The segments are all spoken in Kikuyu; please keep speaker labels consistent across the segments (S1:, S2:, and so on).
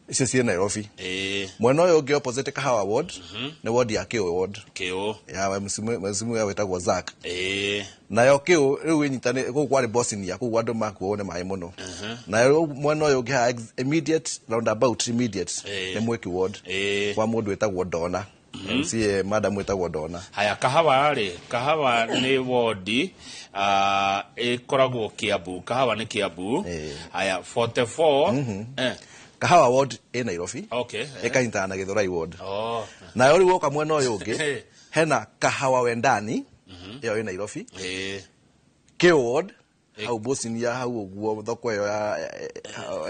S1: Icio ciĩ Nairobi. Mwena ũyũ ũngĩ opposite Kahawa Ward nĩ ward ya Kĩũ ward.
S2: Kĩũ.
S1: Ya msimu ya wĩtagwo Zack. Nayo Kĩũ rĩu ĩnyitane kũu kwarĩ Bosnia, kũu andũ makuo nĩ maĩ mũno. Nayo mwena ũyũ ũngĩ haha immediate roundabout immediate nĩ Mwĩki ward. Kwa mũndũ wĩtagwo Dona. MCA madam wĩtagwo Dona.
S2: Haya, Kahawa rĩ, Kahawa nĩ wondi ĩkoragwo Kiambu. Kahawa nĩ Kiambu. Haya, 44.
S1: Kahawa ward ĩ Nairobi.
S2: Okay.
S1: Ĩkanyitana na Githurai ward.
S2: Oh.
S1: Nayo rĩu woka mwena ũyũ ũngĩ hena Kahawa Wendani, ĩyo ĩ Nairobi. Kĩũ ward hau Bosnia hau ũguo thoko ĩyo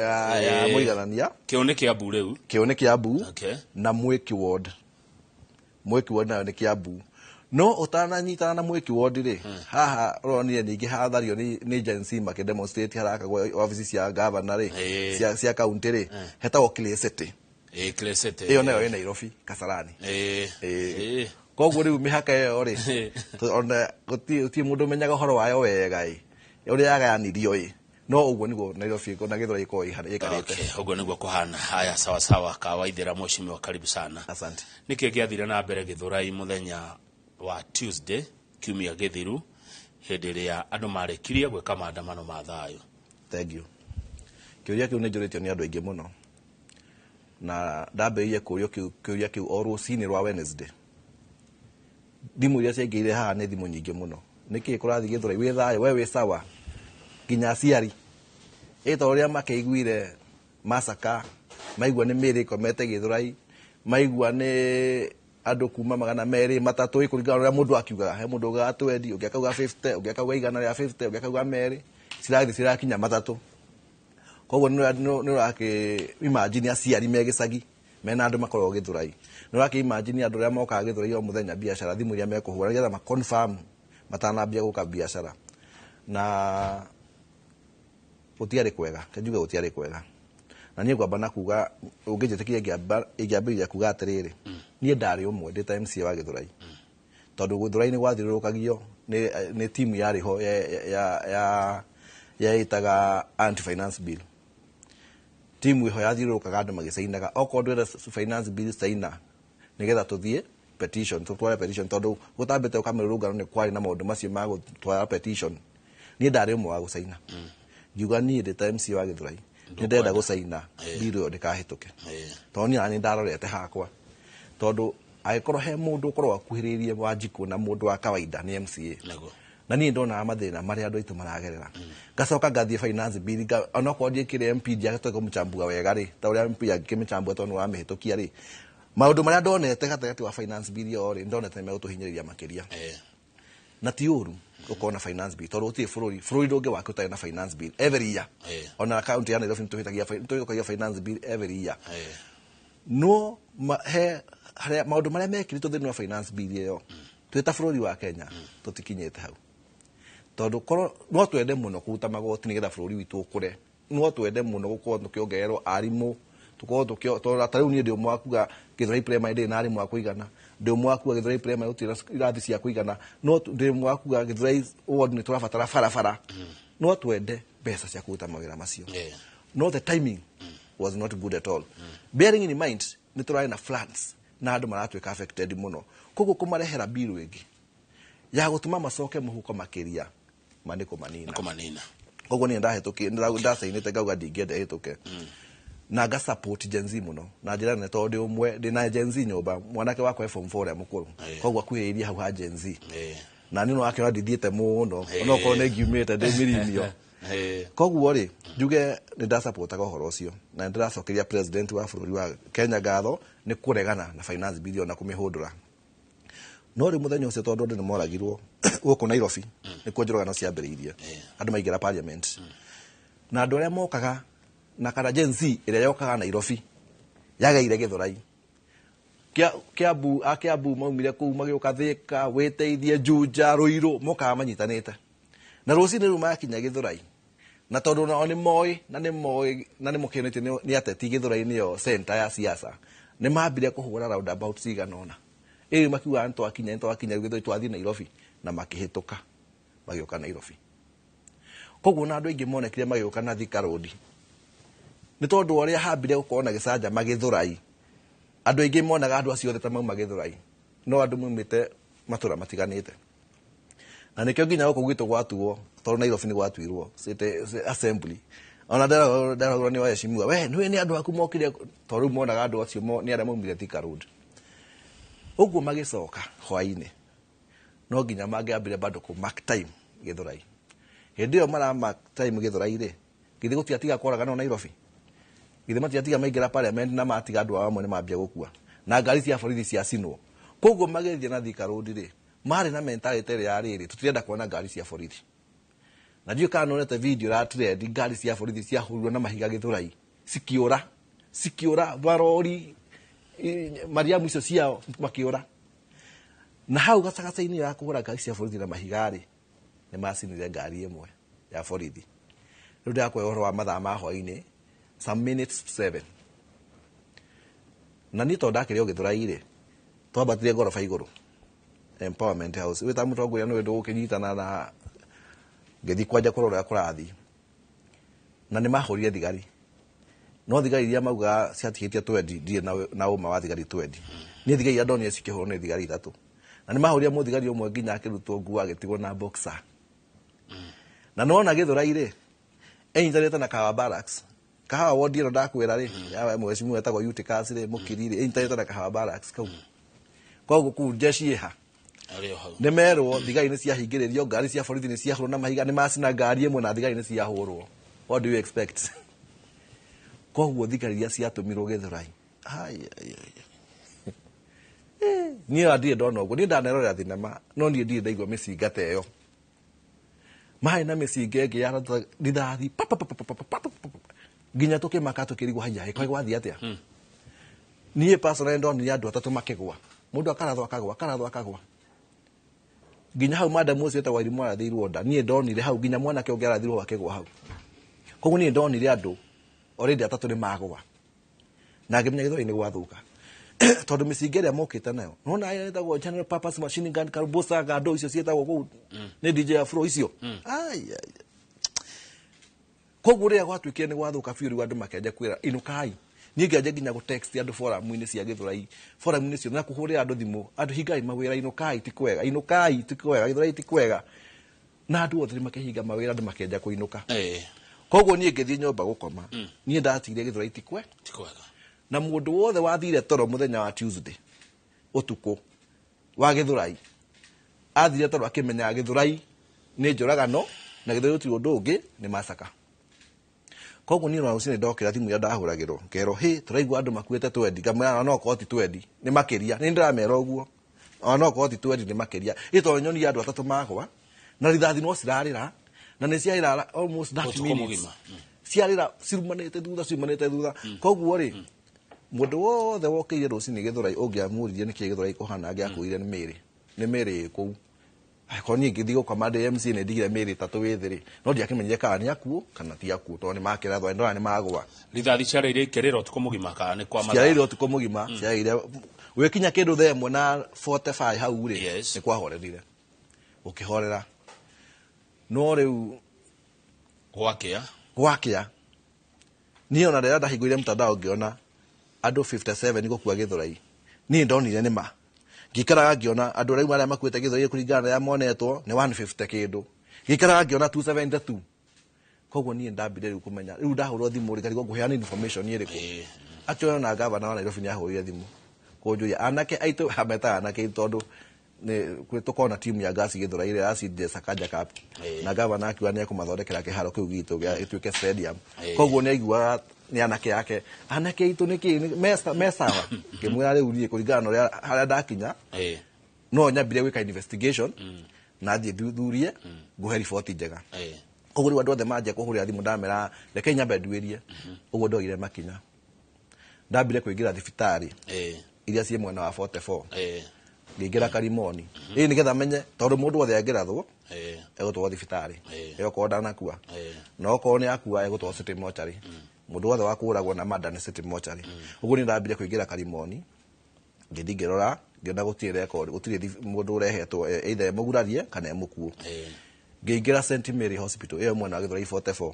S1: ya mũiganania.
S2: Kĩũ nĩ Kiambu rĩu.
S1: Kĩũ nĩ Kiambu.
S2: Okay.
S1: Na Mwĩki ward, Mwĩki ward nayo nĩ Kiambu, no ũtananyitana na Mwĩki ward rĩ, haha ũronire ningĩ hathario nĩ Gen Z makĩdemonstrate harakagwo wabici cia governor rĩ, cia county rĩ, hetagwo Clay City.
S2: Clay City.
S1: Ĩyo nayo ĩ Nairobi, Kasarani. Koguo rĩu mĩhaka ĩyo rĩ, ona gũtirĩ mũndũ ũmenyaga ũhoro wayo wega ĩ ũrĩa yagayanirio ĩ, no ũguo nĩguo Nairobi na Githurai ĩkoragwo ĩikarĩte.
S2: Okay, ũguo nĩguo kũhana. Haya, sawa sawa, Kawaithĩra mheshimiwa, karibu sana.
S1: Asante.
S2: Nĩkĩ gĩathire na mbere Githurai mũthenya wa Tuesday kiumia gĩthiru hĩndĩ ĩrĩa andũ marĩkirie gwĩka maandamano ma thayũ?
S1: Thank you. Kĩũria kĩu nĩ njũrĩtio nĩ andũ aingĩ mũno, na ndambĩrĩirie kũũrio kĩũria kĩu o rũcinĩ rwa Wednesday. Thimũ iria ciaingĩrire haha nĩ thimũ nyingĩ mũno. Nĩkĩ kũrathiĩ Githurai? Wĩ thayũ? We wĩ sawa? Nginya aciari ĩ ta ũrĩa makĩiguire macaka, maigua nĩ mĩrĩ ĩkomete Githurai, maigua nĩ andũ kuma 230 ĩ, kũringana na ũrĩa mũndũ akiugaga. He mũndũ ugaga 20, ũngĩ akauga 50, ũngĩ akauga 150, ũngĩ akauga 2, cirathiĩ cirakinya 3. Koguo nĩ ũrakĩ imagine aciari me gĩcagi mena andũ makoragwo Githurai, nĩ ũrakĩ imagine andũ arĩa mokaga Githurai o mũthenya biacara, thimũ iria mekũhũra nĩgetha ma confirm matanambia gũka biacara. Na gũtiarĩ kwega, reke njuge gũtiarĩ kwega. Na niĩ ngwamba na kuga, ũngĩnjĩtĩkĩria ingĩambĩrĩria kuga atĩrĩrĩ, niĩ ndarĩ ũmwe ndĩ ta MCA wa Githurai, tondũ Githurai nĩ gwathiũrũrũkagio nĩ timu yarĩ ho ya ĩtaga anti finance bill. Timu ĩho yathiũrũrũkaga andũ magĩcainaga, okorwo ndwenda finance bill, caina nĩgetha tũthiĩ petition, tũtware petition, tondũ gũtambĩte ũkamĩrũrũngano nĩ kwarĩ na maũndũ macio ma gũtwara petition. Niĩ ndarĩ ũmwe wa gũcaina, ngiuga niĩ ndĩ ta MCA wa Githurai nĩ ndĩrenda gũcaina bill ĩyo ndĩkahĩtũke, tondũ niĩ nani ndarorete hakwa, tondũ angĩkorwo he mũndũ ũkorwo akuhĩrĩirie Wanjikũ na mũndũ wa kawaida nĩ MCA. Na niĩ ndonaga mathĩna marĩa andũ aitũ maragerera, ngacoka ngathiĩ finance bill, onokorwo ndiĩkĩre MP ndiahotete kũmĩchambua wega rĩ ta ũrĩa MP angĩkĩmĩchambua tondũ nĩwamĩhĩtũkia rĩ, maũndũ marĩa ndonete gatagatĩ wa finance bill ĩyo rĩ, ndonete nĩ megũtũhinyĩrĩria makĩria. Na ti ũru gũkorwo na finance bill, tondũ gũtirĩ bũrũri ndũngĩwaka ũtarĩ na finance bill every year. Ona county ya Nairobi nĩtũhĩtũkagia finance bill every year. No he harĩa maũndũ marĩa mekĩrĩtwo thĩinĩ wa finance bill ĩyo, twĩ ta bũrũri wa Kenya tũtikinyĩte hau, tondũ korwo no twende mũno kũruta magoti nĩgetha bũrũri witũ ũkũre, no twende mũno gũkorwo tũkĩongererwo arimũ, tũkorwo tũkĩo, tondũ ta rĩu niĩ ndĩ ũmwe wa kuga Githurai Primary ndĩrĩ na arimũ a kũigana, ndĩ ũmwe wa kuga Githurai Primary gũtirĩ na irathi cia kũigana, no ndĩ ũmwe wa kuga Githurai ward nĩ tũrabatara barabara. No twende mbeca cia kũruta mawĩra macio, no the timing was not good at all, bearing in mind nĩ tũrarĩ na floods na andũ maratuĩka affected mũno. Koguo kũmarehera bill ĩngĩ ya gũtũma macoke mũhuko makĩria ma nĩ kũmanina.
S2: Kũmanina.
S1: Koguo niĩ ndahĩtũki ndacainĩte ngauga ndingĩenda ĩhĩtũke, na nga support Gen Z mũno na njĩra nene, tondũ ndĩ ũmwe ndĩ na Gen Z nyũmba, mwanake wakwa e form 4 ũrĩa mũkũrũ. Koguo akuhĩrĩirie hau ha Gen Z. Na niĩ no wakĩona ndithiĩte mũno, onokorwo nĩ ngiumĩte ndĩ mirimio. Koguo rĩ, njuge nĩ ndasapotaga ũhoro ũcio, na nĩ ndĩracokeria president wa bũrũri wa Kenya ngatho nĩ kũregana na finance bill na kũmĩhũndũra. No rĩu mũthenya ũcio, tondũ andũ nĩ moragirwo gũkũ Nairobi, nĩkuo njũragano ciambĩrĩirie, andũ maingĩra parliament, na andũ arĩa mokaga na kana Gen Z ĩrĩa yokaga Nairobi yageire Githurai, Kiambu, a Kiambu maumire kũu magĩũka Thika, Wĩteithie, Juja, Ruiru, mokaga manyitanĩte na rũcinĩ rĩu makinya Githurai, na tondũ nao nĩ moĩ na nĩ moĩ na nĩ mũkĩonete nĩ ateti Githurai nĩyo center ya siasa, nĩ mambire kũhũra roundabout cigana ũna ĩĩ makiugaga nĩ twakinya, nĩ twakinya rĩu Githurai, twathiĩ Nairobi, na makĩhĩtũka magĩũka Nairobi. Koguo na andũ aingĩ monekire magĩũka na Thika Road. Nĩ tondũ wa ũrĩa hambire gũkorwo na gĩcanjama Gĩthũrai, andũ aingĩ monaga andũ acio othe ta mauma Gĩthũrai, no andũ maumĩte matũra matiganĩte. Na nĩkĩo nginya gũkũ gwitũ gwatuo, tondũ Nairobi nĩ gwatuirwo city assembly, ona nderagwo nĩ waheshimiwa, we nĩ nĩ andũ aku mokire, tondũ rĩu monaga andũ acio nĩ arĩa maumire Thika Road. Ũguo magĩcoka hwainĩ, no nginya mangĩambire bado kũ mark time Gĩthũrai. Hĩndĩ ĩyo mara mark time Gĩthũrai rĩ, githĩ gũtiatiga kũragana Nairobi? Githĩ matiatiga maingĩra parliament na matiga andũ ao amwe nĩ mambia gũkua, na ngari cia borithi ciacinwo. Koguo magĩthiĩ na Thika Road rĩ, marĩ na mentality ĩrĩa ya rĩrĩ, tũtirenda kuona ngari cia borithi. Na ndiũĩ kana nĩwonete video ya trend, ngari cia borithi ciahũrirwo na mahiga Gĩthũrai, cikiũra, cikiũra marori, Mariamu icio ciao makĩũra. Na hau gacagaca-inĩ ya kũhũra ngari cia borithi na mahiga rĩ, nĩ macinire ngari ĩmwe ya borithi. Rĩu ndĩrakũhe ũhoro wa mathaa ma hwainĩ, some minutes to 7. Na niĩ tondũ ndakĩrĩ o Gĩthũrai rĩ, twambatire ngoroba igũrũ Empowerment House. Wĩ ta mũtongoria nĩ ũndũ ũkĩnyitana na ngĩthiĩ kwanja kũrora ũrĩa kũrathiĩ. Na nĩ mahũrire thigari. No thigari iria maugaga ciatigĩtie twendi, ndirĩ na ũma wa thigari twendi. Niĩ thigari iria ndonire cikĩhũrwo nĩ thigari ithatũ. Na nĩ mahũrire mũthigari ũmwe nginya akĩrutwo nguo agĩtigwo na boxer. Na nĩwona Gĩthũrai rĩ, ĩnyitanĩte na Kahawa Barracks. Kahawa ward ĩno ndakwĩra rĩ, ya mheshimiwa etagwo Eutychus rĩ, Mũkiri rĩ, ĩnyitanĩte na Kahawa Barracks kau. Koguo kũu jeshi ĩha.
S2: Arĩ o hau.
S1: Nĩ merwo thigari nĩ ciahingĩrĩrio, ngari cia borithi nĩ ciahũrwo na mahiga, nĩ macina ngari ĩmwe na thigari nĩ ciahũrwo. What do you expect? Koguo thigari iria ciatũmirwo Gĩthũrai. Ai, ai, ai. Niĩ ona ndirĩ ndona ũguo. Niĩ ndanerorera thinema, no niĩ ndirĩ ndaigua mĩcinga ta ĩyo. Marĩ na mĩcinga ĩngĩ ya rithathi, pa, pa, pa, pa, pa, pa, pa, pa, pa, pa. Nginya tũkĩmaka tũkĩrigwo haiya, ĩĩ, kwĩ gwathiĩ atĩa? Niĩ personally ndonire andũ atatũ makĩgwa. Mũndũ akarathwo akagwa, akarathwo akagwa. Nginya hau madam ũcio wetagwo Irimũ arathĩirwo nda. Niĩ ndonire hau nginya mwanake ũngĩ arathirwo akĩgwa hau. Koguo niĩ ndonire andũ already atatũ nĩ magwa. Na ngĩmenya Gĩthũrai nĩ gwathũka. Tondũ mĩcinga ĩrĩa mokĩte nayo, nĩwona ĩrĩa ĩtagwo general purpose machine gun, Karubusa, Gado icio ciĩtagwo kũu nĩ DJ Afro icio. Ai, ai. Koguo rĩrĩa gwatuĩkire nĩ gwathũka biũ, rĩu andũ makĩanjia kwĩra inũkai. Niĩ ngĩanjia nginya gũ text andũ forum-inĩ cia Gĩthũrai, forum-inĩ ciothe, na kũhũrĩra andũ thimũ, andũ hingai mawĩra, inũkai ti kwega, inũkai ti kwega, Gĩthũrai ti kwega. Na andũ othe nĩ makĩhinga mawĩra, andũ makĩanjia kũinũka. Koguo niĩ ngĩthiĩ nyũmba gũkoma. Niĩ ndatigire Gĩthũrai ti kwe.
S2: Ti kwega.
S1: Na mũndũ wothe wathire toro mũthenya wa Tuesday ũtukũ wa Gĩthũrai, athire toro akĩmenyaga Gĩthũrai nĩ njũragano na Gĩthũrai gũtirĩ ũndũ ũngĩ, nĩ macaka. Koguo niĩ ona rũcinĩ ndokĩra thimũ iria ndahũragĩrwo, ngerwo hĩ, tũraigua andũ makuĩte twendi, ngamwĩra ona no korwo ti twendi nĩ makĩria. Nĩ ndĩramera ũguo, ona no korwo ti twendi nĩ makĩria. Ĩ tondũ nyonire andũ atatũ magwa na rithathi no cirarĩra, na nĩ ciarĩra almost 30
S2: Ũtukũ
S1: minutes.
S2: mũgima.
S1: Ciarĩra cirumanĩte thutha, cirumanĩte thutha. Koguo rĩ, mũndũ wothe wokĩire rũcinĩ Gĩthũrai ũngĩamũririe nĩkĩ Gĩthũrai kũhana, angĩakwĩrire nĩ mĩrĩ, nĩ mĩrĩ ĩ kũu. Angĩkorwo niĩ ngĩthiĩ gũkoma ndĩ MC nĩ ndigire mĩrĩ ĩtatũ wĩ thĩ rĩ, no ndiakĩmenyire kana nĩ akuũ kana ti akuũ, tondũ nĩ makĩrathwo, ndona nĩ magwa.
S2: Rithathi ciarĩire ikĩrĩra ũtukũ mũgima kana nĩ kwa mathaa?
S1: Ciarĩire ũtukũ mũgima, ciarĩire gwĩkinya kĩndũ thaa ĩmwe na 45 hau rĩ, nĩ kwahorerire, gũkĩhorera. No rĩu
S2: Gwakĩa.
S1: Gwakĩa. Niĩ ona rĩrĩa ndahingũrire mtandao ngĩona andũ 57 gũkua Gĩthũrai, niĩ ndonire nĩ ma. Ngĩikaraga ngĩona andũ rĩu arĩa makuĩte Gĩthũrai kũringana na arĩa monetwo nĩ 150 kĩndũ. Ngĩikaraga ngĩona 272. Koguo niĩ ndambire rĩu kũmenya, rĩu ndahũrwo thimũ rĩ, ngarigwo ngũheana information ĩrĩkũ. Actually ona gavana wa Nairobi nĩ ahũrire thimũ kũnjũria anake aitũ, ametaga anake aitũ tondũ nĩ kwĩ tũkoragwo na timu ya Gasi Gĩthũrai ĩrĩa yacindire Sakaja Cup. Na gavana akiuga nĩ ekũmathondekera kĩharo kĩu gitũ gĩa gĩtuĩke stadium. Koguo nĩ aiguaga nĩ anake ake, anake aitũ nĩkĩ me sawa. Ngĩmwĩra rĩu niĩ kũringana na ũrĩa harĩa ndakinya, no nyambire gwĩka investigation na thiĩ thuthurie ngũhe riboti njega. Koguo rĩu andũ othe manjia kũhũrĩra thimũ ndamera reke nyambe nduĩrie. Ũguo ndoire makinya. Ndambire kũingĩra thibitarĩ iria ciĩ mwena wa 44. Ngĩingĩra Karimoni. Ĩĩ nĩgetha menye tondũ mũndũ wothe angĩrathwo egũtwarwo thibitarĩ. Okorwo ndanakua. Na okorwo nĩ akua egũtwarwo city mortuary. Mũndũ wothe wa kũũragwo na murder nĩ city mortuary. Ũguo niĩ ndambire kũingĩra Karimoni. Ngĩthiĩ ngĩrora, ngĩona gũtirĩ record, gũtirĩ mũndũ ũrehetwo either e mũgurarie kana e mũkuũ. Ngĩingĩra St Mary Hospital ĩyo mwena wa Gĩthũrai 44.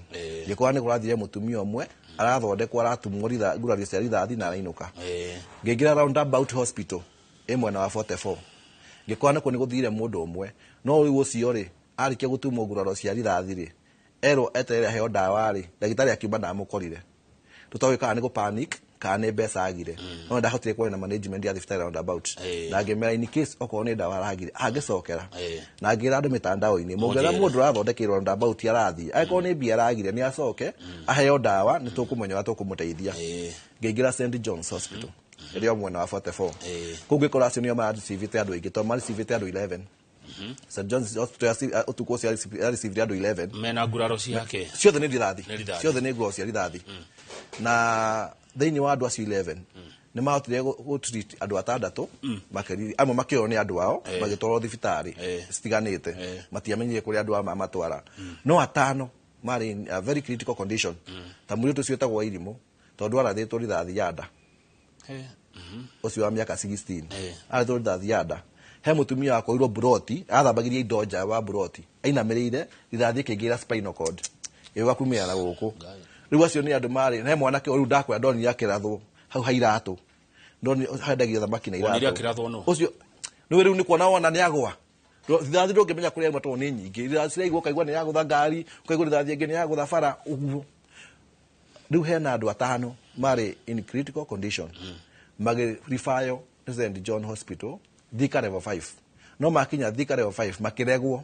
S1: Ngĩkora nĩ kũrathire mũtumia ũmwe Arathondekwo, aratumwo ngurario cia rithathi na arainũka. Ngĩingĩra Roundabout Hospital ĩ mwena wa 44, ngĩkora nĩkuo nĩ gũthire mũndũ ũmwe, no rĩu ũcio rĩ, arĩkia gũtumwo nguraro cia rithathi rĩ, erwo eterere aheo ndawa rĩ, ndagĩtarĩ akiuma ndamũkorire. Tũtoĩ kana nĩ gũ panic kana nĩ mbeca agire, no ndahotire kwaria na management ya thibitarĩ Roundabout na ngĩmera in case okorwo nĩ ndawa aragire angĩcokera, na ngĩra andũ mĩtandao-inĩ, mũngĩona
S2: Mũnjĩre.
S1: mũndũ ũrathondekeirwo Roundabout arathiĩ, angĩkorwo nĩ mbia aragire, nĩ acoke aheo ndawa, nĩ tũkũmenya ũrĩa tũkũmũteithia. Ngĩingĩra St John's Hospital ĩrĩa o mwena wa 44. Kũu ngĩkora acio nĩo marecivĩte andũ aingĩ, tondũ marecivĩte andũ 11. St John's Hospital ũtukũ ũcio yarecivire andũ 11.
S2: Mena nguraro ciake?
S1: Ciothe nĩ rithathi.
S2: Nĩ rithathi.
S1: Ciothe nĩ nguraro cia rithathi, na thĩinĩ wa andũ acio 11 nĩ mahotire gũ treat andũ atandatũ makĩria, amwe makĩoywo nĩ andũ ao magĩtwarwo thibitarĩ citiganĩte. Matiamenyire kũrĩa andũ ao mamatwara, no atano marĩ in a very critical condition, ta mũirĩtu ũcio wĩtagwo Irimũ, tondũ arathĩtwo rithathi ya nda, ũcio wa mĩaka 16. Arathĩtwo rithathi ya nda. He mũtumia wakorirwo buroti athambagiria indo nja wa buroti, ainamĩrĩire, rithathi ĩkĩingĩra spinal cord, ĩgĩũka kumĩra na gũkũ. Rĩu acio nĩ andũ marĩ he mwanake rĩu ndakwĩra ndonire akĩrathwo hau ha iratũ, ndonire hendagia thamaki na
S2: Wonire
S1: iratũ.
S2: akĩrathwo nũ?
S1: Ũcio nĩwe rĩu nĩ kuona wona nĩ agwa. Rithathi ndũngĩmenya kũrĩa auma tondũ nĩ nyingĩ. Rithathi ciraigwo, ũkaigua nĩ yagũtha ngari, ũkaigua rithathi ĩngĩ nĩ yagũtha bara ũguo. Rĩu hena andũ atano marĩ in critical condition, magĩribayo nĩ St John Hospital Thika level 5, no makinya Thika level 5 makĩregwo,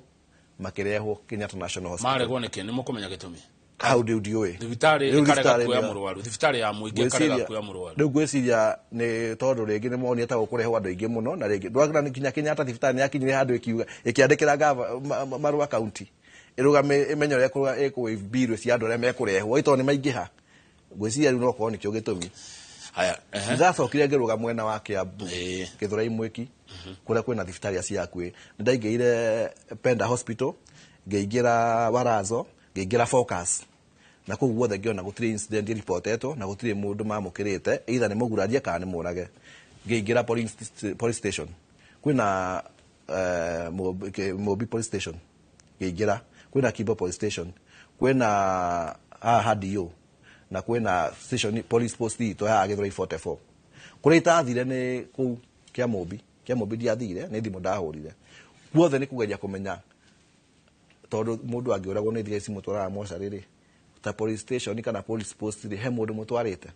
S1: makĩrehwo Kenyatta National Hospital.
S2: Maregwo nĩkĩ? Nĩ mũkũmenya gĩtũmi?
S1: Hau rĩu ndiũĩ.
S2: Thibitarĩ
S1: Rĩu
S2: ĩkarega
S1: thibitarĩ
S2: kuoya mũrwaru, thibitarĩ ya mũingĩ ĩkarega kuoya mũrwaru.
S1: Rĩu ngwĩciria nĩ tondũ rĩngĩ nĩ monire ta gũkũrehwo andũ aingĩ mũno, na rĩngĩ ndwagĩra nĩ nginya Kenyatta thibitarĩ nĩ yakinyire handũ ĩkiuga ĩkĩandĩkĩra marũa kaunti ĩrũgame ĩmenye ũrĩa ĩkũ bill cia andũ arĩa mekũrehwo, ĩ tondũ nĩ maingĩha. Ngwĩciria rĩu no korwo nĩkĩo gĩtũmi.
S2: Haya, ehe.
S1: Ndacokire ngĩrũga mwena wa Kiambu, Gĩthũrai Mwĩki, kũrĩa kwĩna thibitarĩ cia hakuhĩ. Nĩ ndaingĩrire Penda Hospital, ngĩingĩra Warazo, ngĩingĩra Focus, na kũu guothe ngĩona gũtirĩ incident ĩripotetwo na gũtirĩ mũndũ mamũkĩrĩte, either nĩ mũgurarie kana nĩ mũrage. Ngĩingĩra police station, kwĩna Mũmbi police station, ngĩingĩra kwĩna Kimbo police station, kwĩna haha DO, na kwĩna station police post itũ haha Gĩthũrai 44. Kũrĩa itathire nĩ kũu kĩa Mũmbi. Kĩa Mũmbi ndiathire, nĩ thimũ ndahũrire. Guothe nĩ kũgeria kũmenya, tondũ mũndũ angĩũragwo nĩ thigari cimũtwaraga mocarĩ rĩ, ta police station kana police post rĩ, he mũndũ mũtwarĩte.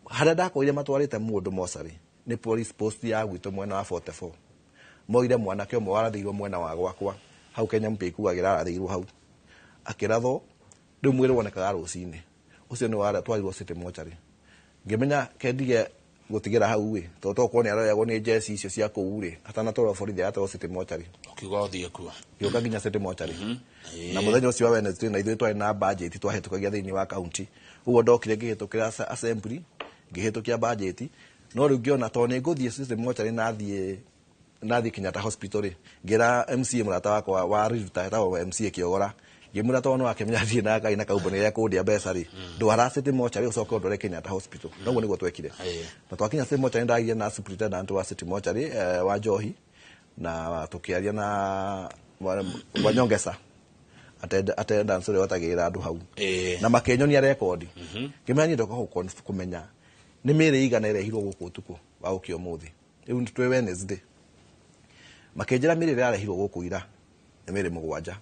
S1: Harĩa ndakorire matwarĩte mũndũ mocarĩ nĩ police post ya gwitũ mwena wa 44. Moire mwanake ũmwe warathĩirwo mwena wa gwakwa hau Kenya mpya ikuagĩra, arathĩirwo hau akĩrathwo, rĩu mwĩrĩ wonekaga rũcinĩ. Ũcio nĩ waratwarirwo city mortuary. Ngĩmenya kendige gũtigĩra hau ĩ, tondũ tokorwo nĩ aroyagwo nĩ njeci icio cia kũu rĩ, atanatwarwo borithi aratwarwo city mortuary.
S2: Ũkiuga ũthiĩ kuo.
S1: Ngĩũka nginya city mortuary, na mũthenya ũcio wa Wednesday na ithuĩ twarĩ na budget twahĩtũkagia thĩinĩ wa county. Ũguo ndokire ngĩhĩtũkĩra assembly, ngĩhĩtũkia budget, no rĩu ngĩona tondũ nĩ ngũthiĩ city mortuary na nathiĩ Kenyatta Hospital rĩ, ngĩra MCA mũrata wakwa wa Riruta etagwo MCA Kĩogora, ngĩmwĩra tondũ no akĩmenya thiĩ na Ngai na kambuni ĩrĩa kũndia mbeca rĩ, ndwara city mortuary ũcoke ũndware Kenyatta Hospital. Noguo nĩguo twekire. Na twakinya city mortuary, ndagire na superintendent wa city mortuary, wa Njohi, na tũkĩaria na Wanyongesa attendance ũrĩa wetagĩrĩra andũ hau, na makĩnyonia rekondi. Ngĩmenya niĩ ndoka kũmenya nĩ mĩrĩ igana ĩrehirwo gũkũ ũtukũ wa gũkia ũmũthĩ, rĩu twĩ Wednesday. Makĩnjĩra mĩrĩ ĩrĩa yarehirwo gũkũ ira nĩ mĩrĩ 7.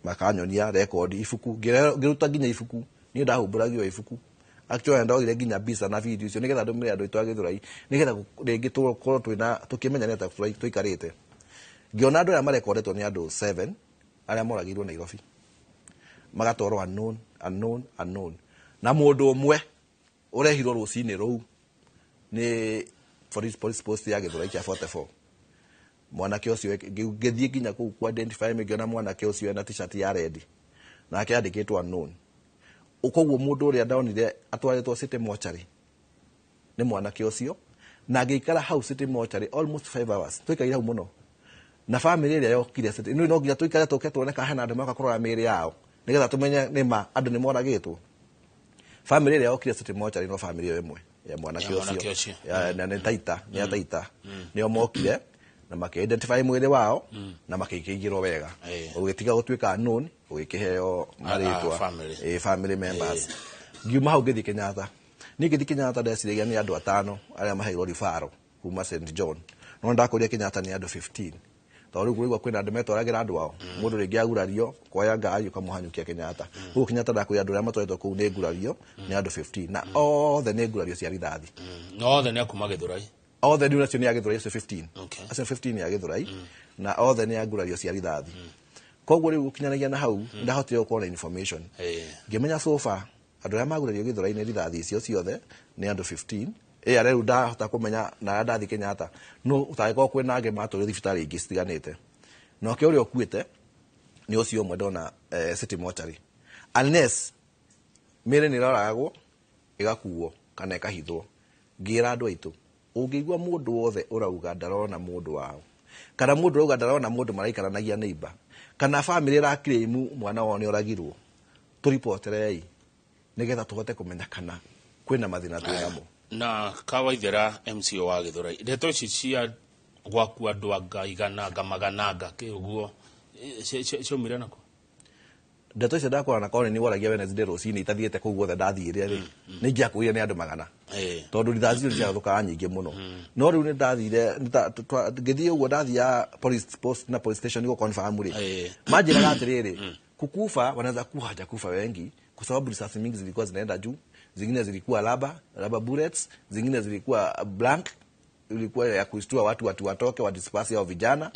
S1: Makanyonia rekondi ibuku, ngĩruta nginya ibuku, niĩ ndahumbũragio ibuku. Actually ndogire nginya mbica na video icio nĩgetha ndũmĩre andũ aitũ a Gĩthũrai, nĩgetha rĩngĩ tũkorwo twĩna tũkĩmenya nĩ atĩa tũikarĩte. Ngĩona andũ aya marekondetwo nĩ andũ 7 arĩa moragĩirwo Nairobi, magatwarwo unknown, unknown, unknown, na mũndũ ũmwe ũrehirwo rũcinĩ rũu nĩ police post ya Gĩthũrai kĩa 44. Mwanake ũcio ngĩthiĩ nginya kũu ku identify, ngĩona mwanake ũcio ena t-shirt ya red, nake andĩkĩtwo unknown. Koguo mũndũ ũrĩa ndonire atwarĩtwo city mortuary nĩ mwanake ũcio, na ngĩikara hau city mortuary almost 5 hours. Tũikarire hau mũno na family ĩrĩa yokire city no nginya tũikare tũke tuone kana hena andũ moka kũrora mĩĩrĩ yao, nĩgetha tũmenye nĩ ma andũ nĩ moragĩtwo. Family ĩrĩa yokire city mortuary no family ĩyo ĩmwe ya mwanake
S2: Ya mwanake
S1: ũcio.
S2: Ũcio.
S1: Na nĩ Taita, nĩ ya Taita, nĩo mokire na makĩ identify mwĩrĩ wao na makĩingĩrwo wega, ũgĩtiga gũtuĩka unknown. Ũgĩkĩheo marĩtwa.
S2: Family.
S1: Ĩ, family members. Ngiuma hau ngĩthiĩ Kenyatta. Niĩ ngĩthiĩ Kenyatta ndeciragia nĩ andũ atano arĩa maheirwo referral kuma St John, no ndakũria Kenyatta nĩ andũ 15, tondũ rĩu kũraigua kwĩna andũ metwaragĩra andũ ao. Mũndũ rĩngĩ agurario kuoya ngari ũkamũhanyũkia Kenyatta. Koguo Kenyatta ndakũria andũ arĩa matwarĩtwo kũu nĩ ngurario nĩ andũ 15, na othe nĩ ngurario cia rithathi.
S2: Na othe nĩ akuma Gĩthũrai?
S1: Othe nĩ acio nĩ a Gĩthũrai, acio 15.
S2: Okay.
S1: Acio 15 nĩ a Gĩthũrai na othe nĩ a ngurario cia rithathi. Koguo rĩu gũkinyanagia na hau ndahotire gũkorwo na information. Ngĩmenya so far andũ arĩa magurario Gĩthũrai nĩ rithathi icio ciothe nĩ andũ 15. Ĩ arĩa rĩu ndahota kũmenya na arĩa ndathiĩ Kenyatta, no ũtangĩkorwo kwĩna angĩ matũrĩ thibitarĩ ingĩ citiganĩte. Na ũkĩ ũrĩa ũkuĩte nĩ ũcio ũmwe ndona City Mortuary, unless mĩĩrĩ nĩ ĩroragwo ĩgakuo kana ĩkahithwo. Ngĩra andũ aitũ, ũngĩigua mũndũ wothe ũrauga ndarona mũndũ wao, kana mũndũ ũrauga ndarona mũndũ maraikaranagia neighbor, kana family ĩraclaim mwana wao nĩ oragirwo, tũripoterei nĩgetha tũhote kũmenya kana kwĩna mathĩna twĩ namo.
S2: Na Kawaithera, MCO wa Gĩthũrai, ndeto ici cia gwaku andũ anga igananga magananga kĩ ũguo ciaumire nako?
S1: Ndeto icio ndakora na korwo nĩ woragia Wednesday rũcinĩ itathiĩte kũu guothe ndathire rĩ, nĩ ingĩakwĩrire nĩ andũ 100, tondũ rithathi icio ciathũkaga nyingĩ mũno. No rĩu nĩ ndathire ngĩthiĩ ũguo ndathiaga police post na police station gũ confirm rĩ, manjĩraga atĩrĩrĩ, kukufa wanaweza kuwa hajakufa wengi kwa sababu risasi mingi zilikuwa zinaenda juu, zingine zilikuwa rubber bullets, zingine zilikuwa blank, ilikuwa ya kuistua watu watoke wadisperse hao vijana.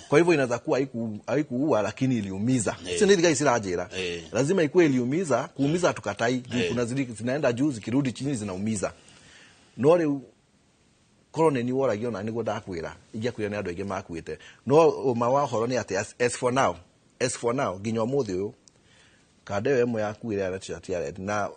S1: Kwa hivyo inaweza kuwa haikuua lakini iliumiza. Sio ndio guys iranjira? Lazima ikuwe iliumiza, kuumiza tukatai juu. Kuna zili zinaenda juu, zikirudi chini zinaumiza. No rĩu korwo nĩ niĩ woragio na nĩguo ndakwĩra, ingĩakwĩra nĩ andũ aingĩ makuĩte. No ũma wa ũhoro nĩ atĩ as for now nginya ũmũthĩ ũyũ kanda ĩyo ĩmwe yakuire ya t-shirt ya red, na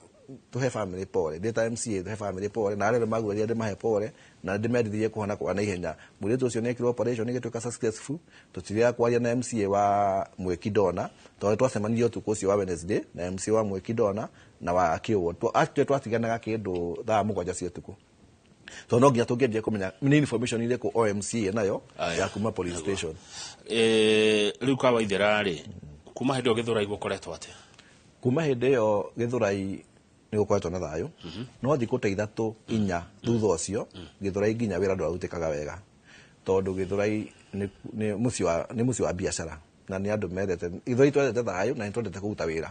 S1: tuhe family pole, ndĩ ta MCA tuhe family pole, na arĩa maguraria ndĩmahe pole na ndĩmendithirie kũhona kwa naihenya. Mũirĩtu ũcio nĩ ekirwo operation ĩgĩtuĩka successful. Tũtirĩa kwaria na MCA wa Mwĩki Dona tondũ twacemanirie ũtukũ ũcio wa Wednesday na MCA wa Mwĩki Dona na wa Kĩũwo. Actually twatiganaga kĩndũ thaa 7 cia ũtukũ, tondũ no nginya tũngĩambia kũmenya nĩ information irĩkũ o MCA nayo ya kuma police station.
S2: Rĩu Kawaithera rĩ, kuma hĩndĩ ĩyo Gĩthũrai gũkoretwo atĩa?
S1: Kuma hĩndĩ ĩyo Gĩthũrai nĩ gũkoretwo na thayũ, no thikũ ta 3 4 thutha ũcio Gĩthũrai nginya wĩra ndwarutĩkaga wega, tondũ Gĩthũrai nĩ mũciĩ wa biacara na nĩ andũ mendete Gĩthũrai. Twendete thayũ na nĩ twendete kũruta wĩra.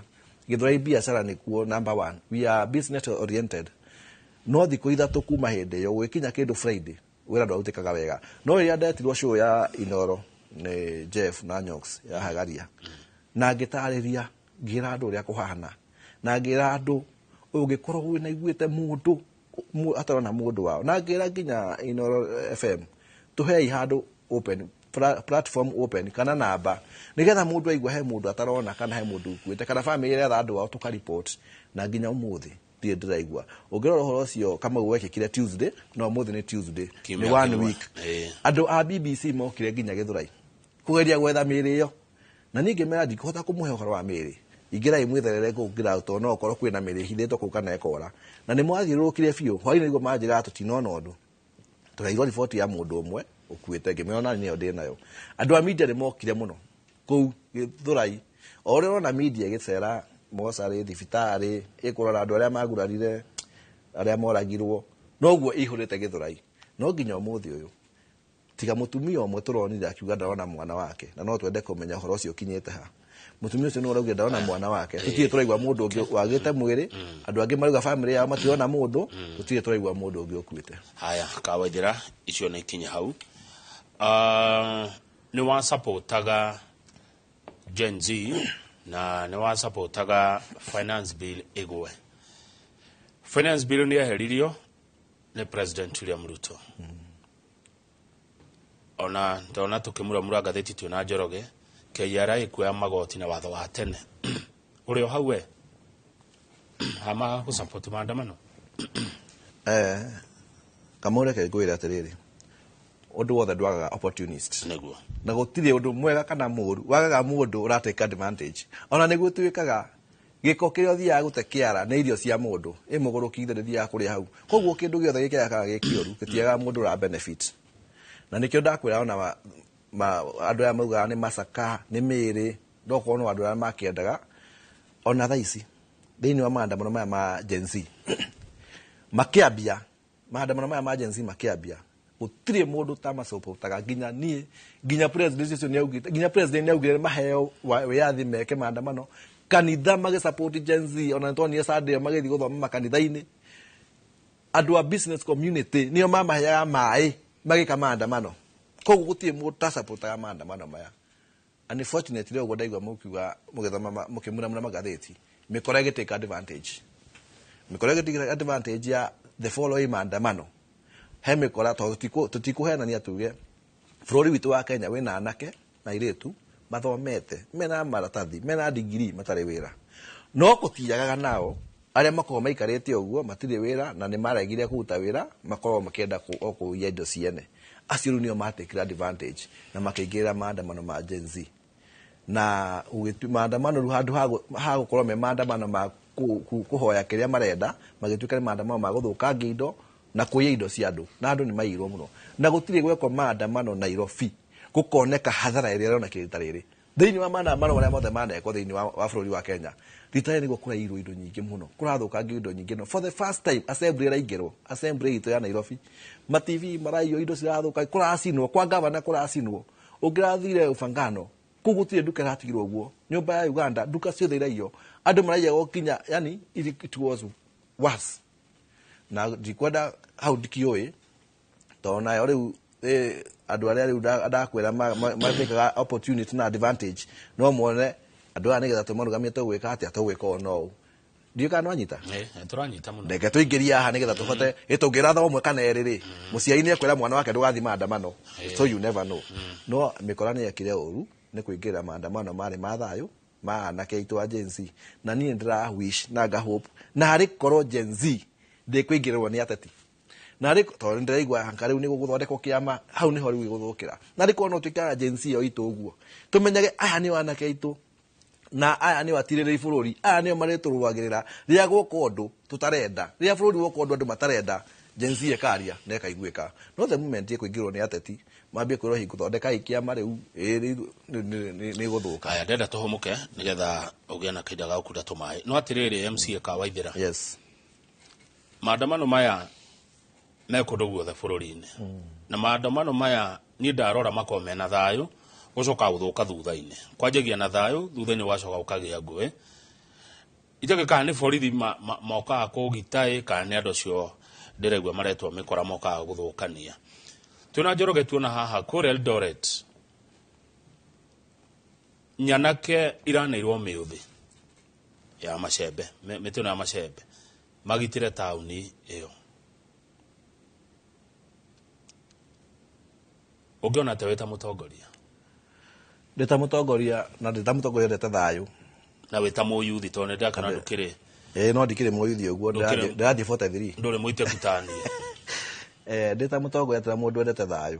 S1: Gĩthũrai biacara nĩkuo number one, we are business oriented. No thikũ 3 kuma hĩndĩ ĩyo gũgĩkinya kĩndũ Friday wĩra ndwarutĩkaga wega. No rĩrĩa ndetirwo show ya Inoro nĩ Jeff na Nyox ya Hagaria na ngĩtarĩria, ngĩra andũ ũrĩa kũhana na ngĩra andũ ũngĩkorwo wĩna iguĩte mũndũ atarona mũndũ wao, na ngĩra nginya Inoro FM tũhei handũ open platform open kana namba nigetha mũndũ aigua he mũndũ atarona kana he mũndũ ũkuĩte kana family ĩretha andũ ao tũkaripoti. Na nginya ũmũthĩ ndirĩ ndĩraigua. Ũngĩrora ũhoro ũcio Kamau wekĩkire Tuesday, no ũmũthĩ nĩ Tuesday, nĩ
S2: Kiumia
S1: one
S2: kĩmwe.
S1: week. Andũ a BBC mokire nginya Gĩthũrai kũgeria gwetha mĩĩrĩ ĩyo, na niĩ ngĩmera ndikũhota kũmũhe ũhoro wa mĩĩrĩ, ingĩrai mwĩtherere kũu ground tondũ no ũkorwo kwĩna mĩĩrĩ ĩhithĩtwo kũu kana ĩkora. Na nĩ mwathiũrũrũkire biũ hwaĩ-inĩ nĩguo manjĩraga tũtinona ũndũ, tũraigua riboti ya mũndũ ũmwe ũkuĩte. Ngĩmera ona nĩyo ndĩ nayo. Andũ a media nĩ mokire mũno kũu Gĩthũrai. O ũrĩa ũrona media ĩgĩcera mocarĩ, thibitarĩ, ĩkũrora andũ arĩa magurarire, arĩa moragirwo, noguo ĩihũrĩte Gĩthũrai. No nginya ũmũthĩ ũyũ tiga mũtumia ũmwe tũronire akiuga ndarona mwana wake, na no twende kũmenya ũhoro ũcio ũkinyĩte ha. Mũtumia ũcio nĩwe ũraugire ndarona mwana wake. Tũtirĩ tũraigua mũndũ ũngĩ wagĩte mwĩrĩ. Andũ angĩ marauga family yao matirona mũndũ. Tũtirĩ tũraigua mũndũ ũngĩ ũkuĩte.
S2: Haya, Kawaithera, icio nĩ ikinya hau. Nĩ wasapotaga Gen Z na nĩ wasapotaga finance bill ĩgwe. Finance bill nĩ eheririo nĩ President William Ruto. Ona ndona tũkĩmuramura ngathĩti twĩna Njoroge, KRA kuoya magoti na watho wa tene ũrĩ o hau we hama gũsupport maandamano.
S1: Kamau, reke ngwĩre atĩrĩrĩ, ũndũ wothe ndwagaga opportunist. Na gũtirĩ ũndũ mwega kana mũũru wagaga mũndũ ũratake advantage. Ona nĩguo tuĩkaga gĩko kĩrĩa ũthiaga gũte kĩara nĩ irio cia mũndũ ĩ mũgũrũki ithe ndĩthiaga kũrĩa hau. Koguo kĩndũ gĩothe gĩkĩaga kana gĩkĩũru gĩtiagaga mũndũ ũra benefit. Na nĩkĩo ndakwĩra ona andũ aya maugaga nĩ macaka nĩ mĩĩrĩ Ndokorwo no andũ arĩa makĩendaga ona thaa ici thĩinĩ wa maandamano maya ma Gen Z makĩambia, maandamano maya ma Gen Z makĩambia, gũtirĩ mũndũ ũtamacopotaga, nginya niĩ, nginya president ũcio nĩaugĩte, nginya president nĩaugire maheo wĩyathi meke maandamano. Kanitha magĩsupport Gen Z, ona nĩtwonire Sunday ĩyo magĩthiĩ gũthoma makanitha-inĩ. Andũ a business community nĩo mamaheaga maĩ magĩka maandamano. Koguo gũtirĩ mũndũ ũtasupportaga maandamano maya. Unfortunately, ũguo ndaigua mũkiuga mũgĩthoma mũkĩmuramura magathĩti, mĩkora ĩgĩtake advantage, mĩkora ĩgĩtake advantage ya the following maandamano. He mĩkora, tondũ tũtikũhenania tuge bũrũri witũ wa Kenya wĩna anake na airĩtu mathomete, mena maratathi, mena degree, matarĩ wĩra. No gũtiagaga nao arĩa makoragwo maikarĩte ũguo matirĩ wĩra na nĩ maregire kũruta wĩra, makoragwo makĩenda o kũiya indo ciene. Acio rĩu nĩo matekire advantage na makĩingĩrĩra maandamano ma Gen Z na maandamano rĩu handũ ha gũkorwo me maandamano ma kũhoya kĩrĩa marenda, magĩtuĩka nĩ maandamano ma gũthũkangia indo na kũiya indo cia andũ, na andũ nĩ maiyirwo mũno. Na gũtirĩ gwekwo maandamano Nairobi gũkoneka hathara ĩrĩa ĩronekire rita rĩrĩ. Thĩinĩ wa maandamano marĩa mothe manekwo thĩinĩ wa bũrũri wa Kenya, rita rĩrĩ nĩguo kũraiyirwo indo nyingĩ mũno, kũrathũkangio indo nyingĩ mũno. For the first time assembly ĩraingĩrwo, assembly itũ ya Nairobi, ma TV maraiywo, indo cirathũka, kũracinwo kwa gavana, kũracinwo. Ũngĩrathire Ufangano kũu gũtirĩ nduka ĩratigirwo ũguo, nyũmba ya Uganda nduka ciothe iraiywo, andũ maraiyagwo kinya, yani it was worse. Na ndikwenda hau ndikĩũĩ, tondũ nayo rĩu andũ arĩa rĩu ndakwĩra matĩkaga opportunity na advantage, no mone andũ aya nĩgetha tũmarũgamie tũgwĩka atĩa, tũgwĩka ũũ no ũũ. Ndiũĩ kana nwanyita.
S2: Tũranyita mũno.
S1: Reke tũingĩrie haha nĩgetha tũhote tũngĩratha ũmwe kana erĩ rĩ, mũciari nĩ ekwĩra mwana wake ndũgathiĩ maandamano. So you never know. No mĩkora nĩ yekire ũru nĩ kũingĩrĩra maandamano marĩ ma thayũ ma anake aitũ a Gen Z. Na niĩ ndĩra wish na nga hope na harĩ korwo Gen Z ndĩkũingĩrĩrwo nĩ ateti, na rĩ tondũ ndĩraigua anga rĩu nĩ gũgũthondekwo kĩama, hau nĩho rĩu ĩgũthũkĩra. Na rĩ korwo no tuĩke Gen Z ĩyo itũ ũguo, tũmenyage aya nĩo anake aitũ na aya nĩo atirĩrĩri bũrũri, aya nĩo marĩtũrũagĩrĩra rĩrĩa gwoka ũndũ tũtarenda, rĩrĩa bũrũri woka ũndũ andũ matarenda, Gen Z ĩkaria na ĩkaiguĩka. No the moment ĩkũingĩrwo nĩ ateti mambie kwĩrwo hingo thondekai kĩama rĩu nĩ gũthũka.
S2: Aya, ndenda tũhũmũke nĩgetha ũgĩe na kahinda ga gũkunda tũmaĩ. No atĩrĩrĩ, MCA Kawaithĩra,
S1: Yes.
S2: Maandamano maya me kũndũ guothe bũrũri-inĩ, na maandamano maya niĩ ndarora makorwo mena thayũ, gũcoka gũthũka thutha-inĩ. Kwanjagia na thayũ, thutha-inĩ gwacoka gũkagĩa ngũĩ. Itakĩ kana nĩ borithi mokaga kũgita ĩ, kana nĩ andũ acio ndĩraigua maretwo mĩkora mokaga gũthũkania. Twĩna Njoroge tuona haha kũrĩa Eldoret nyanake iraneirwo mĩũthĩ ya macembe, mĩtĩ ĩno ya macembe, magitĩre taũni ĩyo. Ũngĩona atĩa wĩ ta mũtongoria?
S1: Ndĩ ta mũtongoria, na ndĩ ta mũtongoria ndete thayũ.
S2: Na wĩ ta mũyuthi, tondũ nĩ ndakana ndũkĩrĩ.
S1: Ĩĩ, no ndikĩrĩ mũyuthi ũguo, ndĩrathiĩ 43.
S2: Ndũrĩ mũitĩku ta niĩ.
S1: Ndĩ ta mũtongoria ta mũndũ wendete thayũ,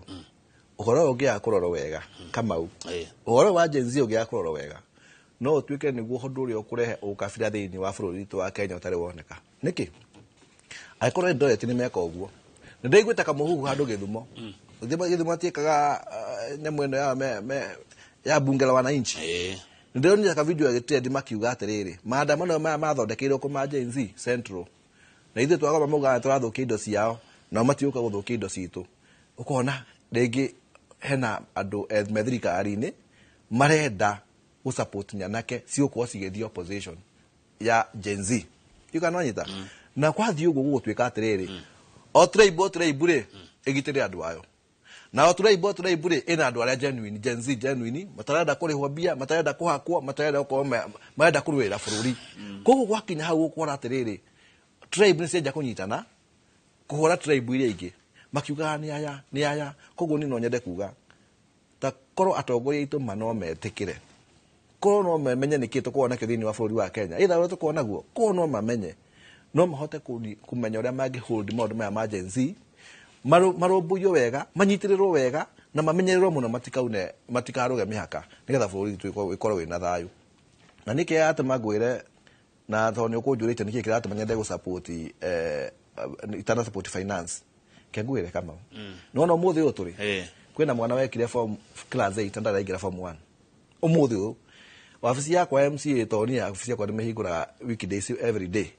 S1: ũhoro ũyũ ũngĩaga kũrorwo wega, Kamau, ũhoro wa Gen Z ũngĩaga kũrorwo wega, no ũtuĩke nĩguo ũndũ ũrĩa ũkũrehe ũkabira thĩinĩ wa bũrũri witũ wa Kenya ũtarĩ woneka. Nĩkĩ? Angĩkorwo Eldoret nĩ meka ũguo, nĩ ndaiguĩte kamũhuhu handũ Gĩthumo. Gĩthumo matiĩkaga nyamũ ĩno ya ya bunge la wananchi. Nĩ ndĩronire ka video gĩtrendi makiuga atĩrĩrĩ, maandamano maya mathondekeirwo kũ ma Gen Z Central, na ithuĩ twagoma maugaga tũrathũkia indo ciao, nao matiũka gũthũkia indo citũ. Ũkona rĩngĩ hena andũ me thirikari-inĩ marenda gũ support nyanake cigũkorwo cigĩthiĩ opposition ya Gen Z. You can wanyita. Na kwathiĩ ũguo gũgũtuĩka atĩrĩrĩ, o tribe rĩ ĩgitĩre andũ ayo, na o tribe rĩ ĩna andũ arĩa genuine Gen Z, genuine matarenda kũrĩhwo mbia, matarenda kũhakwo, matarenda gũkorwo marenda kũrũĩrĩra bũrũri. Koguo gwakinya hau gũkora atĩrĩrĩ, tribe nĩ cianjia kũnyitana kũhũra tribe iria ingĩ makiugaga nĩ aya nĩ aya. Koguo niĩ no nyende kuga ta korwo atongoria aitũ ma no metĩkĩre, korwo no mamenye nĩkĩ tũkoragwo nakĩo thĩinĩ wa bũrũri wa Kenya, either ũrĩa tũkoragwo naguo, korwo no mamenye, no mahote kũmenya ũrĩa mangĩ hold maũndũ maya ma Gen Z, marũmbũiyo wega, manyitĩrĩrwo wega na mamenyererwo mũno, matikaune, matikarũge mĩhaka, nĩgetha bũrũri witũ ũkorwo wĩna thayũ. Na nĩkĩ yatũma ngwĩre, na tondũ nĩ ũkũnjũrĩte nĩkĩ kĩratũma nyende gũ support itana support finance, ke ngwĩre Kamau, nĩwona ũmũthĩ ũyũ tũrĩ, kwĩna mwana wekire form class 8 ndaraingĩra form 1 ũmũthĩ ũyũ. Wabici yakwa MCA tondũ niĩ wabici yakwa ndĩmĩhingũraga weekdays every day.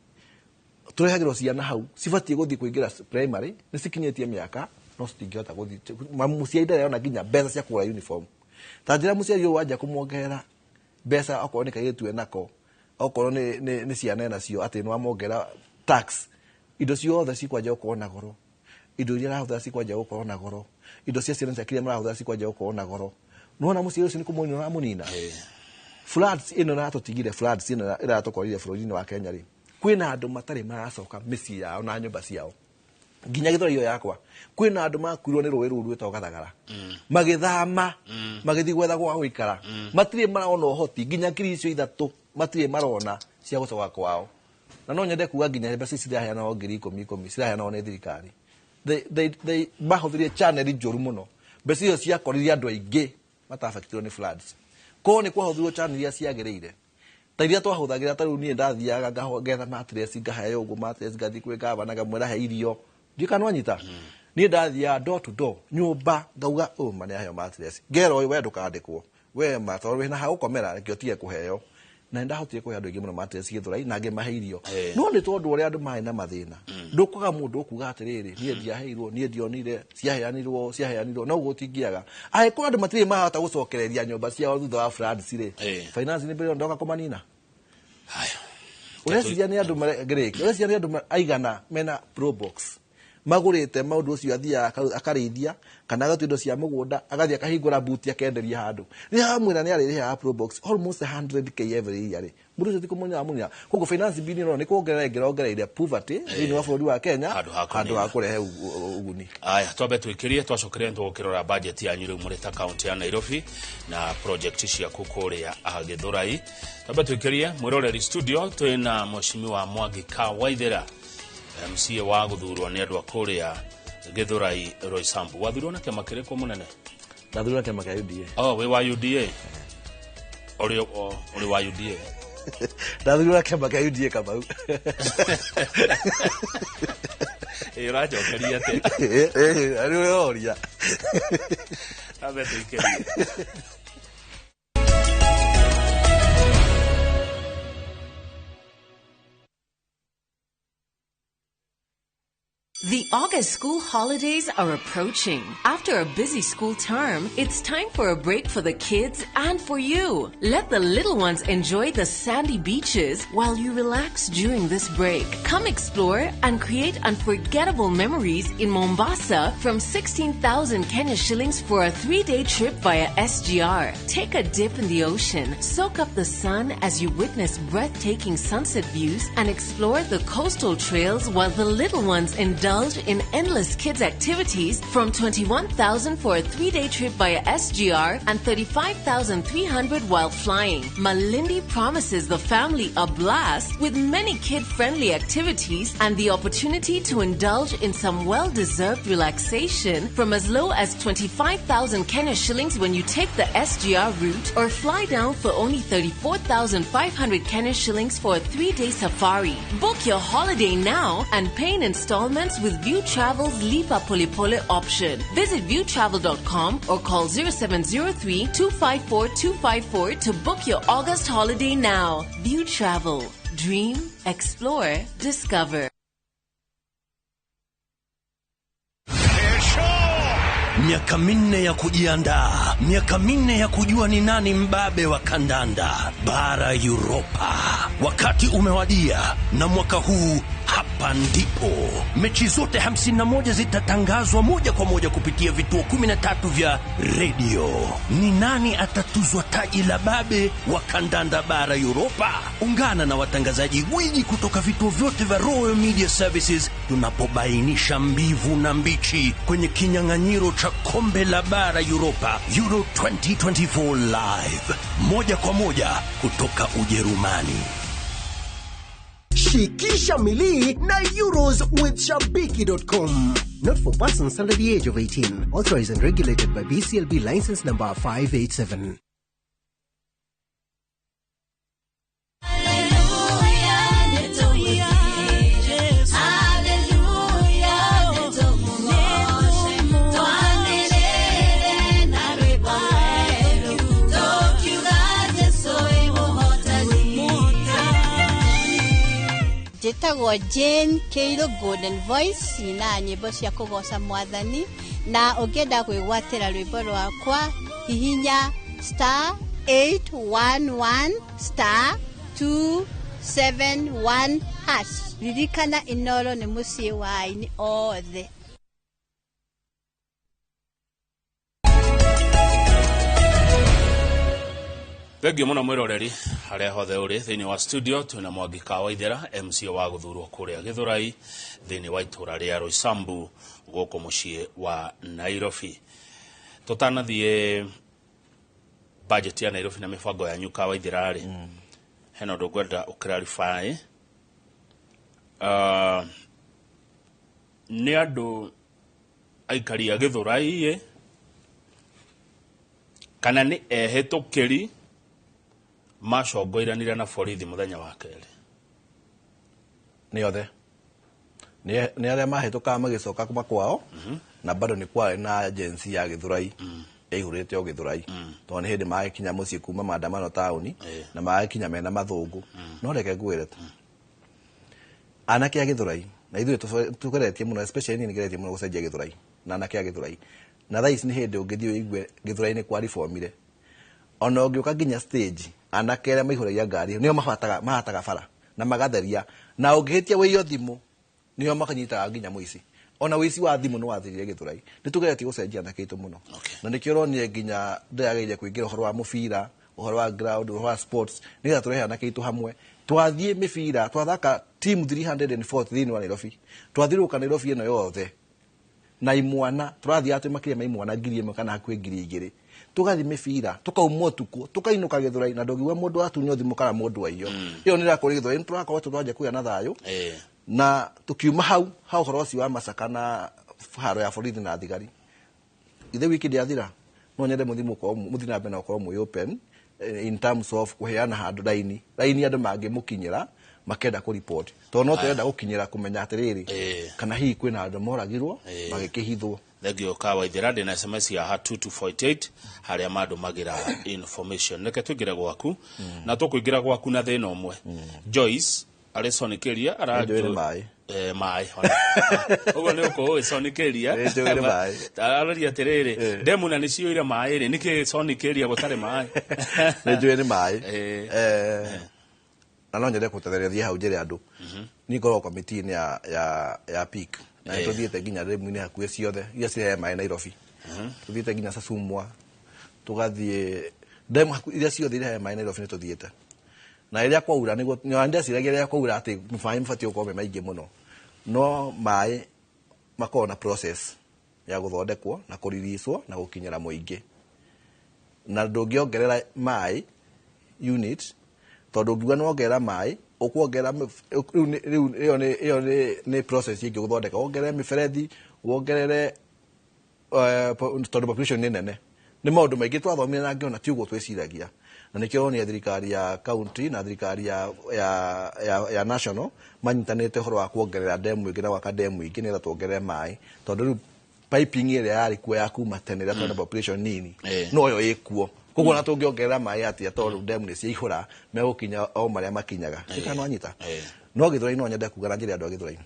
S1: Tũrehagĩrwo ciana hau cibatiĩ gũthiĩ kũingĩra primary, nĩ cikinyĩtie mĩaka no citingĩhota gũthiĩ. Mũciari ndarĩ nginya mbeca cia kũgũra uniform. Ta njĩra mũciari ũyũ wanjia kũmuongerera mbeca okorwo nĩ kairĩtu enako, okorwo nĩ ciana enacio, atĩ nĩ wamongerera tax, indo ciothe cikwanjia gũkorwo na goro, indo iria arahũthĩra cikwanjia gũkorwo na goro, indo cia ciana ciake iria marahũthĩra cikwanjia gũkorwo na goro. Nĩwona mũciari ũcio nĩ kũmũnina ũramũnina. Floods ĩno ĩratũtigire, floods ĩno ĩratũkorire bũrũri-inĩ wa Kenya rĩ, kwĩna andũ matarĩ maracoka mĩciĩ yao na nyũmba ciao nginya gĩthũrai yakwa. Kwĩna andũ makuirwo nĩ rũĩ rũu rwĩtagwo Gathagara, magĩthama magĩthiĩ gwetha gwa gũikara, matirĩ marona ũhoti nginya 3,000 matirĩ marona cia gũcoka kwao. Na no nyende kuga nginya mbeca ici ciraheanwo 10,000 10,000 ciraheanwo nĩ thirikari, they mahũthĩrire channel njũru mũno. Mbeca icio ciakorire andũ aingĩ matabakitirwo nĩ floods. Koguo nĩ kwahũthĩrwo channel iria ciagĩrĩire ta iria twahũthagĩra. Ta rĩu niĩ ndathiaga ngetha mattress, ngaheo ũguo mattress, ngathiĩ kwĩ gavana ngamwĩra he irio. Ndiũ kana nwanyita, niĩ ndathiaga door to door, nyũmba, ngauga ũyũ ma nĩaheo mattress, ngera ũyũ we ndũkandĩkwo we ma tondũ wĩna ha gũkomera, reke ũtige kũheo. Na nĩndahotire kũhe andũ aingĩ mũno mattress Gĩthũrai na ngĩmahe irio. No nĩ tondũ ũrĩa andũ marĩ na mathĩna, ndũkwaga mũndũ ũkuga atĩrĩrĩ, niĩ ndiaheirwo, niĩ ndionire, ciaheanirwo ciaheanirwo, no ũguo ũtingĩaga. Angĩkorwo andũ matirĩ marahota gũcokereria nyũmba ciao thutha wa floods rĩ, finance nĩ mbere ndoka kũmanina.
S2: Haya.
S1: Ũreciria nĩ andũ ngĩrĩki, ũreciria nĩ andũ aigana mena probox magũrĩte maũndũ ũcio, athiaga akarĩithia kana agatua indo cia mũgũnda, agathiĩ akahingũra buti akenderia handũ, rĩrĩa amwĩra nĩ arĩrĩhaga probox almost 100K every year rĩ, mũndũ ũcio ti kũmũnina mũnina. Koguo finance bill ĩno nĩ kuongerera ĩngĩrongereire poverty thĩinĩ wa bũrũri wa Kenya
S2: handũ ha
S1: handũ ha
S2: kũnina.
S1: Kũrehe ũguni.
S2: Aya, twambe twĩkĩrie, twacokeria nĩtũgũkĩrora budget yanyu rĩu mũrĩ ta kaunti ya Nairobi na project ciaku kũrĩa Gĩthũrai. Twambe twĩkĩrie mwĩroreri studio twĩna mheshimiwa Mwangi Waithera, MCA wa gũthurwo nĩ andũ a kũrĩa Gĩthũrai Roysambu. Wathurwo na kĩama kĩrĩkũ, mũnene?
S1: Ndathurwo na kĩama kĩa UDA.
S2: Oh, wĩ wa UDA? Ũrĩ ũrĩ wa UDA?
S1: Ndathurwo na kĩama kĩa UDA, Kamau.
S2: Ĩ, ũranjokeria atĩa?
S1: Rĩu ũroria.
S2: Twambe twĩkĩrie.
S3: The August school holidays are approaching. After a busy school term, it's time for a break for the kids and for you. Let the little ones enjoy the sandy beaches while you relax during this break. Come explore and create unforgettable memories in Mombasa from 16,000 Kenya shillings for a 3-day trip via SGR. Take a dip in the ocean, soak up the sun as you witness breathtaking sunset views, and explore the coastal trails while the little ones indulge in endless kids activities from 21,000 for a 3-day trip via SGR and 35,300 while flying. Malindi promises the family a blast with many kid-friendly activities and the opportunity to indulge in some well-deserved relaxation from as low as 25,000 Kenya shillings when you take the SGR route or fly down for only 34,500 Kenya shillings for a 3-day safari. Book your holiday now and pay in installments with View Travel's Lipa Pole Pole option. Visit viewtravel.com or call 0703 254 254 to book your August holiday now. View Travel. Dream, explore, discover.
S4: Miaka 4 ya kujiandaa, miaka 4 ya kujua ni nani mbabe wa kandanda bara Europa. Wakati umewadia, na mwaka huu hapa ndipo mechi zote 51 zitatangazwa moja kwa moja kupitia vituo 13 vya redio. Ni nani atatuzwa taji la babe wa kandanda bara Europa? Ungana na watangazaji gwiji kutoka vituo vyote vya Royal Media Services tunapobainisha mbivu na mbichi kwenye kinyang'anyiro cha kombe la bara Europa Euro 2024 live moja kwa moja kutoka Ujerumani.
S5: Shikisha milii na Euros with Shabiki.com. Not for persons under the age of 18. Authorized and regulated by BCLB license number 587.
S6: Njĩtagwo Jane Kĩirũ Golden Voice, nyinaga nyĩmbo cia kũgoca mwathani, na ũngĩenda kwĩgwatĩra rwĩmbo rwakwa hihinya star 811 star 271 hash. Ririkana Inoro nĩ mũciĩ wa aini othe.
S2: Thengio muno mwiroreri haria hothe uri thiini wa studio twina Mwangi ka Waithera MC wa guthurwo kuria Githurai thiini wa itura ria Roysambu guku mucii wa Nairobi. Tutanathie budget ya Nairobi na mibango yanyu ka Waithera ri, hena undu ngwenda uclarify. Ni andu aikari a Githurai kana ni ehitukiri macongoiranire na borithi muthenya wa keri?
S1: Nĩ othe, nĩ arĩa mahĩtũkaga magĩcoka kuma kwao, na bado nĩ kwarĩ na agency ya Githurai ĩihũrĩte o Githurai, tondũ nĩ hĩndĩ magĩkinya mũciĩ kuma maandamano taũni na magĩkinya mena mathũngũ. No reke ngwĩre tu, anake a Githurai na ithuĩ tũgeretie mũno, especially niĩ nĩngeretie mũno gũcenjia Githurai na anake a Githurai, na thaa ici nĩ hĩndĩ ũngĩthiĩ ũigue Githurai nĩ kwa reformire. Ona ũngĩũka nginya stage, anake arĩa maihũragia ngari nĩo mahataga bara na magatheria, na ũngĩhĩtia wĩio thimũ nĩo makanyitaga nginya mũici. Ona wĩici wa thimũ nĩ wathirire Githurai. Nĩ tũgeretie gũcenjia anake aitũ mũno, na nĩkĩo ũronire nginya ndĩrageria kũingĩra ũhoro wa mũbira, ũhoro wa ground, ũhoro wa sports, nĩgetha tũrehe anake aitũ hamwe. Twathiĩ mĩbira, twathaka team 340 thĩinĩ wa Nairobi, twathiũrũrũka Nairobi ĩno yothe na imwana, tũrathiaga twĩ makĩria ma imwana 1000 kana hakuhĩ 2000, tũgathiĩ mĩbira, tũkauma ũtukũ, tũkainũka Githurai, na ndũngiuga mũndũ atunywo thimũ kana mũndũ aiywo. Ĩyo nĩ ĩrakorwo Githurai nĩ tũrakorwo twanjia kũgĩa na thayũ. Na tukiuma hau hau ũhoro ũcio wa Masaka na haro ya borithi na thigari, ithe wiki ndĩathira, no nyende mũthiĩ na mbere na gũkorwo mwĩ open in terms of kũheana handũ raini raini andũ mangĩmũkinyĩra makenda kũ-report, tondũ no tũrenda gũkinyĩra kũmenya atĩrĩrĩ, kana hihi kwĩna andũ moragirwo magĩkĩhithwo.
S2: Thengio ka Waithera, ndĩna SMS ya ha 2248 harĩa mandũmagĩra information. Reke tũingĩre gwaku, na tũkũingĩra gwaku na thĩna ũmwe. Joyce arĩ Sonicaria.
S1: Nĩnjũĩ nĩ maĩ.
S2: Maĩ ũguo nĩ ũkũũĩ Sonicaria.
S1: Nĩnjũĩ nĩ maĩ.
S2: Aroria atĩrĩrĩ, ndemu na nĩciyũire maĩ rĩ, nĩkĩ Sonicaria gũtarĩ maĩ?
S1: Nĩnjũĩ nĩ maĩ. Na no nyende gũtetheria thiĩ hau njĩre andũ, niĩ ngoragwo committee-inĩ ya PIC, na nĩ tũthiĩte nginya ndemu-inĩ hakuhĩ ciothe iria cirehe maĩ Nairobi. Tũthiĩte nginya Sasumwa, tũgathiĩ ndemu hakuhĩ iria ciothe irehe maĩ Nairobi nĩ tũthiĩte. Na rĩrĩa kwaura nĩguo ndeciragia rĩrĩa kwaura atĩ maĩ mabatiĩ gũkorwo me maingĩ mũno, no maĩ makoragwo na process ya gũthondekwo na kũriricwo na gũkinyĩra mũingĩ, na ndũngĩongerera maĩ unit, tondũ ũngiuga nĩ wongerera maĩ ũkuongerera rĩu ĩyo nĩ process ĩngĩ gũthondeka, wongerere mĩberethi, wongerere tondũ population nĩ nene. Nĩ maũndũ maingĩ twathomire na ngĩona ti ũguo twĩciragia, na nĩkĩo ũronire thirikari ya county na thirikari ya national manyitanĩte ũhoro wa kuongerera ndemu ĩngĩ na gwaka ndemu ingĩ nĩgetha tuongerere maĩ, tondũ rĩu piping ĩrĩa yarĩ kuo ya kuma tene ĩrĩa twĩna population nini noyo ĩkuo. Koguo ona tũngĩongerera maĩ atĩa, tondũ ndemu nĩ ciaihũra megũkinya o marĩa makinyaga. Kana wanyita? No Githurai no nyende kuga na njĩra andũ a Githurai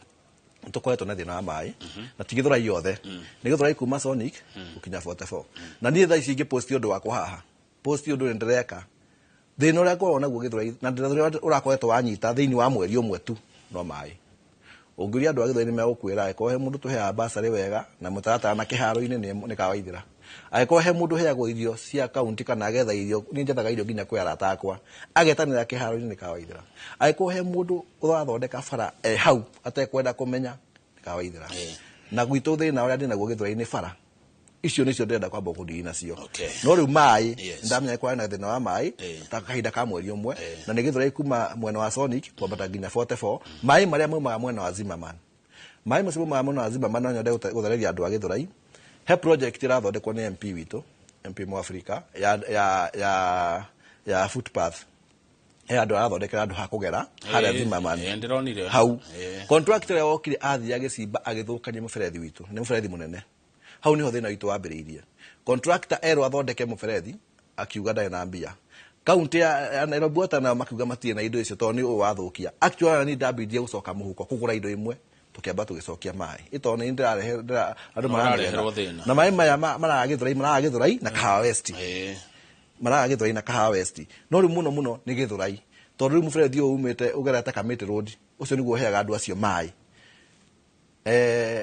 S1: tũkoretwo na thĩna wa maĩ, na ti Githurai yothe, nĩ Githurai kuma Sonic gũkinya 44. Na niĩ thaa ici ingĩpost ũndũ wakwa haha, post ũndũ ũrĩa ndĩreka, thĩna ũrĩa ngoragwo naguo Githurai na thĩna ũrĩa ũrakoretwo wanyita thĩinĩ wa mweri ũmwe tu no maĩ. Ũngĩũria andũ a Githurai nĩ megũkwĩra, angĩkorwo he mũndũ tũheaga bursary wega na mũtaratara na kĩharo-inĩ nĩ Kawaithĩra. Angĩkorwo he mũndũ ũheagwo irio cia kaunti kana agetha irio, niĩ njethaga irio nginya kwĩ arata akwa, agetanĩra kĩharo-inĩ nĩ Kawaithĩra. Angĩkorwo he mũndũ ũrathondeka bara e hau atekwenda kũmenya nĩ Kawaithĩra. Na gwitũ thĩna ũrĩa ndĩnaguo Githurai nĩ bara icio nĩcio ndĩrenda kwamba kũndiri nacio. No rĩu maĩ, ndamenya kwarĩ na thĩna wa maĩ ta kahinda ka mweri ũmwe, na nĩ Githurai kuma mwena wa Sonic kwambata nginya 44, maĩ marĩa maumaga mwena wa Zimmerman, maĩ macio maumaga mwena wa Zimmerman, no nyende gũthereria andũ a Githurai. He project ĩrathondekwo nĩ MP witũ, MP Mwafrika, ya footpath, he andũ arathondekera andũ ha kũgera harĩa Zimmerman.
S2: Ndĩronire.
S1: Hau contractor ũrĩa wokire athiĩ agĩcimba agĩthũkania mũberethi witũ, nĩ mũberethi mũnene. Hau niho thĩna witũ wambĩrĩirie. Contractor erwo athondeke mũberethi akiuga ndarĩ na mbia. Kaunti ya Nairobi Water nao makiuga matirĩ na indo icio tondũ nĩ ũũ wathũkia. Actually niĩ ndambindire gũcoka mũhuko kũgũra indo imwe, tũkĩamba tũgĩcokia maĩ ĩ tondũ nĩ ndĩrarehe andũ
S2: Marareherwo
S1: maranegena.
S2: Thĩna.
S1: Na maĩ maya maraga Gĩthũrai, maraga Gĩthũrai na Kahawa West. Maraga Gĩthũrai na Kahawa West, no rĩu mũno mũno nĩ Gĩthũrai, tondũ rĩu mũberethi ũyũ umĩte ũgerete Kamĩtĩ Road, ũcio nĩguo ũheaga andũ acio maĩ.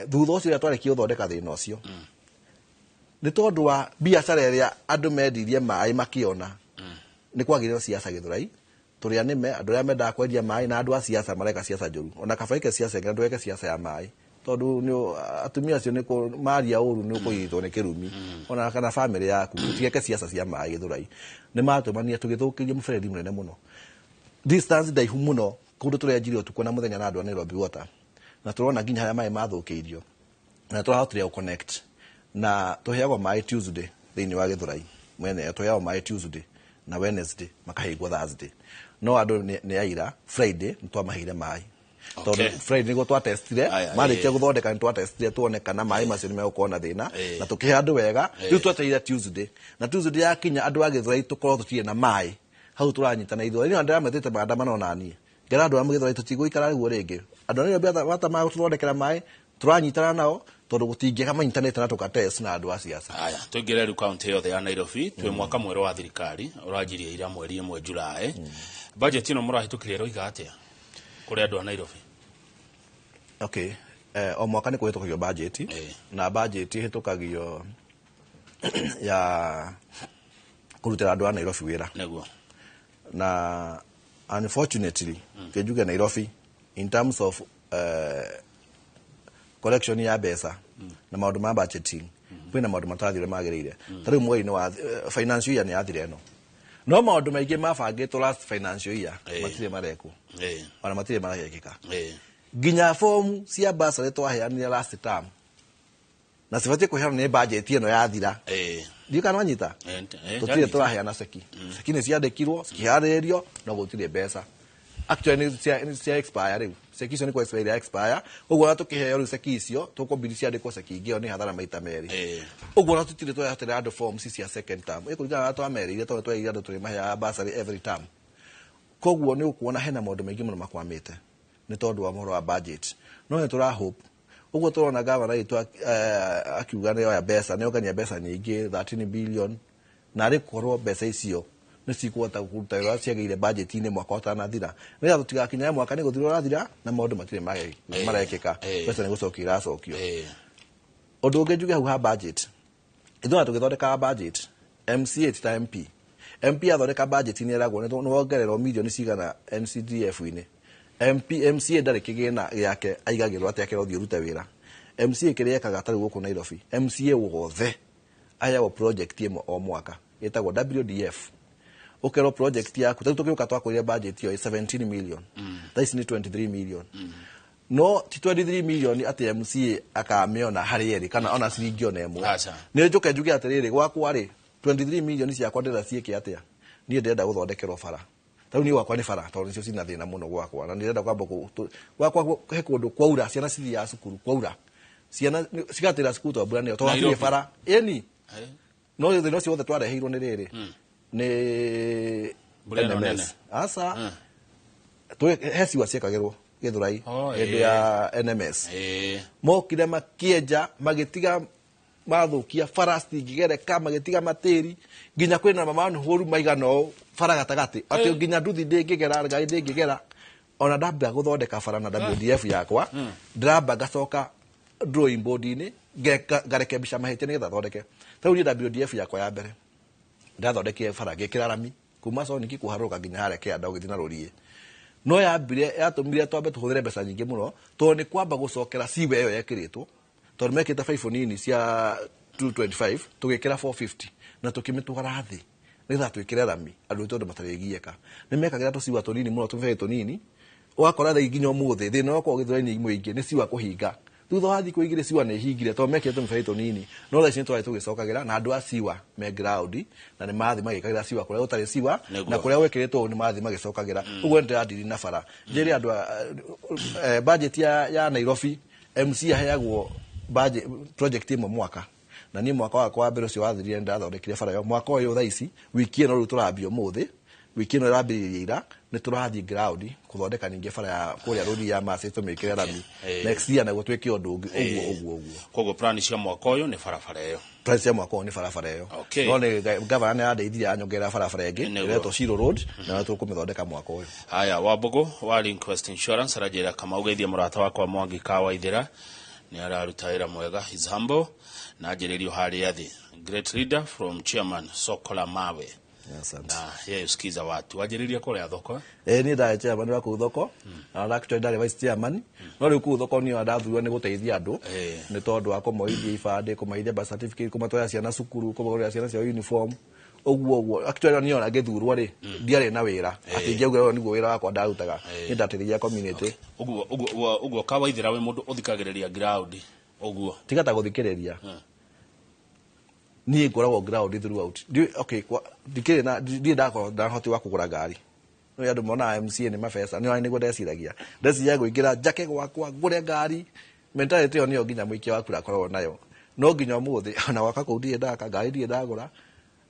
S1: Thutha ũcio rĩrĩa twarĩkia gũthondeka thĩna ũcio, nĩ tondũ wa biacara ĩrĩa andũ mendirie maĩ makĩona, nĩ kwagĩrĩrwo ciaca Gĩthũrai tũrĩa nĩme andũ arĩa mendaga kwendia maĩ na andũ a ciaca mareka ciaca njũru. Ona kaba ike ciaca ĩngĩ na ndũgeke ciaca ya maĩ, tondũ atumia acio nĩ maria ũru nĩ ũkũnyitwo nĩ kĩrumi ona kana bamĩrĩ yaku. Tũtigeke ciaca cia maĩ Gĩthũrai. Nĩ matũmania tũgĩthũkĩria mũberethi mũnene mũno, distance ndaihu mũno, kũndũ tũrenjire ũtukũ na mũthenya na andũ a Nairobi Water, na tũrona nginya harĩa maĩ mathũkĩirio na tũrahotire gũ-connect na tũheagwo maĩ Tuesday thĩinĩ wa Gĩthũrai mwene. Tũheagwo maĩ Tuesday na Wednesday, makahingwo Thursday, no andũ nĩ aira Friday nĩ twamaheire maĩ tondũ Friday nĩguo twatestire.
S2: Aya,
S1: Marĩkia gũthondeka nĩ twatestire tuone kana maĩ macio nĩ megũkorwo na thĩna, na tũkĩhe andũ wega. Rĩu twetereire Tuesday, na Tuesday yakinya andũ a Gĩthũrai tũkorwo tũtirĩ na maĩ hau. Tũranyitana ithuĩ niĩ ndĩrametĩte maandamano naniĩ ngera andũ a Gĩthũrai tũtigũikara ũguo rĩngĩ. Andũ a Nairobi matagũtũthondekera maĩ, tũranyitana nao tondũ gũtingĩaga manyitanĩte na tũkatest na andũ a siasa.
S2: Aya, tũingĩre rĩu kaunti yothe ya Nairobi. Twĩ mwaka mwerũ wa thirikari ũranjirie ira mweri 1 Julai. Budget ĩno mũrahĩtũkirie ĩroiga atĩa kũrĩ andũ a Nairobi?
S1: Okay, o mwaka nĩ kũhĩtũkagio budget, na budget ĩhĩtũkagio ya kũrutĩra andũ a Nairobi wĩra. Na unfortunately kĩnjuge Nairobi in terms of collection ya mbeca na maũndũ ma budgeting, kwĩna maũndũ matarathiĩ ũrĩa magĩrĩire. Ta rĩu mweri-inĩ wa financial year nĩ yathira ĩno, no maũndũ maingĩ mabangĩtwo last financial year matirĩ marekwo, ona matirĩ marekĩka. Nginya fomu cia bursary twaheanire last term na cibatiĩ kũheanwo nĩ budget ĩno yathira. Ndiũ kana wanyita? Tũtirĩ
S2: Ndanyita.
S1: tũraheana ceki. Ceki nĩ ciandĩkirwo, cikĩharĩrĩrio, no gũtirĩ mbeca. Actually nĩ cia expire rĩu. Ceki icio nĩ kũ expire expire, ũguo ona tũkĩheo rĩu ceki icio tũkũmbiri ciandĩkwo ceki ingĩ, ĩyo nĩ hathara maita merĩ. Ũguo ona tũtirĩ twahotera andũ forms cia second term ĩkũringana na twamerĩire, tondũ twerĩire andũ tũrĩmaheaga bursary every term. Koguo nĩ ũkuona hena maũndũ maingĩ mũno makwamĩte nĩ tondũ wa ũhoro wa budget, no nĩ tũra hope ũguo tũrona gavana witũ akiuga nĩ oya mbeca, nĩ ongania mbeca nyingĩ 13 billion, na arĩ korwo mbeca icio nĩ cikũhota kũruta wĩra ũrĩa ciagĩrĩire budget-inĩ mwaka ũtanathira, nĩgetha tũtigakinyae mwaka nĩ gũthira ũrathira na maũndũ matirĩ marekĩka. Mbeca nĩ gũcokio iracokio. Ũndũ ũngĩ njuge hau ha budget, ithuĩ ona tũgĩthondekaga budget, MCA ti ta MP. MP athondeka budget nĩ eragwo nĩ wongererwo mirioni cigana NCDF-inĩ. MP, MCA ndarĩ kĩgĩna gĩake aigagĩrwo atĩ akerwo thiĩ ũrute wĩra. MCA kĩrĩa ekaga, ta rĩu gũkũ Nairobi, MCA wothe aheagwo project ĩmwe o mwaka ĩtagwo WDF. Ũkerwo project yaku, ta rĩu tũgĩũka twakorire budget ĩyo ĩ 17 million, thaa ici nĩ 23 million, no ti 23 million atĩ MCA akamĩona harĩ erĩ kana ona ciringi ona ĩmwe.
S2: Aca.
S1: Nĩ njũke njuge atĩrĩrĩ, gwakwa rĩ, 23 million ciakwa ndĩrenda ciĩke atĩa? Niĩ ndĩrenda gũthondekerwo bara. Ta rĩu niĩ gwakwa nĩ bara, tondũ nĩcio cina thĩna mũno gwakwa, na ndĩrenda kwamba gwakwa he kũndũ kwaura ciana cithiaga cukuru, kwaura ciana cigatĩra cukuru tondũ mbura nĩyo, tondũ hatirĩ
S2: Nairobi.
S1: bara ĩni. No thĩna ũcio wothe twareheirwo nĩ rĩrĩ, nĩ
S2: Mbura ĩno
S1: NMS.
S2: Nene.
S1: Aca. He ciwa ciekagĩrwo Gĩthũrai
S2: Oh,
S1: hĩndĩ ya NMS. Mokire makĩenja, magĩtiga mathũkia bara citingĩgereka, magĩtiga matĩri nginya kwĩna mamanhũru maigana ũũ bara gatagatĩ, atĩ nginya nduthi ndĩngĩgera, ngari ndĩngĩgera. Ona ndamba gũthondeka bara na WDF yakwa, ndĩramba ngacoka drawing board-inĩ, ngarekebisha mahĩtia nĩgetha thondeke. Ta rĩu niĩ WDF yakwa ya mbere ndathondekire bara, ngĩkĩra rami kuma Soniki kũharũrũka nginya harĩa kĩanda ũgĩthiĩ na rũriĩ, no yambire yatũmire twambe tũhũthĩre mbeca nyingĩ mũno, tondũ nĩ kwamba gũcokera siwe ĩyo yekĩrĩtwo, tondũ mekĩrĩte baibũ nini cia 225, tũgĩkĩra 450 na tũkĩmĩtwara thĩ nĩgetha twĩkĩre rami andũ, tondũ matarĩgiĩka nĩ mekagĩra tũciwa tũnini mũno, tũbebe tũnini. Ũgakora thaa nginya ũmũthĩ thĩna wakwa Gĩthũrai mũingĩ nĩ ciwa kũhinga. Thutha wa thikũ 2 ciwa nĩ hingire tondũ mekĩrĩte tũmĩberethi tũnini, no thaa ici nĩ twarĩ tũgĩcokagĩra na andũ a ciwa me ground na nĩ marathiĩ magĩkagĩra ciwa kũrĩa gũtarĩ ciwa, na kũrĩa gwĩkĩrĩtwo ũũ nĩ marathiĩ magĩcokagĩra. Ũguo nĩ ndĩradiri na bara njĩre andũ budget ya Nairobi, MC aheagwo budget project ĩmwe mwaka, na niĩ mwaka wakwa wa mbere ũcio wathirire nĩ ndathondekire bara ĩyo. Mwaka ũyũ thaa ici wiki ĩno rĩu tũrambia ũmũthĩ. Wiki ĩno ĩrambĩrĩria ira nĩ tũrathiĩ ground kũthondeka ningĩ bara ya kũrĩa rũri ya Maasai, tũmĩkĩre rami. Next year naguo twĩke ũndũ ũngĩ, ũguo ũguo ũguo.
S2: Koguo plan cia mwaka ũyũ nĩ barabara ĩyo?
S1: Plan cia mwaka ũyũ nĩ barabara ĩyo. No nĩ gavana nĩ arandeithirie, anyongerera barabara ĩngĩ ĩretwo Shiro Road, na tũkũmĩthondeka mwaka ũyũ.
S2: Haya, Wambugu wa Linquest Insurance aranjĩra, Kamau, geithia mũrata wakwa Mwangi Kawaithĩra, nĩ araruta wĩra mwega, is humble na anjĩrĩrio harĩa thĩ. Great leader from chairman soko la mawe.
S1: Asante.
S2: Na yeye usikiza watu wanjĩrĩria kũrĩa thoko.
S1: Niĩ ndarĩ chairman wa kũu thoko, na actually ndarĩ vice chairman, no rĩu kũu thoko niĩ ndathurwo nĩ gũteithia andũ, nĩ tondũ wa kũmoithia ibandĩ, kũmaithia birth certificate, kũmatwarĩra ciana cukuru, kũmagũrĩra ciana ciao uniform, ũguo ũguo. Actually niĩ ona ngĩthurwo rĩ, ndiarĩ na wĩra atĩ ingĩauga ũyũ nĩguo wĩra wakwa ndarutaga. Niĩ ndateithagia community.
S2: Ũguo Kawaithĩra, wĩ mũndũ ũthikagĩrĩria ground ũguo?
S1: Tiga ta gũthikĩrĩria, niĩ ngoragwo ground throughout. Okay, ndikĩrĩ na ndirĩ ndakorwo na hoti wa kũgũra ngari. No andũ monaga MCA nĩ mabeca, nĩ nĩguo ndeciragia kũingĩra njake gwakwa ngũre ngari. Mentality ĩyo nĩyo nginya mũikia wa kura akoragwo nayo, no nginya ũmũthĩ ona gwaka kũu ndirĩ ndaka ngari, ndirĩ ndagũra.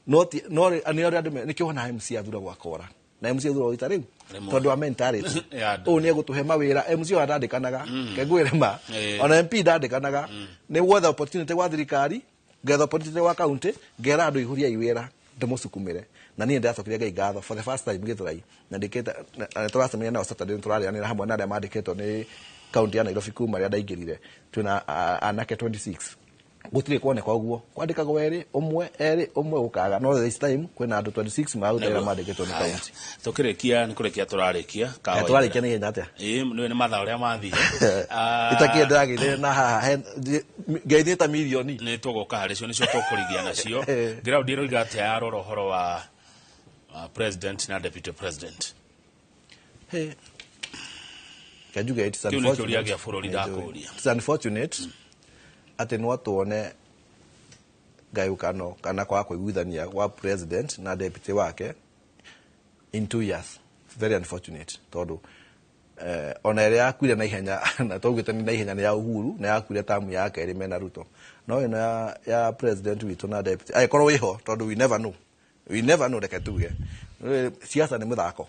S1: No no nĩ ũrĩa andũ nĩkĩo wona MCA athuragwo akora na MCA athuragwo ita rĩu
S2: Rĩmwe.
S1: tondũ wa mentality.
S2: Ya andũ.
S1: Ũũ nĩ egũtũhe mawĩra. MCA ona ndandĩkanaga, kengwĩre ma. Ona MP ndandĩkanaga. Nĩ gwetha opportunity gwa thirikari, ngetha opportunity gwa county, ngera andũ ihũriai wĩra ndĩmũcukumĩre. Na niĩ ndĩracokeria Ngai ngatho, for the first time Gĩthũrai na ndĩkĩte na tũracemania nao Saturday, nĩ tũrarĩanĩra hamwe na arĩa mandĩkĩtwo nĩ county ya Nairobi. Kuma rĩrĩa ndaingĩrire, twĩna anake 26. Gũtirĩ kuoneka ũguo, kwandĩkagwo erĩ ũmwe, erĩ ũmwe, gũkaga, no this time kwĩna andũ 26 mararuta wĩra mandĩkĩtwo nĩ county.
S2: Tũkĩrĩkia, nĩ kũrĩkia tũrarĩkia.
S1: Tũrarĩkia nĩ ihenya atĩa?
S2: Ĩĩ, nĩ mathaa ũrĩa mathiĩ.
S1: Itakiĩ ndĩragĩire na haha ngeithie ta mirioni.
S2: Nĩ tũgũka harĩ cio, nĩcio tũkũrigia nacio. Ground ĩroiga atĩa yarora ũhoro wa president na deputy president?
S1: Hey. Kanjuge, it's
S2: Kĩu nĩ kĩũria
S1: unfortunate.
S2: gĩa bũrũri ndakũria.
S1: It's unfortunate atĩ no tuone ngayũkano kana kwaga kũiguithania gwa president na deputy wake in 2 years. It's very unfortunate tondũ ona ĩrĩa yakuire na ihenya, na twaugĩte nĩ na ihenya, nĩ ya Uhuru, na yakuire tamu ya kerĩ mena Ruto. No ĩno ya president witũ na deputy, angĩkorwo wĩho, tondũ we never know, we never know. Reke tuge siasa nĩ mũthako.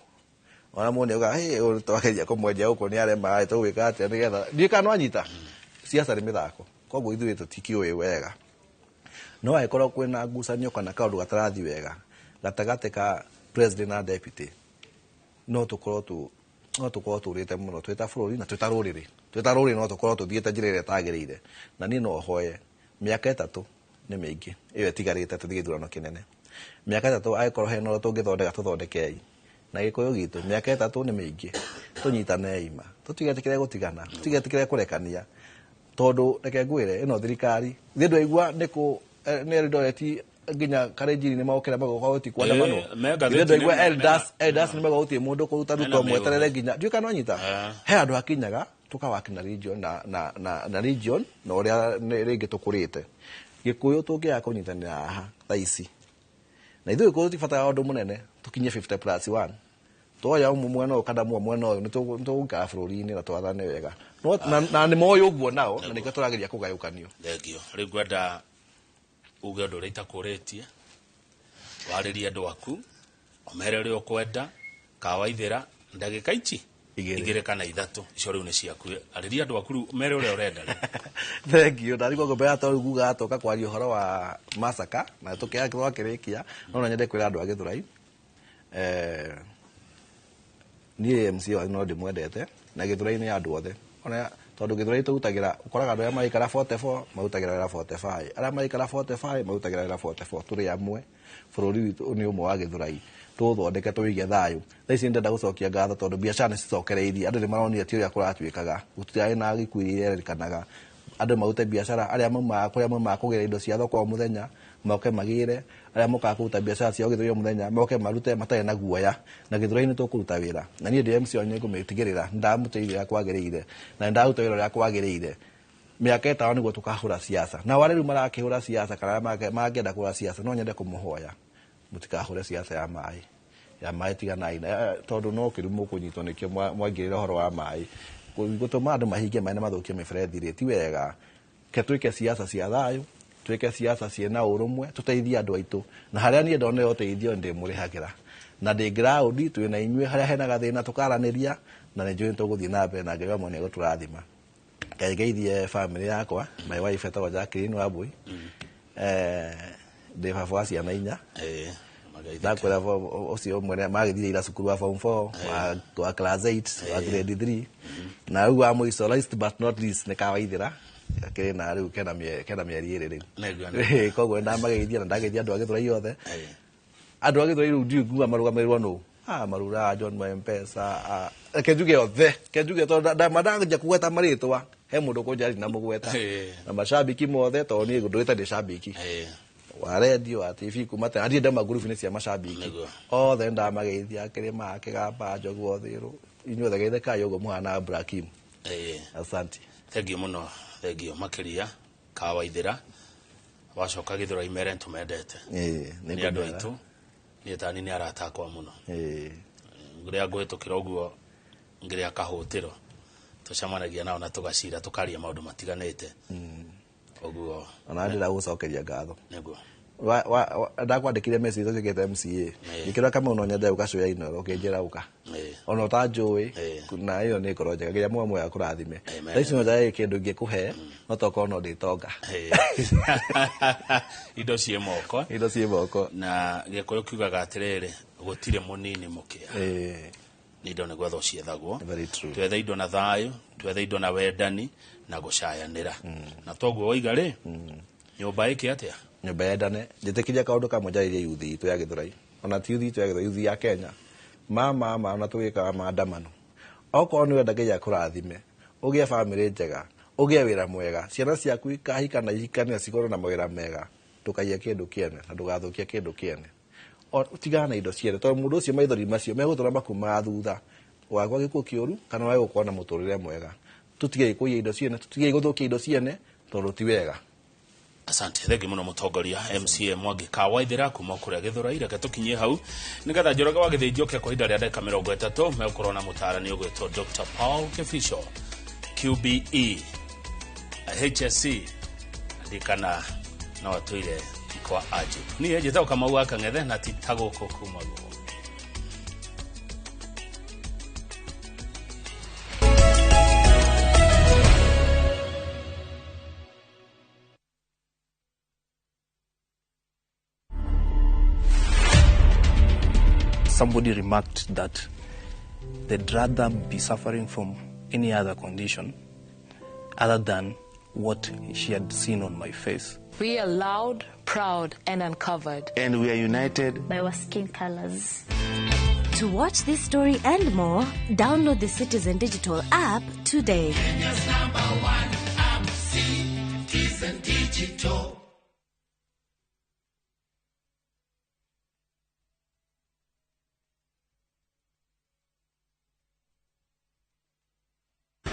S1: Ona mũndũ nĩauga, "Hey, ũyũ twageria kũmwendia gũkũ nĩ arema, tũgwĩka atĩa nĩgetha ndiĩ kana nwanyita?" Siasa nĩ mĩthako, koguo ithuĩ tũtikĩũĩ wega. No angĩkorwo kwĩna ngucanio kana kaũndũ gatarathiĩ wega gatagatĩ ka president na deputy, no tũkorwo tũrĩte mũno twĩ ta bũrũri na twĩ ta rũrĩrĩ, no tũkorwo tũthiĩte njĩra ĩrĩa ĩtagĩrĩire. Na niĩ no hoe, mĩaka 3 nĩ mĩingĩ ĩyo ĩtigarĩte tũthiĩ gĩthurano kĩnene. Mĩaka 3, angĩkorwo hena ũrĩa tũngĩthondeka, tũthondekei na Gĩkũyũ gitũ. Mĩaka 3 nĩ mĩingĩ, tũnyitanei ma, tũtigetĩkĩre gũtigana, tũtigetĩkĩre kũrekania, tondũ reke ngwĩre, ĩno thirikari thĩ ndwaigua nĩ kũ nĩ Eldoret nginya Kalenjin nĩ maokĩra magoka gũti kuandamano.
S2: Me ngathĩti
S1: Ithe ndwaigua elders, elders nĩ mauga gũtirĩ mũndũ kũruta
S2: Mena
S1: Ruto, mweterere
S2: mĩũru.
S1: nginya ndiũĩ kana nwanyita. He handũ hakinyaga tũkawaki na region na region na ũrĩa rĩngĩ tũkũrĩte Gĩkũyũ tũngĩaga kũnyitanĩra haha thaa ici, na ithuĩ Gĩkũyũ tũtibataraga ũndũ mũnene, tũkinye 50 plus 1, twoya ũmwe mwena ũyũ kana mwena ũyũ, nĩ tũgũikara bũrũri-inĩ na twathane wega. Na nĩ moĩ ũguo nao, na nĩkĩo tũrageria kũgayũkanio.
S2: Thengio. Rĩu ngwenda uge ũndũ ũrĩa itakũrĩtie, warĩrie andũ aku, ũmere ũrĩa ũkwenda. Kawaithĩra, ndagĩka ici
S1: 2.
S2: 2 kana 3 icio rĩu nĩ ciaku. Arĩria andũ aku rĩu, ũmere ũrĩa ũrenda rĩu.
S1: Thank you. Ndarigwo ngombe ya tondũ nguga toka kwaria ũhoro wa masaka na tũkĩaya twakĩrĩkia, no nyende kwĩra andũ a Gĩthũrai, niĩ MC wanyu no ndĩmwendete, na Gĩthũrai nĩ andũ othe, ona tondũ Gĩthũrai tũrutagĩra, ũkoraga andũ arĩa maraikara 44 marutagĩra wĩra 45, arĩa maraikara 45 marutagĩra wĩra 44. Tũrĩ amwe, bũrũri witũ nĩ ũmwe wa Gĩthũrai, tũũthondeke, tũige thayũ. Thaa ici nĩndĩrenda gũcokia ngatho tondũ biacara nĩ cicokereirie, andũ nĩ maronire ti ũrĩa kũratuĩkaga, gũtirarĩ na gĩkuũ iria irerĩkanaga. Andũ marute biacara, arĩa maumaga kũrĩa maumaga kũgĩra indo cia thoko o mũthenya moke magĩre, arĩa mokaga kũruta biacara ciao Gĩthũrai o mũthenya moke marute matarĩ na guoya. Na Gĩthũrai nĩ tũkũruta wĩra, na niĩ ndĩ MC wanyu nĩngũmĩtigĩrĩra nĩndamũteithia ũrĩa kwagĩrĩire na nĩndaruta wĩra ũrĩa kwagĩrĩire. Mĩaka 5 nĩguo tũkahũra siasa, na arĩa rĩu marakĩhũra siasa kana arĩa mangĩenda kũhũra siasa, no nyende kũmũhoya mũtikahũre siasa ya maĩ, ya maĩ tiganai tondũ no kĩru mũkũnyitwo nĩkĩo mwaingĩrĩra ũhoro wa maĩ. Gũtũma andũ mahinge maĩ na mathũkie mĩberethi rĩ, ti wega. Ke twĩke siasa cia thayũ, Twĩke siasa ciĩna ũrũmwe, tũteithie andũ aitũ, na harĩa niĩ ndonera ũteithio ndĩmũrĩhagĩra na ndĩ ground twĩna inyuĩ, harĩa hena gathĩna tũkaranĩria, na nĩ njũĩ nĩtũgũthiĩ na mbere na Ngai wa mwene nĩegũtũrathima. Ngai ngeithie family yakwa, my wife etagwo Jacqueline Wambui. Ndĩ baba wa ciana 4. Ndakwĩra ũcio ũmwe magĩthire ira cukuru wa form 4, wa class 8, wa grade 3, na rĩu wa mũico, last but not least, nĩ Kawaithĩra, akĩrĩ na rĩu kena mĩeri 2 rĩu. Koguo nĩndamageithia na ndageithia andũ a Gĩthũrai othe. Andũ a Gĩthũrai rĩu ndiũĩ nguga marũgamĩrĩrwo nũ. Marura John wa M-Pesa, reke njuge othe, reke njuge tondũ mandanjia kũgweta marĩtwa, he mũndũ ũkũnjara na mũgweta. Na macambiki mothe, tondũ niĩ ndũĩte ndĩ cambiki. Wa radio, wa TV, kuma tene, ndirĩ ndauma ngurubu-inĩ cia macambiki. Othe nĩndamageithia, Kĩrĩma, Kĩgamba, Njogu, Othĩrũ, inyuothe geithĩkai ũguo mũhana Ibrahim. Asante.
S2: Thengiũ mũno, thengiũ makĩria Kawaithĩra. Wacoka Gĩthũrai mere nĩtũmendete. Nĩ andũ aitũ, niĩ tani nĩ arata akwa mũno. Rĩrĩa ngũhĩtũkĩra ũguo ngĩrĩa kahũtĩro, tũcemanagia nao na tũgacira, tũkaria maũndũ matiganĩte. Ũguo.
S1: Ona ndĩra gũcokeria ngatho.
S2: Nĩguo.
S1: Ndakwandĩkire message ũtuĩkĩte MCA. Ngĩkĩra Kamau no nyende gũka cũya Inooro, ũkĩnjĩra ũka. Ona ũtanjũĩ, na ĩyo nĩ ngoro njega, nginya Mwamu Mwega akũrathime. Thaa ici no njage kĩndũ ingĩkũhe, no tokorwo no ndĩtonga.
S2: Indo ciĩ moko.
S1: Indo ciĩ moko.
S2: Na Gĩkũyũ kiugaga atĩrĩrĩ, gũtirĩ mũnini mũkĩa. Nĩ indo nĩ gwethwo ciethagwo.
S1: Very true.
S2: Twethe indo na thayũ, twethe indo na wendani na gũcayanĩra. Na toguo waiga rĩ, nyũmba ĩkĩ atĩa?
S1: Nyũmba yendane. Njĩtĩkĩria kaũndũ kamwe njarĩrie yuthi itũ ya Gĩthũrai. Ona ti yuthi itũ ya Gĩthũrai, yuthi ya Kenya. Ma ona tũgĩkaga maandamano. Okorwo nĩ ũrenda Ngai akũrathime, ũgĩe bamĩrĩ njega, ũgĩe wĩra mwega, ciana ciaku ikahika na ihikane na cikorwo na mawĩra mega, ndũkaiye kĩndũ kĩene na ndũgathũkie kĩndũ kĩene. Tigana na indo ciene, tondũ mũndũ ũcio maithori macio megũtũra makumaga thutha wakwa gĩkuũ kĩũru kana wage gũkorwo na mũtũrĩre mwega. Tũtigei kũiya indo ciene, tũtigei gũthũkia indo ciene, tondũ ti wega.
S2: Asante, thengi muno mutongoria MCA Mwangi Kawaithĩra kuma kũrĩa Gĩthũrai. Reke tũkinyie hau nĩgetha Njoroge wa Gĩthĩnji oke kwa ihinda rĩa ndagĩka 30 megũkorwo na mũtaarani ũgwĩtwo Dr. Paul Kibicho, QBE HSC, ndikana no atũire kwa Ajib. Niĩ njĩtagwo Kamau wa Kang'ethe na ti ta gũkũ kuma guo.
S7: Somebody remarked that they'd rather be suffering from any other condition other than what she had seen on my face.
S8: We are loud, proud, and uncovered.
S9: And we are united
S10: by our skin colors.
S3: To watch this story and more, download the Citizen Digital app today.
S11: Kenya's #1 app, Citizen Digital.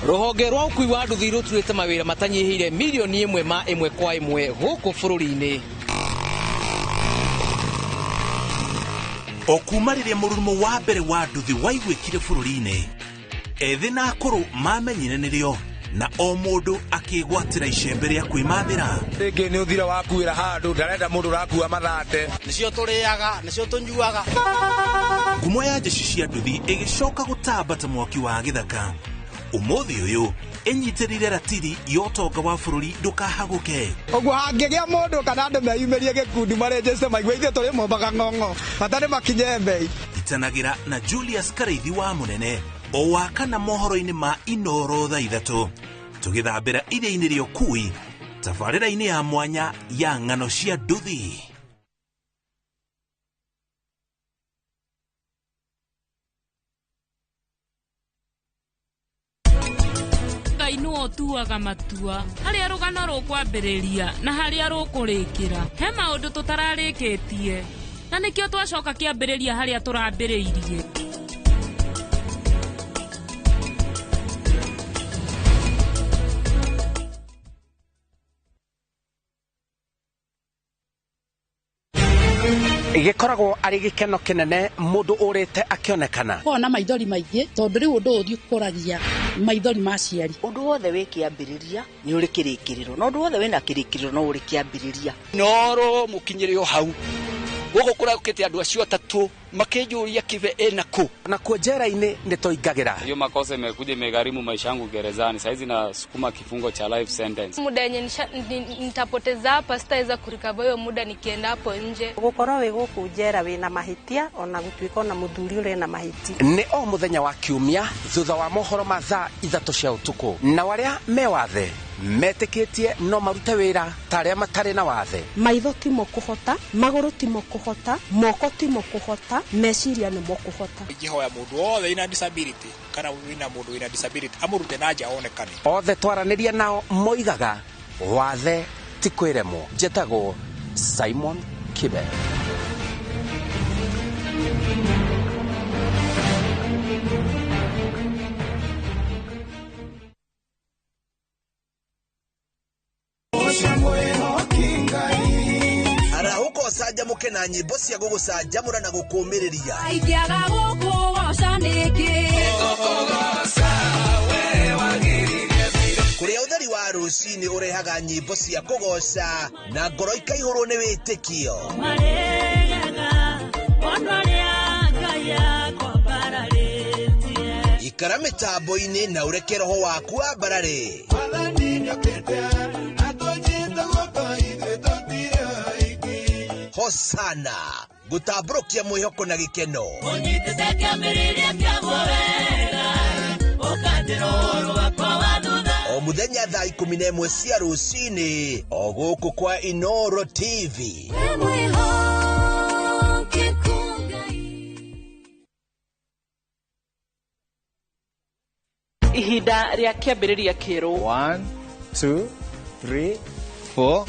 S12: Rũhonge rwa ũkui wa nduthi rũturĩte mawĩra matanyihĩire mirioni 1 ma 1 kwa 1 gũkũ bũrũri-inĩ.
S4: O kuma rĩrĩa mũrurumo wa mbere wa nduthi waiguĩkire bũrũri-inĩ, ethĩ na akũrũ mamenyire nĩrĩo, na o mũndũ akĩgwatĩra icembe rĩa kwĩmathĩra.
S13: Rĩngĩ nĩ ũthira wakuĩra handũ, ndarenda mũndũ ũrakua mathate.
S14: Nĩcio tũrĩaga, nĩcio tũnyuaga.
S4: Ngumo ya njeci cia nduthi ĩgĩcoka gũtamba ta mwaki wa gĩthaka. Ũmũthĩ ũyũ ĩnyitĩrĩire ratiri ya ũtonga wa bũrũri ndũkahagũke.
S13: Ũguo hangĩgĩa mũndũ kana andũ meyumĩrie gĩkundi marenjece maigue ithuĩ tũrĩ mombaga ng'ong'o, bata nĩ makinye mbei.
S4: Itanagĩra na Julius Karaithi wa Mũnene o wa kana mohoro-inĩ ma Inooro thaa 3 tũgĩthambĩra iria-inĩ rĩa ũkui tabarĩra-inĩ ya mwanya ya ng'ano cia nduthi.
S15: Ngai nĩwe ũtuaga matua harĩa rũgano rũkwambĩrĩria na harĩa rũkũrĩkĩra. He maũndũ tũtararĩkĩtie na nĩkĩo twacoka kĩambĩrĩria harĩa tũrambĩrĩirie.
S16: Gĩkoragwo arĩ gĩkeno kĩnene mũndũ ũrĩte akĩonekana.
S17: Kona maithori maingĩ tondũ rĩu ũndũ ũyũ ũkũragia.
S9: Maithori ma aciari.
S10: Ũndũ wothe wĩ kĩambĩrĩria nĩ ũrĩ kĩrĩkĩrĩro, na ũndũ wothe wĩna kĩrĩkĩrĩro no ũrĩ kĩambĩrĩria.
S16: Noro mũkinyĩre o hau gũkũ kũraũkĩte andũ acio atatũ makĩnjũria Kibe ĩna kũ
S17: na kuo njera-inĩ nĩ tũingagĩra.
S18: Hiyo makosa imekuja imegharimu maisha yangu gerezani. Saizi nasukuma kifungo cha life sentence.
S19: Muda yenye nitapoteza hapa sitaweza kurikava hiyo muda nikienda hapo nje.
S20: Gukorwo wi guku njera wina mahitia ona gutuika ona muthuri uri na mahiti.
S17: Nĩ o mũthenya wa kiumia thutha wa mohoro ma thaa 3 cia ũtukũ, na arĩa me wathe metĩkĩtie no marute wĩra ta arĩa matarĩ na wathe.
S21: Maitho timo kũhota, magũrũ timo kũhota, moko timo kũhota, meciria nĩmo kũhota.
S22: Ingĩhoya mũndũ wothe wĩna disability kana wĩna mũndũ wĩna disability amũrute na nja onekane.
S17: Othe twaranĩria nao moigaga wathe ti kwĩremwo. Njetagwo Simon Kibe.
S23: Arahũka ũcanjamũke na nyĩmbo cia gũgũcanjamũra na gũkũmĩrĩria.
S24: Ingĩaga gũkũgoca nĩkĩ?
S23: Kũrĩa ũtheri wa rũcinĩ ũrehaga nyĩmbo cia kũgoca na ngoro ikaihũrwo nĩ wĩtĩkio. Ikara mĩtambo-inĩ na ũreke roho waku wambarare. Hosana gũtambũrũkia mwĩhoko na gĩkeno. O mũthenya thaa 11 cia rũcinĩ o gũkũ kwa Inoro TV.
S25: Ihinda rĩa kĩambĩrĩria kĩerũ.
S26: 1 2 3 4.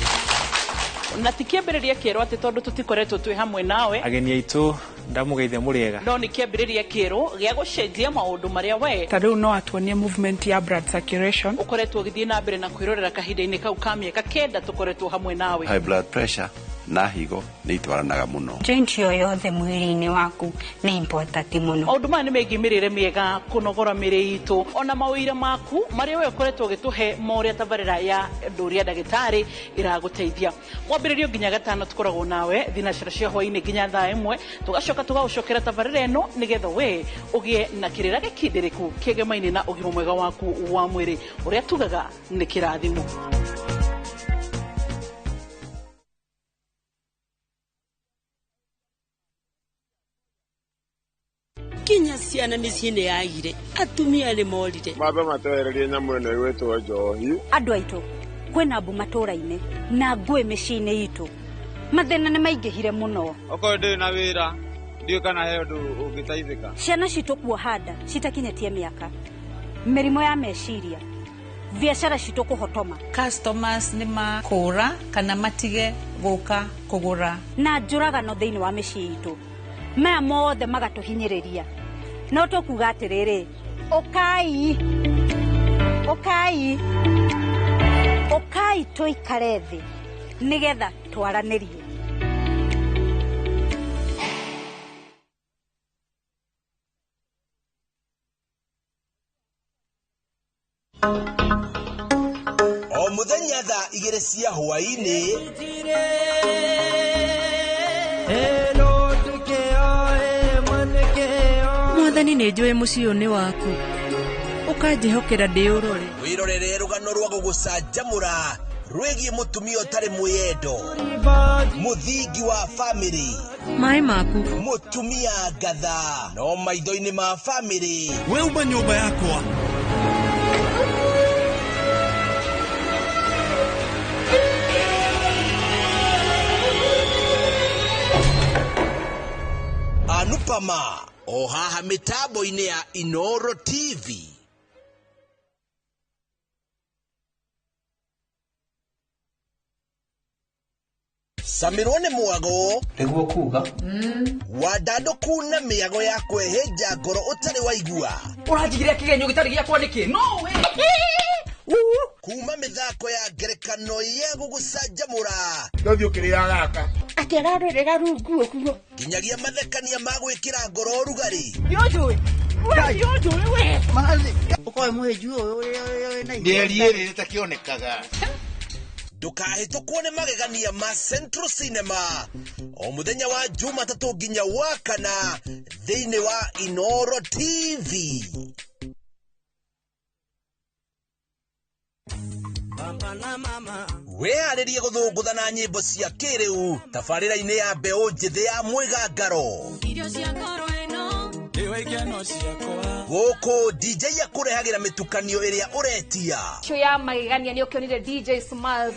S25: Na ti kĩambĩrĩria kĩerũ atĩ tondũ tũtikoretwo twĩ hamwe nawe.
S7: Ageni aitũ ndamũgeithia mũrĩega.
S25: No nĩ kĩambĩrĩria kĩerũ gĩa gũcenjia maũndũ marĩa we
S27: ta rĩu no atuonie movement ya blood circulation
S25: ũkoretwo ũgĩthiĩ na mbere na kwĩrorera kahinda-inĩ kau ka mĩaka 9 tũkoretwo hamwe nawe.
S28: High blood pressure na higo nĩ itwaranaga mũno.
S29: Joint yo yothe mwĩrĩ-inĩ waku nĩ important mũno.
S25: Maũndũ maya nĩ megiĩ mĩrĩre mĩega, kũnogora mĩrĩ itũ, ona mawĩra maku marĩa we ũkoretwo ũgĩtũhe ma ũrĩa tabarĩra ya Ndũria Ndagĩtarĩ ĩragũteithia. Mwambĩrĩrio nginya gatano tũkoragwo nawe thinacara cia hwaĩ-inĩ nginya thaa 1, tũgacoka tũgagũcokera tabarĩra ĩno nĩgetha we ũgĩe na kĩrĩra gĩkindĩrĩku kĩgemaine na ũgima mwega waku wa mwĩrĩ ũrĩa tugaga nĩ kĩrathimo.
S30: Kinya ciana mĩciĩ-inĩ yagire, atumia nĩ morire.
S31: Mambe matwehererie nyamũ ĩno ĩgwĩtwo njohi.
S32: Andũ aitũ kwĩna mbu matũũra-inĩ na ngũĩ mĩciĩ-inĩ itũ, mathĩna nĩ maingĩhire mũno.
S33: Okorwo ndĩrĩ na wĩra ndiũĩ kana he ũndũ ũngĩteithĩka.
S32: Ciana citũ kuoha nda citakinyĩtie mĩaka, mĩrimũ ya meciria, biacara citũ kũhotoma.
S34: Customers nĩ makũra kana matige gũka kũgũra,
S32: na njũragano thĩinĩ wa mĩciĩ itũ. Maya mothe magatũhinyĩrĩria. No tũkuga atĩrĩrĩ, ũkai ũkai ũkai tũikare thĩ nĩgetha twaranĩrie.
S23: O mũthenya thaa 2 cia hwaĩ-inĩ
S15: Mwathani nĩ njũĩ mũciĩ ũyũ nĩ waku, ũkanjĩhokera ndĩũrore.
S23: Wĩrorere rũgano rwa gũgũcanjamũra rwĩgiĩ mũtumia ũtarĩ mwĩyendo, mũthingi wa famĩlĩ,
S15: maĩ maku,
S23: mũtumia ngatha no maitho-inĩ ma famĩlĩ.
S4: We uma nyũmba yakwa.
S23: Anupama o haha mĩtambo-inĩ ya Inoro TV. Samirwo nĩ mwago
S35: nĩguo kuga
S23: wandandũku na mĩago ya kwĩhĩnja ngoro ũtarĩ waigua.
S12: Ũranjigĩrĩra kĩgenyo gĩtarĩ gĩakwa nĩkĩ? No we
S23: kuma mĩthako ya ngerekano ya gũgũcanjamũra
S31: Ndũthiĩ ũkĩrĩaga gaka.
S21: Atĩ ararorera rungu ũguo
S23: nginyagia mathekania ma gwĩkĩra ngoro ũrugarĩ.
S25: Nĩũnjũĩ
S1: Ũkoe mũhĩnju ũyũ ũrĩa wĩna
S2: Mĩeri ĩrĩ ĩtakĩonekaga.
S23: Ndũkahĩtũkwo nĩ magegania ma Central Cinema o mũthenya wa Jumatatũ nginya wa kana thĩinĩ wa Inoro TV. Wĩharĩrie gũthũngũtha na nyĩmbo cia kĩrĩu tabarĩra-inĩ ya mbeũ njĩthĩ ya mwĩgangaro.
S15: Irio cia ngoro ĩno
S23: Gũkũ DJ akũrehagĩra mĩtukanio ĩrĩa ũretia.
S3: Show ya magegania nĩ ũkĩonire DJ Smiles.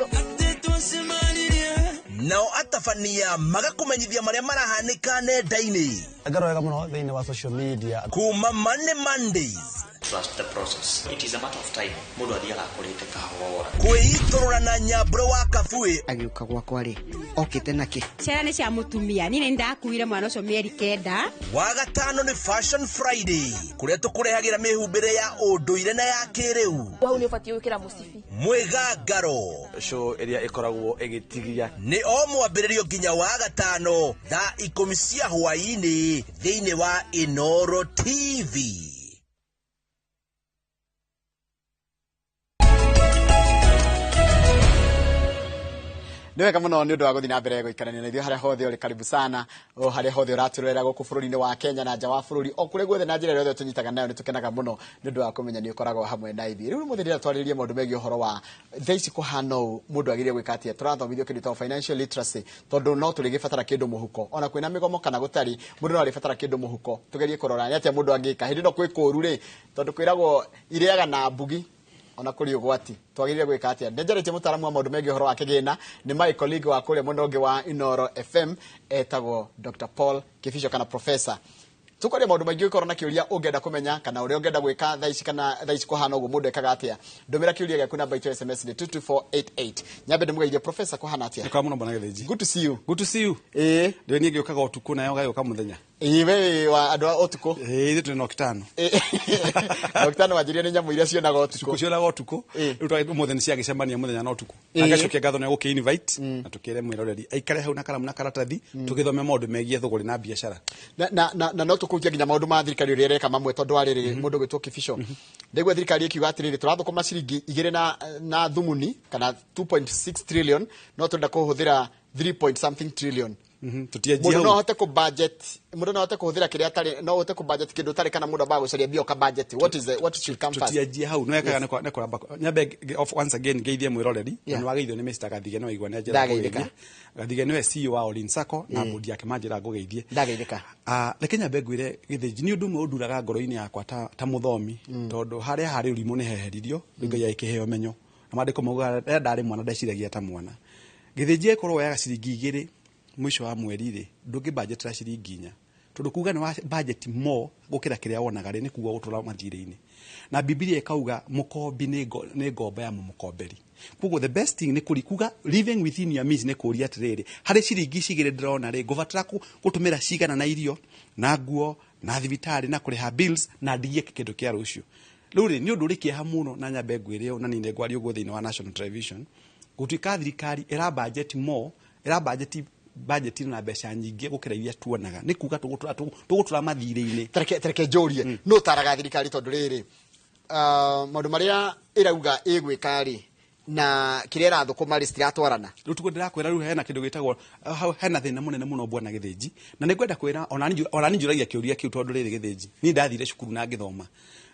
S23: Nao atabania magakũmenyithia marĩa marahanĩka nenda-inĩ.
S5: Ngaro wega mũno thĩinĩ wa social media.
S23: Kuma Money Mondays.
S6: Trust the process. It is a matter of time. Mũndũ athiaga akũrĩte kahora.
S23: Kwĩitũrũra na nyambũrũ wa Kabue.
S1: Agĩũka gwakwa rĩ okĩte nakĩ?
S29: Ciana nĩ cia mũtumia, niĩ nĩ ndakuire mwana ũcio mĩeri 9.
S23: Wagatano nĩ Fashion Friday kũrĩa tũkũrehagĩra mĩhumbĩre ya ũndũire na ya kĩrĩu.
S3: Hau nĩ ũbatiĩ gwĩkĩra mũcibi.
S23: Mwĩgangaro.
S5: Show ĩrĩa ĩkoragwo ĩgĩtigia.
S23: Nĩ o mwambĩrĩrio nginya wagatano thaa 10 cia hwaĩ-inĩ thĩinĩ wa Inoro TV.
S8: Nĩ wega mũno nĩ ũndũ wa gũthiĩ na mbere gũikarania na ithuĩ harĩa hothe ũrĩ, karibu sana o harĩa hothe ũratũrorera gũkũ bũrũri-inĩ wa Kenya na nja wa bũrũri, o kũrĩa guothe na njĩra ĩrĩa yothe tũnyitaga nayo, nĩ tũkenaga mũno nĩ ũndũ wa kũmenya nĩ ũkoragwo hamwe na ithuĩ. Rĩu ũmũthĩ ndĩrenda twarĩrĩrie maũndũ megiĩ ũhoro wa thaa ici kũhana ũũ, mũndũ agĩrĩire gwĩka atĩa. Tũrathomithio kĩndũ gĩtagwo financial literacy, tondũ no tũrĩgĩbatara kĩndũ mũhuko, ona kwĩna mĩgomo kana gũtarĩ, mũndũ no arĩbatara kĩndũ mũhuko. Tũgerie kũrora nĩ atĩa mũndũ angĩka hĩndĩ ĩno kwĩ kũũru rĩ, tondũ kwĩragwo irĩaga na mbugi ona kũrĩ ũgwati. Twagĩrĩire gwĩka atĩa? Nĩnjarĩtie mũtaaramu wa maũndũ megiĩ ũhoro wa kĩgĩna, nĩ my colleague wa kũrĩa mwena ũngĩ wa Inoro FM, etagwo Dr. Paul Kibicho kana Professor. Tũkwaria maũndũ maingĩ, ũngĩkorwo na kĩũria ũngĩenda kũmenya kana ũrĩa ũngĩenda gwĩka thaa ici kana thaa ici kũhana ũguo mũndũ ekaga atĩa, ndũmĩra kĩũria gĩaku namba itũ ya SMS nĩ 22488. Nyambe ndĩmũgeithie Professor, kũhana atĩa?
S9: Nĩ mũno bwana Gĩthĩnji.
S8: Good to see you.
S9: Good to see you.
S8: Ĩĩ.
S9: Ndĩ niĩ ngĩũkaga ũtukũ nayo ũgagĩũka mũthenya.
S8: Ĩĩ, we wĩ wa andũ a ũtukũ.
S9: Ĩĩ, ithuĩ tũrĩ na Okitano.
S8: Okitano wanjĩrire nĩ nyamũ iria cionaga ũtukũ.
S9: Cionaga ũtukũ. Rĩu ũmũthĩ nĩ ciagĩcemania mũthenya na ũtukũ. Na ngacokia ngatho nĩ gũkĩ invite na tũkĩre mwĩroreri aikare hau na karamu na karatathi tũgĩthome maũndũ megiĩ thũgũrĩ na biacara.
S8: Na no tũkũhutia nginya maũndũ ma thirikari ũrĩa ĩreka mamwe, tondũ wa rĩrĩ mũndũ ũgwĩtwo Kibicho. Ndaigua thirikari ĩkiuga atĩrĩrĩ, tũrathũkũma ciringi 2 na thumuni kana 2.6 trillion, no tũrenda kũhũthĩra 3 point something trillion. Mũndũ no ahote kũ budget, mũndũ no ahote kũhũthĩra kĩrĩa atarĩ, no ahote kũ budget kĩndũ ũtarĩ, kana mũndũ ambaga gũcaria mbia ũka budget. What is the, what should come first?
S9: Tũtianjie hau no ekaga nĩ kũramba nyambe off once again ngeithie mwĩroreri na nĩ wageithio nĩ Mr. Gathige, no waigua nĩ anjĩra
S8: Ndageithĩka.
S9: Gathige nĩwe CEO wa Olin Sacco na board yake manjĩra ngũgeithie.
S8: Ndageithĩka.
S9: Reke nyambe ngwĩre Gĩthĩnji, nĩ ũndũ ũmwe ũnduraga ngoro-inĩ yakwa ta mũthomi, tondũ harĩa harĩ ũrimũ nĩ heheririo, rĩu Ngai agĩkĩheo ũmenyo na maandĩko maugaga rĩrĩa ndarĩ mwana ndeciragia ta mwana. Gĩthĩnji ĩkorwo woyaga ciringi 2 mũico wa mweri rĩ, ndũngĩ budgetera ciringi 4, tondũ kuga nĩ wa budget more gũkĩra kĩrĩa wonaga rĩ, nĩ kuga gũtũra mathirĩ-inĩ. Na Bibilia ĩkauga mũkombi nĩ ngombo ya mũmũkomberi. Koguo the best thing nĩ kũri kuga living within your means, nĩ kũria atĩrĩrĩ, harĩ ciringi ici 2 ndĩrona rĩ, ngũbatara gũtũmĩra cigana na irio na nguo na thibitarĩ na kũrĩha bills na ndigie kĩndũ kĩa rũciũ. Rĩu rĩ, nĩ ũndũ ũrĩ kĩeha mũno, na nyambe ngwĩre ũũ, na niĩ nĩngwaria ũguo thĩinĩ wa national television, gũtuĩka thirikari ĩra budget more, ĩra budget budget na mbeca nyingĩ gũkĩra iria tuonaga, nĩ kuga tũgũtũra mathirĩ-inĩ.
S8: Tareke njũrie, nũ ũtaraga thirikari tondũ rĩrĩ, maũndũ marĩa ĩrauga ĩgwĩka rĩ na kĩrĩa ĩrathũkũma rĩ citiratwarana.
S9: Rĩu tiguo ndĩrakwĩra, rĩu hena kĩndũ gĩtagwo hau hena thĩna mũnene mũno bwana Gĩthĩnji, na nĩ ngwenda kwĩra ona niĩ njũragia kĩũria kĩu, tondũ rĩrĩ Gĩthĩnji, niĩ ndathire cukuru na ngĩthoma,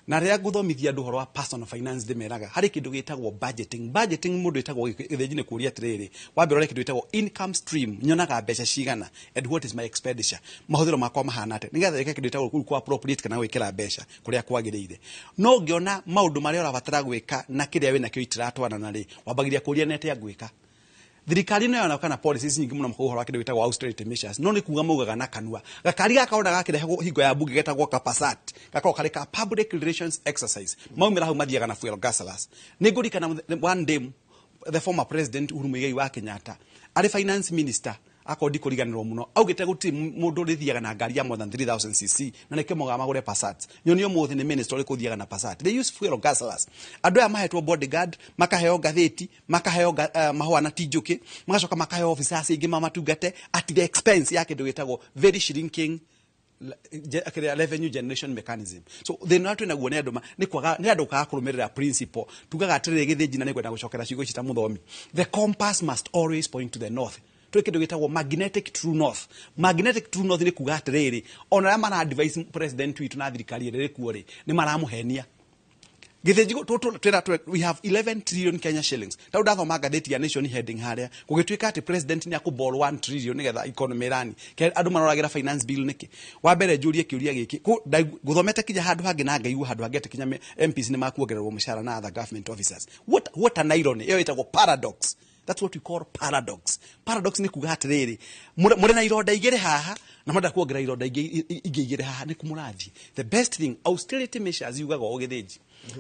S9: na rĩrĩa ngũthomithia andũ ũhoro wa personal finance ndĩmeraga harĩ kĩndũ gĩtagwo budgeting. Budgeting mũndũ ĩtagwo Gĩthĩnji nĩ kũũria atĩrĩrĩ, wambe ũrore kĩndũ gĩtagwo income stream, nyonaga mbeca cigana and what is my expenditure, mahũthĩro makwa mahana atĩa, nĩgetha ĩke kĩndũ gĩtagwo kũu appropriate kana gwĩkĩra mbeca kũrĩa kwagĩrĩire. No ũngĩona maũndũ marĩa ũrabatara gwĩka na kĩrĩa wĩnakĩo itiratwarana rĩ, wambagĩrĩria kũũria nĩ atĩa ngwĩka. Thirikari ĩno yona kana policies nyingĩ mũno ũhoro wa kĩndũ gĩtagwo austerity measures, no nĩ kuga maugaga na kanua. Gakari gaka ona gakĩrehwo hingo ya bunge getagwo Kapasat, gakoragwo karĩ ka public relations exercise. Maumĩra hau mathiaga na fuel guzzlers. Nĩ ngũririkana one day the former president Uhuru Muigai wa Kenyatta arĩ finance minister, akorwo ndikũriganĩrwo mũno, augĩte gũtirĩ mũndũ ũrĩthiaga na ngari ya more than 3000 cc, na nĩkĩo maugaga magũre Passat. Nyoni ũmũthĩ nĩ minister ũrĩkũ ũthiaga na Passat? They use fuel guzzlers. Andũ aya mahetwo bodyguard, makaheo ngathĩti, makaheo mahũa na ti njũkĩ, magacoka makaheo officers aingĩ mamatungate at the expense ya kĩndũ gĩtagwo very shrinking Kĩrĩa revenue generation mechanism. So thĩna ũrĩa twĩnaguo nĩ andũ nĩ kwaga, nĩ andũ kwaga kũrũmĩrĩra principle. Tugaga atĩrĩrĩ, Gĩthĩnji, na nĩngwenda gũcokera ciugo ici ta mũthomi, the compass must always point to the north. Twĩ kĩndũ gĩtagwo magnetic true north. Magnetic true north nĩ kuga atĩrĩrĩ, ona arĩa mara advise president witũ na thirikari ĩrĩa ĩrĩ kuo rĩ, nĩ maramũhenia. Gĩthĩnji, twĩra we have 11 trillion Kenya shillings. Tau ndathoma ngathĩti ya Nation heading harĩa gũgĩtuĩka atĩ president nĩ akũborrow 1 trillion nĩgetha economy ĩrani. Andũ maroragĩra finance bill nĩkĩ? Wa mbere njũrie kĩũria gĩkĩ, ngũthomete kinya handũ hangĩ na ngaigua handũ hangĩ atĩ kinya MPs nĩ makuongererwo mũcara na other government officers. What an irony! Ĩyo ĩtagwo paradox. That's what we call paradox. Paradox nĩ kuga atĩrĩrĩ, mũrĩ na ironda igĩrĩ haha na mwenda kuongerera ironda ingĩ igĩrĩ haha, nĩ kũmũrathiĩ. The best thing, austerity measures yugaga ũũ, Gĩthĩnji,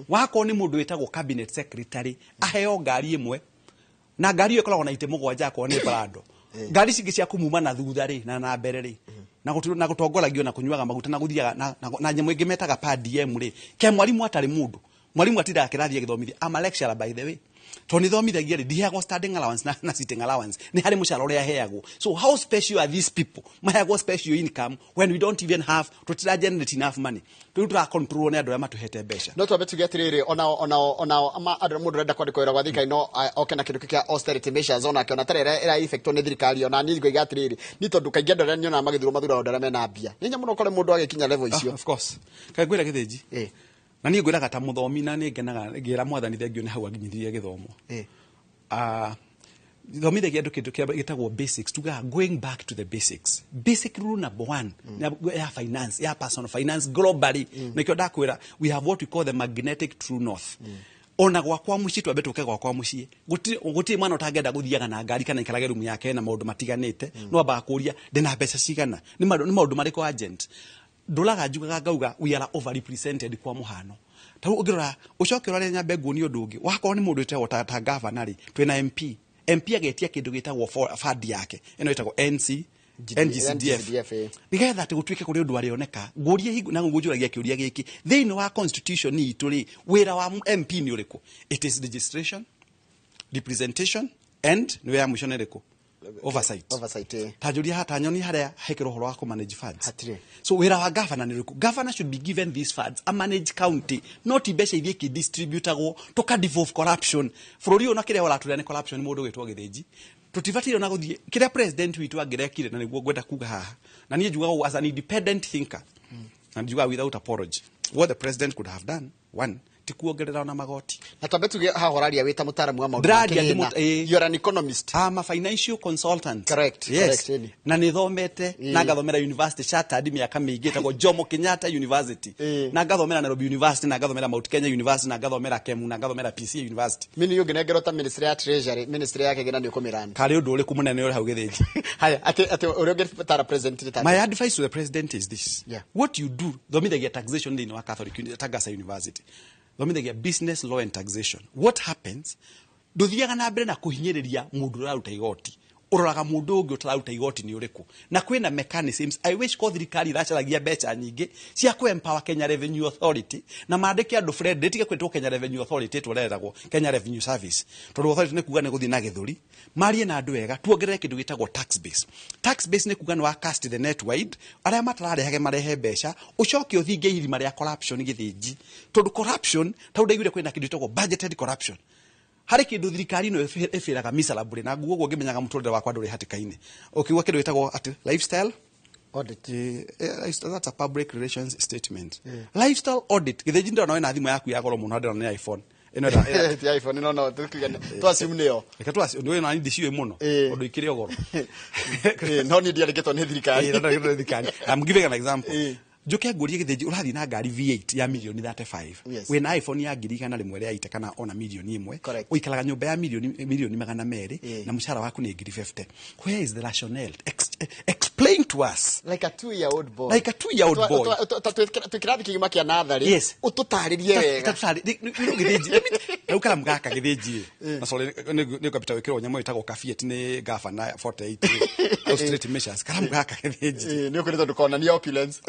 S9: wakorwo nĩ mũndũ wĩtagwo cabinet secretary, aheo ngari ĩmwe, na ngari ĩyo ĩkoragwo na itĩ 7, akorwo nĩ Prado. Ngari ici ingĩ cia kumuma na thutha rĩ, na mbere rĩ, na gũtongoragio na kũnyuaga maguta na gũthiaga na nyamũ ĩngĩ metaga per diem rĩ, ke mwarimu atarĩ mũndũ. Mwarimu atindaga kĩrathi agĩthomithia. I'm a lecturer, by the way. Tondũ nĩthomithagia rĩ, ndiheagwo standing allowance na sitting allowance, nĩ harĩ mũcara ũrĩa heagwo. So how special are these people maheagwo special income when we don't even have, tũtira generate enough money? Rĩu tũracontrolwo nĩ andũ arĩa matũhete mbeca.
S8: No twambe tuge atĩrĩrĩ, onao ama andũ, mũndũ ũrenda kwandĩkwo wĩra gwa thirikari no oke na kĩndũ kĩu kĩa austerity measures onake, ona tarĩ ĩra effectwo nĩ thirikari. Ona niĩ ngoiga atĩrĩrĩ, ni tondũ kaingĩ andũ arĩa nyonaga magĩthurwo mathuraga andũ arĩa mena mbia. Nĩ hinya mũno ũkore mũndũ agĩkinya level icio.
S9: Ah, of course. Kaĩ ngwĩra, Gĩthĩnji, na niĩ ngwĩraga ta mũthomi, na nĩ ngenaga ngĩra Mwathani thengio nĩ hau anginyithirie gĩthomo. Ah, thomithagia andũ kĩndũ gĩtagwo basics. Tugaga going back to the basics. Basic rule number one ya finance, ya personal finance globally, nĩkĩo ndakwĩra we have what we call the magnetic true north. Ona gwakwa mũciĩ, twambe tũke gwakwa mũciĩ, gũtirĩ mwana ũtangĩenda gũthiaga na ngari kana ikarage rumu yake na maũndũ matiganĩte. No ambaga kũria, ndĩna mbeca cigana? Nĩ maũndũ marĩkũ urgent? Ndũraga njugaga ngauga we are overrepresented. Kwa mũhano, ta rĩu ũngĩrora, ũcoke ũrore, nyambe nguonie ũndũ ũngĩ. Wakorwo nĩ mũndũ wĩtagwo ta governor rĩ, twĩna MP, MP agetia kĩndũ gĩtagwo fund yake ĩno ĩtagwo NC NGCDF,
S8: NGCDF,
S9: nĩgetha atĩ gũtuĩke kũrĩ ũndũ arĩoneka. Ngũrie hingo na ngũnjũragia kĩũria gĩkĩ, thĩinĩ wa constitution itũ rĩ, wĩra wa MP nĩ ũrĩkũ? It is registration, representation and nĩ ya mũico nĩ ĩrĩkũ? Oversight.
S8: Oversight.
S9: Ta njũria, ta nyoni harĩa hekĩrwo ũhoro wa kũ manage funds.
S8: Hatirĩ.
S9: So wĩra wa governor nĩ ũrĩkũ? Governor should be given these funds a manage county, not mbeca iria ikĩdistributagwo tũka devolve corruption bũrũri ũyũ. Na kĩrĩa ũratũrĩa nĩ corruption. Mũndũ gwĩtwo Gĩthĩnji, tũtibataire ona gũthiĩ kĩrĩa president witũ angĩrekire, na nĩguo ngwenda kuga haha, na niĩ njugaga ũguo as an independent thinker, na njugaga without apology, what the president could have done, one, ti kuongerera ona magoti.
S8: Na twambe tuge haha ũraria wĩ ta mũtaaramu wa maũndũ ma
S9: Ndĩraria ndĩ
S8: kĩgĩna. You are an economist.
S9: I'm a financial consultant.
S8: Correct,
S9: Yes.
S8: correct, ĩni.
S9: Na nĩ thomete na ngathomera university chartered mĩaka mĩingĩ ĩtagwo Jomo Kenyatta University. Na ngathomera Nairobi University, na ngathomera Mount Kenya University, na ngathomera KEMU, na ngathomera PCA University.
S8: Mini ũngĩnengerwo ta ministry ya treasury, ministry ya kĩgĩna, nĩ ũkũmĩrani?
S9: Karĩ ũndũ ũrĩkũ mũnene ũrĩ hau, Gĩthĩnji?
S8: Haya, atĩ ũrĩa ũngĩtara president nĩ ta
S9: My advice to the president is this. What you do, thomithagia taxation thĩinĩ wa Catholic Tagasa University. Thomithagia business law and taxation. What happens? Ndũthiaga na mbere na kũhinyĩrĩria mũndũ ũraruta igoti, ũroraga mũndũ ũngĩ ũtararuta igoti nĩ ũrĩkũ, na kwĩna mechanisms. I wish ko thirikari iracaragia mbeca nyingĩ cia kũ empower Kenya Revenue Authority na mandĩke andũ friend ĩtige kwĩtwo Kenya Revenue Authority, ĩtwereragwo Kenya Revenue Service, tondũ authority nĩ kuga nĩ gũthiĩ na gĩthũri. Marie na andũ wega, tuongerere kĩndũ gĩtagwo tax base. Tax base nĩ kuga nĩ wa cast the net wide, arĩa matararehage marehe mbeca, ũcoke ũthinge irima rĩa corruption, Gĩthĩnji, tondũ corruption, tau ndaiguire kwĩna kĩndũ gĩtagwo budgeted corruption. Harĩ kĩndũ thirikari ĩno ĩbĩraga miserably, na nguo ũguo ngĩmenyaga mũtũrĩre wakwa ndũrĩ hatĩka-inĩ, ũkiuga kĩndũ gĩtagwo atĩ lifestyle
S8: audit.
S9: Lifestyle, that's a public relations statement. Lifestyle audit, Gĩthĩnji, ndĩrona wĩna thimũ yaku ya goro mũno, ndĩrona nĩ iPhone ĩno
S8: Ti iPhone, no tukiuga tu assume nĩyo.
S9: Reke tu assume ndũĩ, na ndiciũĩ mũno ũndũ ikĩrĩ o goro.
S8: No niĩ ndiandĩkĩtwo nĩ thirikari.
S9: No ndĩandĩkĩtwo nĩ thirikari. I'm giving an example. Njuke ngũrie, Gĩthĩnji, ũrathiĩ na ngari V8 ya milioni 35, wĩna iPhone ya 100,000 rĩa ite kana ona 1 million, ũikaraga nyũmba ya milioni 200, na mũcara waku nĩ 50,000. Where is the rationale? Explain to us.
S8: Like a 2-year old boy.
S9: Like a 2-year-old boy.
S8: Twĩ kĩrathi kĩgima kĩa natharĩ. Ũtũtarĩrie wega.
S9: Gĩthĩnji, rĩu karamu gaka, Gĩthĩnji, na sorry, nĩ ngwambĩta gwĩkĩrwo nyamũ ĩtagwo caveat nĩ gavana 48 austerity measures. Karamu gaka, Gĩthĩnji,
S8: Nĩ ũkwĩrĩtwo ndũkonanie opulence.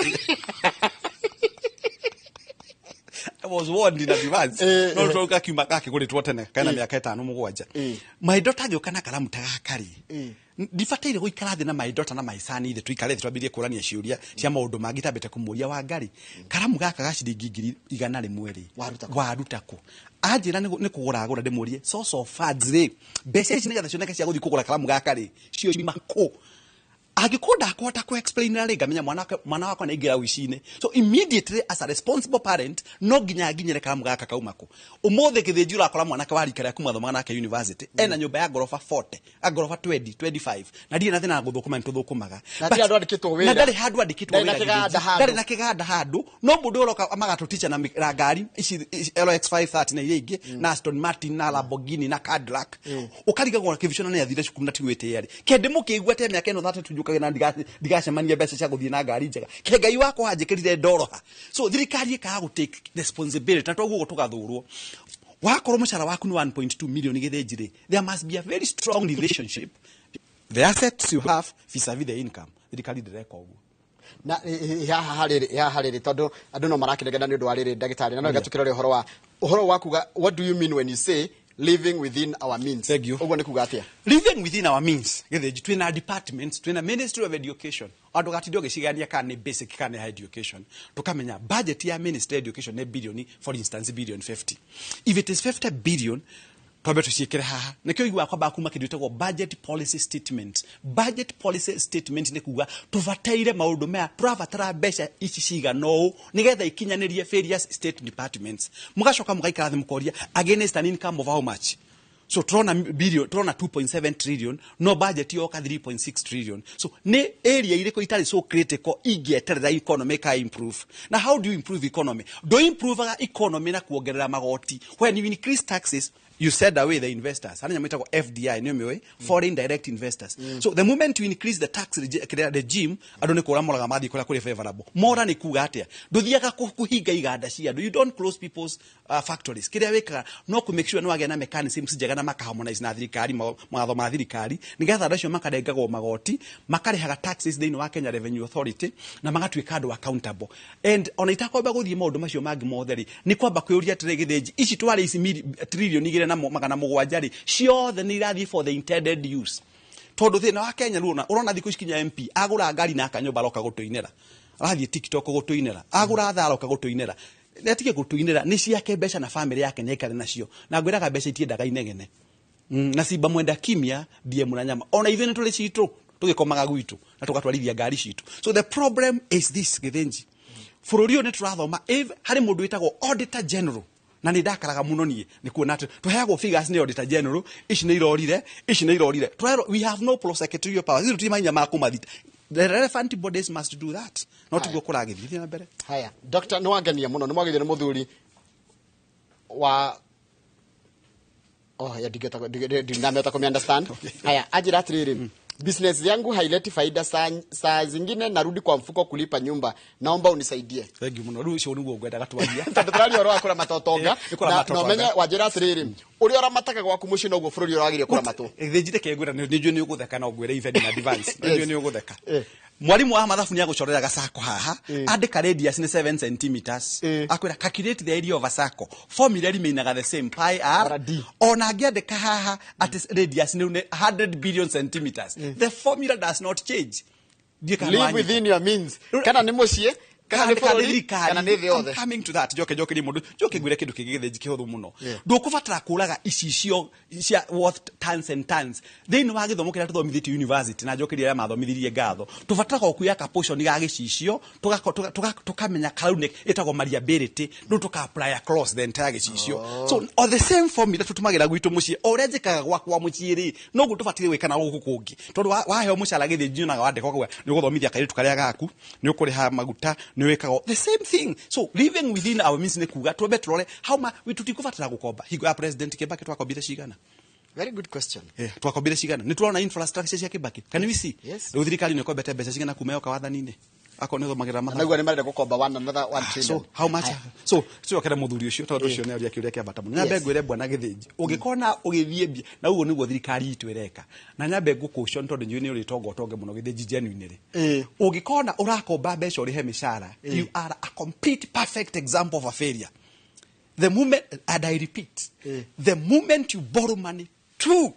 S9: I was warned in advance. No tondũ gakiuma gakĩgũrĩtwo tene kana 5 7. My daughter agĩũka na karamu ta gaka rĩ, Ndibataire gũikara thĩ na my daughter na my son ithe tuikare thĩ twambĩrĩrie kũrania ciũria cia maũndũ mangĩ itambĩte kũmũria Wangari, karamu gaka ga ciringi 100,000 rĩ, waruta kũ? Anjĩra nĩ kũgũra agũra, ndĩmũrie source of funds rĩ, mbeca ici nĩgetha cioneke cia gũthiĩ kũgũra karamu gaka rĩ, cio ciuma kũ? Angĩkorwo ndakũhota kũ explain rĩ, ngamenya mwana wakwa nĩ aingĩra ũici-inĩ. So immediately, as a responsible parent, no nginya nginyĩre karamu gaka kauma kũ. Ũmũthĩ gĩthĩnji ũrakora mwanake wa rika rĩaku mathomaga nake university ena nyũmba ya ngoroba 40, a ngoroba 20, 25, na ndirĩ na thĩna na gũthũkũma, nĩ tũthũkũmaga.
S8: Na ndirĩ handũ andĩkĩtwo wĩra.
S9: Na ndarĩ handũ andĩkĩtwo
S8: Ndarĩ na
S9: wĩra,
S8: kĩganda
S9: gĩthĩnji.
S8: handũ.
S9: Ndarĩ na kĩganda handũ, no mũndũ ũroka magatũticha na ngari ici LX 530 na iria ingĩ, na Aston Martin na Lamborghini na Cadillac, ũkarigagwo kĩbicona nĩ athire cukuru na ti gwĩtĩĩa rĩ, kende mũkĩigua te mĩaka ĩno 32 njũkage na ndigacemania mbeca cia gũthiĩ na ngari njega, ke Ngai wakwa anjĩkĩrire ndoroha. So thirikari ĩkaga gũ take responsibility, na toguo tũgathũrwo. Wakorwo mũcara waku nĩ 1.2 million gĩthĩnji rĩ, there must be a very strong relationship, the assets you have vis-a-vis the income. Thirikari ndĩreka ũguo.
S8: Na haha rĩrĩ, tondũ andũ no marakĩregana nĩ ũndũ wa rĩrĩ, ndagĩtarĩ, na no ĩgatũkĩra ũhoro wa kuga, what do you mean when you say living within our means?
S9: Thank you.
S8: Ũguo nĩ kuga atĩa?
S9: Living within our means, gĩthĩnji, twĩna departments, twĩna Ministry of Education. Andũ gatinde ũgĩcigania kana nĩ basic kana nĩ higher education. Tũkamenya budget ya Ministry of Education nĩ billion, for instance, billion 50. If it is 50 billion, twambe tũciĩkĩre haha. Nĩkĩo iguaga kwambaga kuma kĩndũ gĩtagwo budget policy statement. Budget policy statement nĩ kuga tũbataire maũndũ maya, tũrabatara mbeca ici cigana ũũ nĩgetha ikinyanĩrie various state departments. Mũgacoka mũgaikara thĩ mũkoria against an income of how much. So turona billion, turona 2.7 trillion, no budget yoka 3.6 trillion. So nĩ area irĩkũ itarĩ so critical ingĩeterera economy ka improve? Na how do you improve economy? Do improveaga economy na kuongerera magoti. When you increase taxes, you send away the investors. Harĩ nyamũ ĩtagwo FDI, nĩ ũmĩũĩ? Foreign direct investors. So the moment you increase the tax regime, andũ nĩ kũra moraga mathiĩ kũrĩa kũrĩ favorable. Mora nĩ kuga atĩa? Ndũthiaga kũhinga iganda cia andũ. You don't close people's factories. Kĩrĩa wĩkaga no kũ make sure nĩ wagĩa na mechanisms njega na makaharmonize na thirikari, mawatho ma thirikari, nĩgetha andũ acio makarengagwo magoti, makarĩhaga taxes thĩinĩ wa Kenya Revenue Authority, na magatuĩka andũ accountable. And ona itakwamba gũthiĩ maũndũ macio mangĩ mothe rĩ, nĩ kwamba kwĩyũria atĩrĩ, gĩthĩnji, ici twarĩ ici trillion 2.7 rĩ, ciothe nĩ irathiĩ for the intended use? Tondũ thĩna wa Kenya rĩu ũrona thikũ ici kinya MP agũra ngari na akanyũmba aroka gũtũinĩra, arathiĩ TikTok gũtũinĩra, agũra thaa aroka gũtũinĩra. Atige gũtũinĩra, nĩ ciake mbeca na family yake nĩ aikare nacio. Na ngwĩraga mbeca itiendaga inegene. Na simba mwenda kimya ndiye mũna nyama. Ona ithuĩ nĩ tũrĩ citũ tũgĩkomaga gwitũ na tũgatwarithia ngari citũ. So the problem is this, gĩthĩnji, bũrũri ũyũ nĩ tũrathoma harĩ mũndũ wĩtagwo Auditor General, na nĩ ndakaraga mũno niĩ nĩ kuona atĩ tũheagwo figures nĩ Auditor General, ici nĩ irorire, ici nĩ irorire. Tũrerwo we have no prosecutorial power, ithuĩ tũtirĩ mahinya ma kũmathita. The relevant bodies must do that. No tiguo kũragĩthiĩ. Thiĩ na mbere.
S8: Haya, Dr, nĩ wangenia mũno, nĩ mwagĩrĩire nĩ mũthuri wa, oh ya ndinameta kumi understand. Haya, anjĩra atĩrĩrĩ, business yangu haileti faida, saa zingine narudi kwa mfuko kulipa nyumba, naomba unisaidie.
S9: Thank you mũno. Rĩu ũcio nĩguo ngwendaga twaria.
S8: Tondũ tũraria ũhoro wa kũramata ũtonga.
S9: Eh, nĩ kũramata
S8: na
S9: ũtonga.
S8: ũmenye wanjĩra atĩrĩrĩ, ũrĩa ũramataga gwaku mũciĩ noguo bũrũri ũragĩrie kũramatwo.
S9: Thĩnjire kengwĩra, nĩ njũĩ nĩ ũgũtheka, no ngwĩre even in advance, nĩ njũĩ nĩ ũgũtheka.
S8: Eh.
S9: Mwarimu wa mathabu nĩ agũcorera gacako haha, andĩka radius nĩ 7 centimeters, akwĩra calculate the area of a circle. Formula remainaga the same, pi r
S8: D.
S9: Ona angĩandĩka haha atĩ radius nĩ 100 billion centimeters, the formula does not change. Ndiĩ kana
S8: Live
S9: wanyita.
S8: within your means, kana nĩ mũciĩ, kana nĩ bũrũri, kana nĩ thĩ yothe.
S9: I'm coming to that. Njoke njoke mũndũ njoke ngwĩre kĩndũ kĩngĩ gĩthĩnji kĩhũthũ mũno.
S8: Yeah.
S9: Ndũkũbatara kũraga icicio cia worth tons and tons thĩinĩ wa gĩthomo kĩrĩa tũthomithĩtio university, na njokeria arĩa mathomithirie ngatho. Tũbataraga o kuoya ka portion ga gĩcicio, tũkamenya karau nĩ ĩtagwo malleability, rĩu tũka apply across the entire gĩcicio. So on the same formula tũtũmagĩra gwitũ mũciĩ, o ũrĩa njĩkaga gwakwa mũciĩ rĩ, noguo tũbatiĩ gwĩka na gũkũ kũngĩ, tondũ waheo mũcara gĩthĩnji, nyonaga wandĩkwo kauga nĩ ũgũthomithia kairĩtu karĩa gaku, nĩ ũkũrĩha maguta, nĩ wĩkaga the same thing. So living within our means nĩ kuga twambe tũrore how ma tũtikũbatara gũkomba. Hingo ya President Kibaki twakombire cigana?
S8: Very good question.
S9: Eh, twakombire cigana? Nĩ tũrona infrastructure cia Kibaki? Can we see?
S8: Yes.
S9: Rĩu thirikari nĩ ĩkombete mbeca cigana kuma yoka wathani-inĩ, akorwo nĩ ũthomagĩra mathabu?
S8: Naguo nĩ marenda gũkomba one another 1 trillion.
S9: So how much? So cokere muthuri ucio, tondu ucio nĩ aũria kĩũria kĩa bata mũno. Nyambe ngwĩre, bwana gĩthĩnji, ũngĩkona ũgĩthiĩ mbia na ũguo nĩguo thirikari itũ ĩreka, na nyambe ngũkũcio tondũ njũĩ nĩ ũrĩtonga ũtonge mũno gĩthĩnji, genuinely rĩ, ũngĩkona ũrakomba mbeca ũrĩhe mĩcara, you are a complete perfect example of a failure. The moment, and I repeat, the moment you borrow money to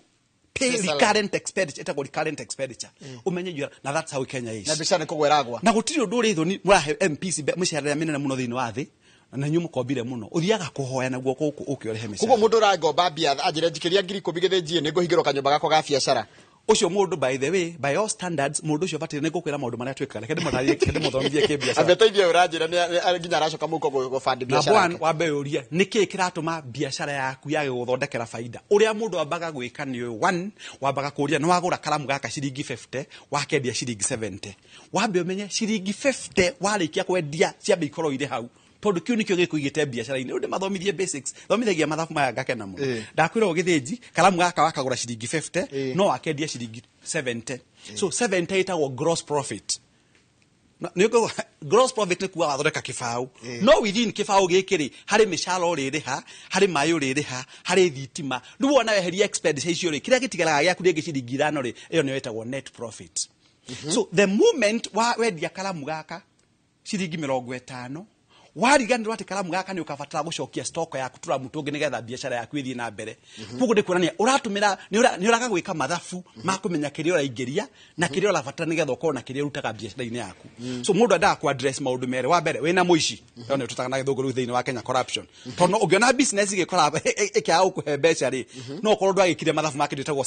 S9: Pay
S8: Pesa
S9: recurrent expenditure, ĩtagwo recurrent expenditure. Ũmenye njĩra, na that's how Kenya is.
S8: Na mbica nĩ kũgwa ĩragwa.
S9: Na gũtirĩ ũndũ ũrĩ thoni mũrahe MPs mĩcara ĩrĩa mĩnene mũno thĩinĩ wa thĩ, na inyuĩ mũkombire mũno, ũthiaga kũhoya na guoko gũkũ ũke ũrĩhe mĩcara.
S8: Koguo mũndũ ũrangomba mbia anjĩre njikĩria 10,000 gĩthĩnjie nĩ ngũhingĩrwo kanyũmba gakwa ga biacara.
S9: Ũcio mũndũ, by the way, by all standards, mũndũ ũcio batiĩ nĩ ngũkwĩra maũndũ marĩa twĩkaga. Reke ndĩmũtarĩrie, reke ndĩmũthomithie kĩbiacara.
S8: Ambia teithia ũranjĩra nĩ nginya aracoka mũhuko gũbandi
S9: Na
S8: biacara
S9: one
S8: yake.
S9: Wambe ũrie nĩkĩĩ kĩratũma biacara yaku yage gũthondekera baida. Ũrĩa mũndũ ambaga gwĩka nĩ ũyũ: one, wambaga kũria nĩ wagũra karamu gaka ciringi 50, wakendia ciringi 70. Wambe ũmenye ciringi 50 warĩkia kwendia ciambe ikorwo irĩ hau, tondũ kĩu nĩkĩo gĩkũigĩte biacara-inĩ. Rĩu ndĩmathomithie basics, thomithagia mathabu maya ngakena mũno. Ndakwĩra ũũ gĩthĩnji, karamu gaka wakagũra ciringi 50, no wakendia ciringi 70, so 70 ĩtagwo gross profit. Gross profit nĩ kuga wathondeka kĩbaũ, no within kĩbaũ gĩkĩ rĩ, harĩ mĩcara ũrĩrĩha, harĩ maĩ ũrĩrĩha, harĩ thitima. Rĩu wona weheria expenditure icio rĩ, kĩrĩa gĩtigaraga gĩaku rĩngĩ ciringi 5 rĩ, ĩyo nĩyo ĩtagwo net profit. So the moment wa wendia karamu gaka ciringi 50, wariganĩrwo atĩ karamu gaka nĩ ũkabatara gũcokia stock yaku tũramu tũngĩ nĩgetha biacara yaku ĩthiĩ na mbere. Koguo nĩ kuonania ũratũmĩra nĩ ũraga gwĩka mathabu ma kũmenya kĩrĩa ũraingĩria na kĩrĩa ũrabatara nĩgetha ũkorwo na kĩrĩa ũrutaga biacara-inĩ yaku. So mũndũ endaga ku address maũndũ merĩ. Wa mbere, wĩna mũici, ĩyo nĩyo tũtaga na gĩthũngũ rĩu thĩinĩ wa Kenya corruption, tondũ ũngĩona business ĩgĩkora ĩkĩaga gũkũhe mbeca rĩ, no ũkorwo ndwagĩkire mathabu ma kĩndũ gĩtagwo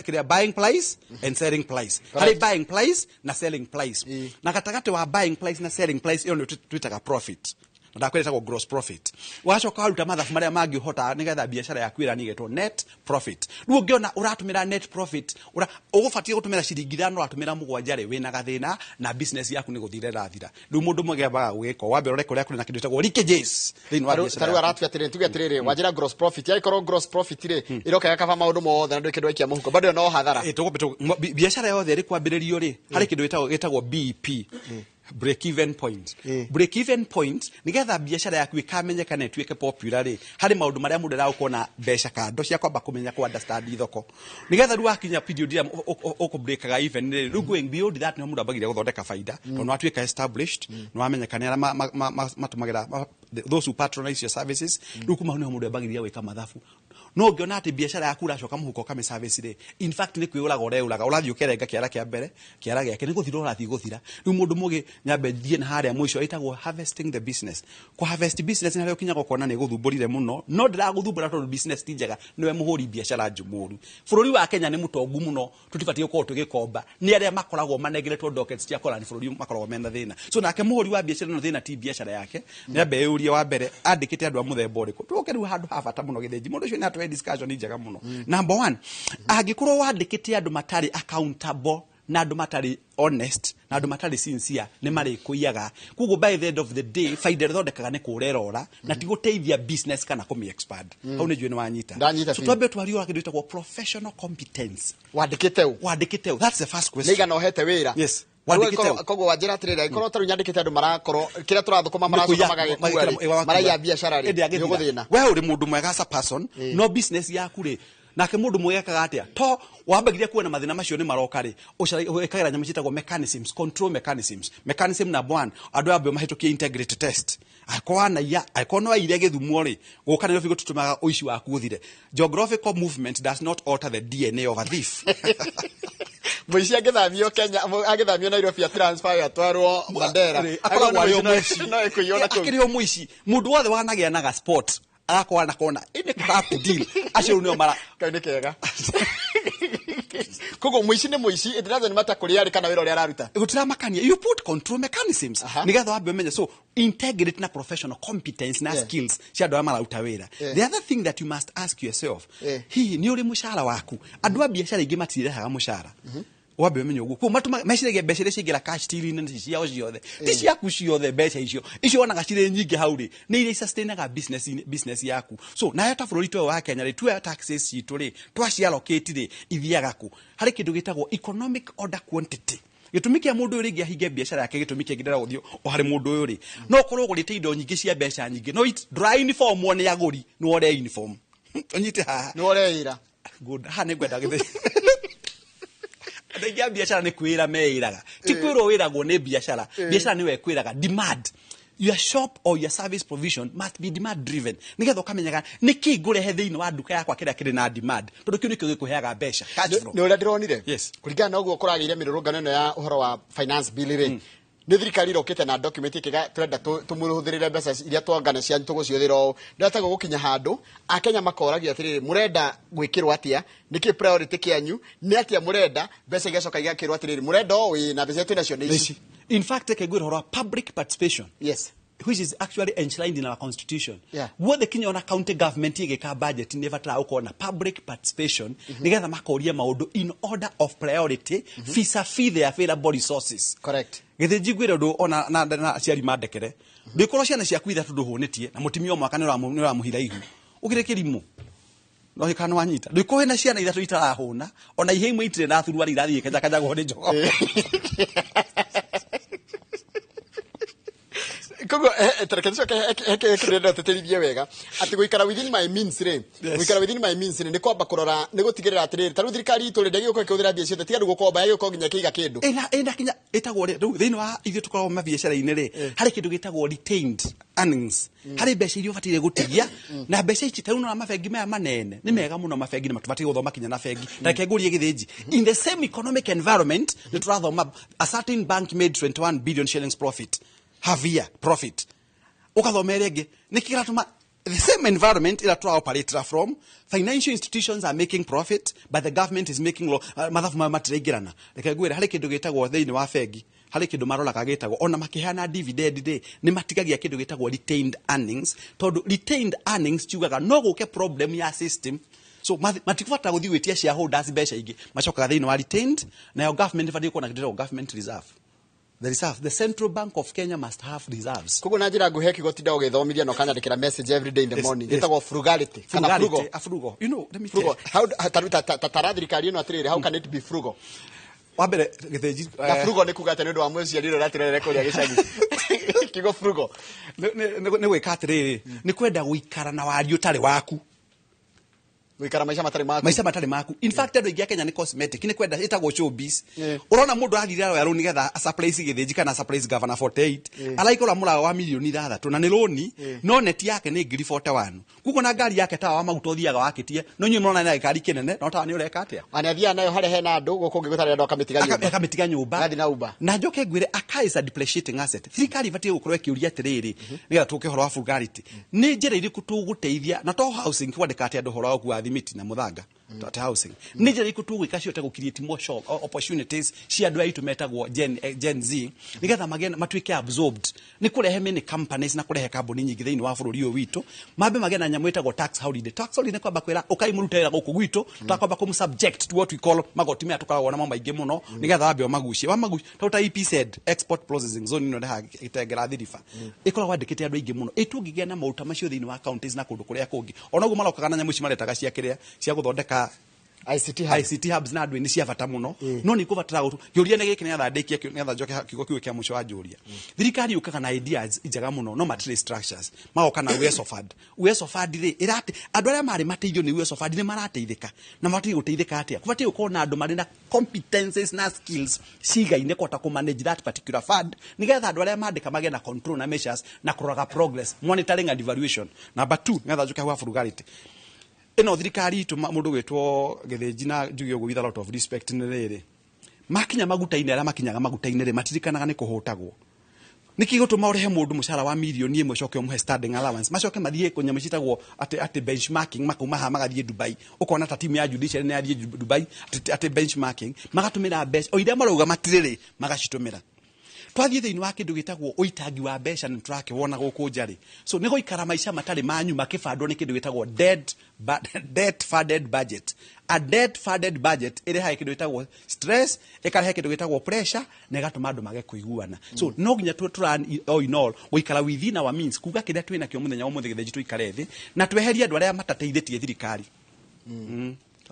S9: kĩrĩa buying price and selling price. Harĩ buying price na selling price, na gatagatĩ wa buying price na selling price, ĩyo nĩyo twĩtaga profit, na ndakwĩra ĩtagwo gross profit. Wacoka waruta mathabu marĩa mangĩ ũhota nĩgetha biacara yaku ĩrani ĩgetwo net profit. Rĩu ũngĩona ũratũmĩra net profit, ũgũbatiĩ gũtũmĩra ciringi 5, ũratũmĩra 7 rĩ, wĩna gathĩna na business yaku nĩ gũthira ĩrathira. Rĩu mũndũ mũgĩ ambaga gwĩka, wambe ũrore kũrĩa kũrĩ na kĩndũ gĩtagwo leakages thĩinĩ wa biacara
S8: Tarĩu
S9: yaku.
S8: aratua atĩrĩrĩ, tuge atĩrĩrĩ, wanjĩra gross profit, yagĩkorwo gross profit rĩ, ĩroka ĩgakaba maũndũ mothe na ndũrĩ kĩndũ waikia mũhuko, bado ĩyo no hathara.
S9: Biacara yothe ĩrĩ kwambĩrĩrio rĩ, harĩ kĩndũ gĩtagwo BEP, break even point. Break even point, nigetha biacara yaku ĩkamenyeka na ĩtuĩke popular rĩ, harĩ maũndũ marĩa mũndũ aragũkorwo na mbeca kando cia kwamba kũmenya kũ understand thoko, nigetha rĩu wakinya period ĩrĩa ũkũ-breakaga even rĩ, rĩu going beyond that nĩho mũndũ ambagĩria gũthondeka baida, tondũ nĩ watuĩka established, nĩ wamenyeka nĩ arĩa matũmagĩra those who patronize your services. Rĩu kuma hau nĩho mũndũ ambagĩria gwĩka mathabu. No ũngĩona atĩ biacara yaku ũracoka mũhuko ũkamĩ service rĩ, in fact nĩ kwĩũraga ũreũraga, ũrathiĩ ũkerenga kĩara kĩa mbere, kĩara gĩake nĩ gũthira ũrathiĩ gũthira. Rĩu mũndũ mũgĩ nyambe thiĩ na harĩa mũico ĩtagwo harvesting the business. Kũ harvest business nĩ harĩa ũkinyaga ũkona nĩ gũthumbũrire mũno, no ndĩragũthumbũra tondũ business ti njega, nĩwe mũhũri biacara mũru. Bũrũri wa Kenya nĩ mũtongu mũno, tũtibatiĩ gũkorwo tũgĩkomba. Nĩ arĩa makoragwo manengeretwo dockets cia kũrani bũrũri makoragwo mena thĩna. So nake mũhũri wa biacara ĩno thĩna ti biacara yake, nĩ ambe eyũrie wa mbere andĩkĩte andũ a mũthemba ũrĩkũ. Tũke rĩu handũ ha bata mũno gĩthĩnji, mũndũ ũcio nĩ atũhe discussion njega mũno. Number one, angĩkorwo wandĩkĩte andũ matarĩ accountable na andũ matarĩ honest na andũ matarĩ sincere, nĩ marĩkũiyaga. Koguo by the end of the day baida ĩrĩa ĩthondekaga nĩ kũra ĩrora na ti gũteithia business kana kũmĩ expand. Hau nĩ njũĩ nĩ wanyita.
S8: Ndanyita
S9: So
S8: biũ.
S9: twambe twarie ũrĩa kĩndũ gĩtagwo professional competence.
S8: Wandĩkĩte ũ?
S9: Wandĩkĩte ũ? That's the first question.
S8: Nĩ igana ũhete wĩra?
S9: Yes.
S8: Rĩu
S9: Wandĩkĩte ũ?
S8: Koguo wanjĩra atĩrĩrĩ, angĩkorwo tarĩu nyandĩkĩte andũ marakorwo kĩrĩa tũrathũkũma maracoka magagĩkua rĩ, maraiya biacara rĩ,
S9: Ĩndĩ
S8: nĩ ũgũthĩna.
S9: We ũrĩ mũndũ mwega as a person, no business yaku rĩ, nake mũndũ mwega ekaga atĩa? To wambagiria kuona mathĩna macio nĩ maroka rĩ, wĩkagĩra nyamũ ciĩtagwo mechanisms, control mechanisms. Mechanism number one, andũ aya mahĩtũkie integrity test. Angĩkorwo wanaiya, angĩkorwo nĩ waiyire gĩthumo rĩ, gũka Nairobi gũtũtũmaga ũici waku ũthire. Geographical movement does not alter the DNA of a thief.
S8: Mũici angĩthamio Kenya, angĩthamio Nairobi a transfer atwarwo Mandera,
S9: Rĩ, akoragwo arĩ o mũici.
S8: no ĩkũiywo na kũu.
S9: Akĩrĩ o mũici. Mũndũ wothe wanagĩa na ga spot agakorwo na kona ĩnĩ corrupt deal, acio rĩu nĩo mara
S8: Kau nĩ kega. Koguo mũici nĩ mũici, it doesn't matter kũrĩa arĩ kana wĩra ũrĩa araruta.
S9: Gũtiramakania, you put control mechanisms nigetha wambe ũmenye. So integrity na professional competence na skills cia andũ arĩa mararuta wĩra. The other thing that you must ask yourself, hihi nĩ ũrĩ mũcara waku? Andũ a biacara aingĩ matirĩhaga mũcara. Wambe ũmenye ũguo. Koguo matũma meciragia mbeca iria ciaingĩra cash till-inĩ nĩ ciao ciothe, ti ciaku ciothe. Mbeca icio wonaga cirĩ nyingĩ hau rĩ, nĩ iria sustainaga business yaku. So nayo ta bũrũri ũyũ wa Kenya rĩ, tuoya taxes citũ rĩ, twaciallocate rĩ, ithiaga kũ? Harĩ kĩndũ gĩtagwo economic order quantity. Gĩtũmi kĩa mũndũ ũyũ rĩngĩ ahinge biacara yake, gĩtũmi kĩngĩ ndĩrenda gũthiĩ o harĩ mũndũ ũyũ rĩ, no ũkorwo ũgũrĩte indo nyingĩ cia mbeca nyingĩ, no ndũra uniform nĩ agũri, nĩ ũre uniform. Ũnyite haha.
S8: Nĩ ũreĩra.
S9: Good. Haha nĩ ngwenda gĩthĩ andũ aingĩ a biacara nĩ kwĩra meĩraga, ti kwĩrwo wĩragwo nĩ biacara. Biacara nĩwe kwĩraga demand. Your shop or your service provision must be demand driven, nigetha ũkamenyaga nĩkĩ ngũrehe thĩinĩ wa nduka yakwa kĩrĩa kĩrĩ na demand, tondũ kĩu nĩkĩo gĩkũheaga mbeca, cash flow.
S8: Nĩ ũrĩa ndĩronire
S9: Yes.
S8: Kũringana na ũguo kũragĩire mĩrũrũngano ĩno ya ũhoro wa finance bill rĩ, nĩ thirikari ĩrokĩte na document ĩkĩga tũrenda tũmũhũthĩrĩre mbeca iria twangana cianyu, tũgũciũthĩra ũũ. Ndĩratagwo gũkinya handũ akenya makoragia atĩrĩrĩ, mũrenda gwĩkĩrwo atĩa? Nĩkĩ priority kĩanyu? Nĩ atĩa mũrenda? Mbeca igacoka igakĩrwo atĩrĩrĩ, mũrenda ũũ? Ĩĩ, na mbeca iria twĩnacio nĩ ici.
S9: In fact, reke ngwĩre ũhoro wa public participation, which is actually enshrined in our constitution. Guothe kinya ona county government ĩgĩka budget nĩ ĩbataraga gũkorwo na public participation, nĩgetha makoria maũndũ in order of priority vis-a-vis the available resources. Gĩthĩnji, ngwĩre ũndũ ona na aciari mandekere, ndĩkorwo ciana ciaku ithatũ ndũhũnĩtie na mũtumia o mwaka nĩ ũramũhira ihu, ũkĩrĩ kĩrimũ no kana wanyita. Ndĩkorwo wĩna ciana ithatũ itarahũna, ona ihe imwe itirĩ na thuruarĩ, irathiĩ kenjakajagwo nĩ jogoo.
S8: Koguo tareke ncoke he kĩrĩa ndĩratĩtĩrithie wega, atĩ gũikara within my means rĩ, gũikara within my means rĩ, nĩ kwamba kũrora, nĩ gũtigĩrĩra atĩrĩrĩ, ta rĩu thirikari itũ rĩ, ndĩgĩũka ĩkĩhũthĩra mbia ciothe, tiga rĩu gũkomba, yagĩũka nginya ĩkĩiga kĩndũ.
S9: Ĩna kinya ĩtagwo rĩ, rĩu thĩinĩ wa ithuĩ tũkoragwo mabiacara-inĩ rĩ, harĩ kĩndũ gĩtagwo retained earnings. Harĩ mbeca iria ũbataire gũtigia, na mbeca ici tarĩu nona mabengi maya manene nĩ mega mũno, mabengi nĩ matũbataire gũthoma kinya na bengi. Na reke ngũrie, Gĩthĩnji, in the same economic environment nĩ tũrathoma a certain bank made 21 billion shillings profit, half year profit. Ũkathoma ĩrĩa ĩngĩ, nĩkĩ kĩratũma the same environment ĩrĩa tũra operate from, financial institutions are making profit but the government is making low? Mathabu maya matiraingĩrana. Reke ngwĩre, harĩ kĩndũ gĩtagwo thĩinĩ wa bengi, harĩ kĩndũ maroraga gĩtagwo, ona makĩheana dividend rĩ, nĩ matigagia kĩndũ gĩtagwo retained earnings, tondũ retained earnings ciugaga no gũke problem ya system, so matikũbatara gũthiĩ gwĩtia shareholders mbeca ingĩ, macokaga thĩinĩ wa retained. Nayo government ĩbatiĩ gũkorwo na kĩndũ gĩtagwo government reserve, the reserve, the Central Bank of Kenya must have reserves.
S8: Koguo na njĩra nguhĩ, kiugo tinda ũgĩthomithia na ũkanyandĩkĩra message every day in the morning, gĩtagwo frugality kana
S9: Frugality,
S8: frugal.
S9: A frugal, you know, let me
S8: Frugal.
S9: tell
S8: How ta thirikari ĩno atĩrĩrĩ, how can it be frugal?
S9: Wa mbere, Gĩthĩnji,
S8: Na frugal nĩ kuga atĩ nĩ ũndũ wa mũciari ũrĩa ũratĩrere kũrĩa gĩcagi, kiugo frugal.
S9: Nĩ gwĩka atĩrĩrĩ, nĩ kwenda gũikara na wario ũtarĩ waku.
S8: Gũikara maica matarĩ maku.
S9: Maica matarĩ maku. In fact, andũ aingĩ a Kenya nĩ cosmetic, nĩ kwenda ĩtagwo showbiz. Ũrona mũndũ athire aroya rũni nĩgetha surprise Gĩthĩnji kana surprise governor 48, araikora mũrago wa mirioni 6 na nĩ rũni, no neti yake nĩ ngiri 41. Koguo na ngari yake, tawa wa maguta ũthiaga wakĩtie, no inyuĩ mũrona na gĩkari kĩnene, no tawa nĩ ũreka atĩa?
S8: Ana athiaga nayo harĩa hena andũ, gũkũ ũngĩ gũtarĩ andũ akamĩtiga nyũmba.
S9: Akamĩtiga nyũmba.
S8: Agathiĩ na Uber.
S9: Na njoke ngwĩre, a car is a depreciating asset. Thirikari ĩbatiĩ gũkorwo ĩkĩũria atĩrĩrĩ, nĩgetha tũke ũhoro wa frugality, nĩ njĩra irĩkũ tũgũteithia na to housing, kwandĩka atĩ andũ ũhoro wa gũkua thimiti na mũthanga, atĩ housing, nĩ njĩra irĩkũ tũgwĩka cihote gũ create more shop, opportunities cia andũ aya aitũ metagwo Gen Z, nĩgetha magĩe matuĩke absorbed nĩ kũrehe many companies na kũrehe kambuni nyingĩ thĩinĩ wa bũrũri ũyũ witũ. Mambe magĩe na nyamũ ĩtagwo tax holiday. Tax holiday nĩ kwamba kwĩra ũkai mũrute wĩra gũkũ gwitũ, twakwamba kũmũ subject to what we call magoti maya tũkoragwo namo maingĩ mũno, nĩgetha wambe ũmagucie, wamagucie ta ta EPZ, export processing zone ĩno ĩrehaga gĩtengera thiriba, ĩkoragwo yandĩkĩte andũ aingĩ mũno. Ĩtũngĩgĩa na maũta macio thĩinĩ wa counties na kũndũ kũrĩa kũngĩ, ona ũguo marokaga na nyamũ ici maretaga cia kĩrĩa cia gũthondeka
S8: ICT hub.
S9: ICT hubs na andũ nĩ cia bata mũno, no nĩ kũbatara gũtu kĩũria nĩ gĩkĩ, nĩgetha ndĩkie, nĩgetha njoke kiugo kiu kĩa mũico wa njũria. Thirikari yũkaga na ideas njega mũno, no matirĩ structures. Magoka na Uwezo Fund. Uwezo Fund rĩ, ĩrate andũ arĩa marĩ mateithio nĩ Uwezo Fund nĩ marateithĩka, na mabatiĩ gũteithĩka atĩa? Kũbatiĩ gũkorwo na andũ marĩ na competences na skills cigaine kũhota kũ manage that particular fund, nĩgetha andũ arĩa mandĩka magĩe na control na measures na kũroraga progress, monitoring and evaluation. Number 2, nĩgetha njoke hau ha frugality, ĩno thirikari itũ, mũndũ gwĩtwo Gĩthĩnji, na njuge ũguo with a lot of respect, nĩ rĩrĩ, makinya maguta-inĩ, arĩa makinyaga maguta-inĩ rĩ, matirikanaga nĩ kũhũtagwo. Nĩkĩ gũtũma ũrĩhe mũndũ mũcara wa mirioni 1, ũcoke ũmũhe standing allowance, macoke mathiĩ kũnyamũ ciĩtagwo atĩ benchmarking, makauma haha magathiĩ Dubai, ũkona ta timu ya judiciary nĩ yathiĩ Dubai atĩ benchmarking, magatũmĩra mbeca o iria marauga matirĩ rĩ, magacitũmĩra. Twathiĩ thĩinĩ wa kĩndũ gĩtagwo ũitangi wa mbeca, nĩ tũrakĩwona gũkũ nja rĩ. So nĩ gũikara maica matarĩ manyu makĩbandwo nĩ kĩndũ gĩtagwo debt funded budget. A debt funded budget ĩrehaga kĩndũ gĩtagwo stress, ĩkarehe kĩndũ gĩtagwo pressure, na ĩgatũma andũ mage kũiguana. So no nginya tũ all in all gũikara within our means, kuga kĩrĩa twĩ nakĩo mũthenya wa ũmũthĩ, Gĩthĩnji, tũikare thĩ na tweherie andũ arĩa matateithĩtie thirikari.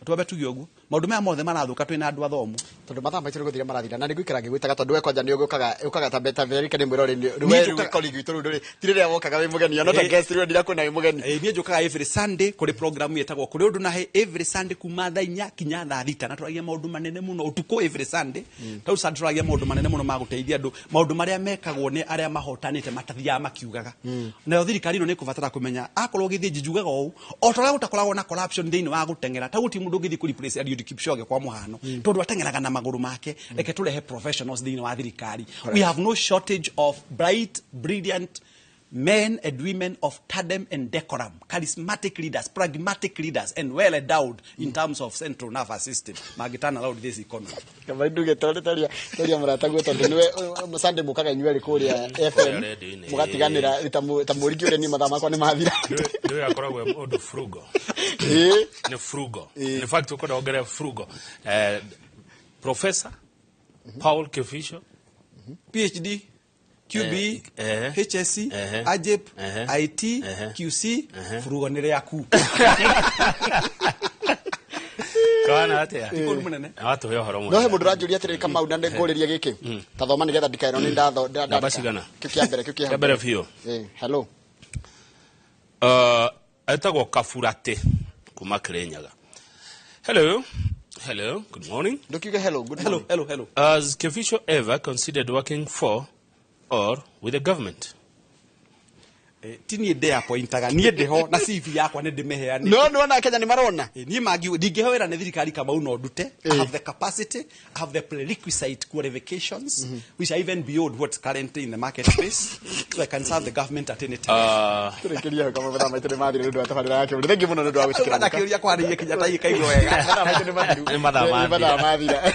S9: Twambe tuge ũguo. Maũndũ maya mothe marathũka twĩna andũ athomu.
S8: Tondũ mathaa maitũ nĩ gũthira marathira, na nĩ ngũikara ngĩgwĩtaga tondũ we kwanja nĩ ũgũkaga ũkaga ta beta America nĩ mwĩrori nĩ we rĩu colleague witũ rĩu ndũrĩ ti rĩrĩa wokaga wĩ mũgeni, not a guest, rĩu ndirakuona wĩ mũgeni.
S9: Niĩ njũkaga every Sunday kũrĩ program ĩtagwo Kũrĩ Ũndũ na Hĩ, every Sunday kuma thaa 4 kinya thaa 6, na tũragia maũndũ manene mũno ũtukũ every Sunday. Tau Sunday tũragia maũndũ manene mũno ma gũteithia andũ, maũndũ marĩa mekagwo nĩ arĩa mahotanĩte matathiaga makiugaga. Nayo thirikari ĩno nĩ ĩkũbatara kũmenya akorwo gĩthĩnji njugaga ũũ o ta ũrĩa gũtakoragwo na corruption thĩinĩ wa gũteng'era, ta gũtirĩ mũndũ ũngĩthiĩ kũ replace Eliud Kipchoge kwa mũhano, tondũ ateng'eraga na magũrũ make. Reke tũrehe professionals thĩinĩ wa thirikari. We have no shortage of bright, brilliant men and women of tandem and decorum, charismatic leaders, pragmatic leaders, and well endowed in terms of central nervous system. Mangĩtana around this economy.
S8: Kaba nduge tondũ taria taria mũrataguo tondũ nĩwe Sunday mũkaga inyuerĩ kũrĩa FM mũgatiganĩra ta mũriki ũrĩa niĩ mathaa makwa nĩ mathira.
S7: Nĩwe akoragwo e mũndũ frugal. Nĩ frugal. In fact ũkwenda wongerere frugal. Professor Paul Kificho,
S9: PhD, QB, HSC, AJEP, IT, QC, furugo nĩ rĩaku.
S7: Kana atia?
S9: Ti kũndũ mũnene.
S7: Watũhe ũhoro
S8: No he mũndũ ũranjũria atĩrĩrĩ Kamau, na nĩngũrĩria gĩkĩ ta thoma nĩgetha ndikaĩrwo nĩ ndatho.
S7: Namba cigana?
S8: Kĩu kĩa mbere, kĩu kĩa
S7: Kĩa mbere biũ.
S8: Hello.
S7: Etagwo Kaburate kuma Kirinyaga. Hello. Hello, good morning.
S8: Ndukiuge hello, good morning.
S9: Hello, hello.
S7: Has Kificho ever considered working for or with the government?
S9: Ti niĩ ndĩapointaga, niĩ ndĩho na CV yakwa nĩ ndĩmĩheanĩte.
S8: No nĩwona Kenya nĩ marona.
S9: Niĩ mangi ndingĩheo wĩra nĩ thirikari Kamau no ndute. I have the capacity, I have the prerequisite qualifications, which are even beyond what's currently in the market space, so I can serve the government at any time.
S8: Tũrĩkĩrie hau Kamau, mathaa maitũ nĩ mathira nĩ ũndũ wa tabarĩra ya kĩũndũ. Thengiũ mũno nĩ ũndũ wa gwĩtĩkĩra
S9: Na
S8: gũka.
S9: kĩũria kwarĩirie kinya ta ikaigua wega.
S8: Mathaa maitũ nĩ mathiru.
S7: Nĩ mathaa
S8: Nĩ
S7: mathira.
S8: mathaa mathira.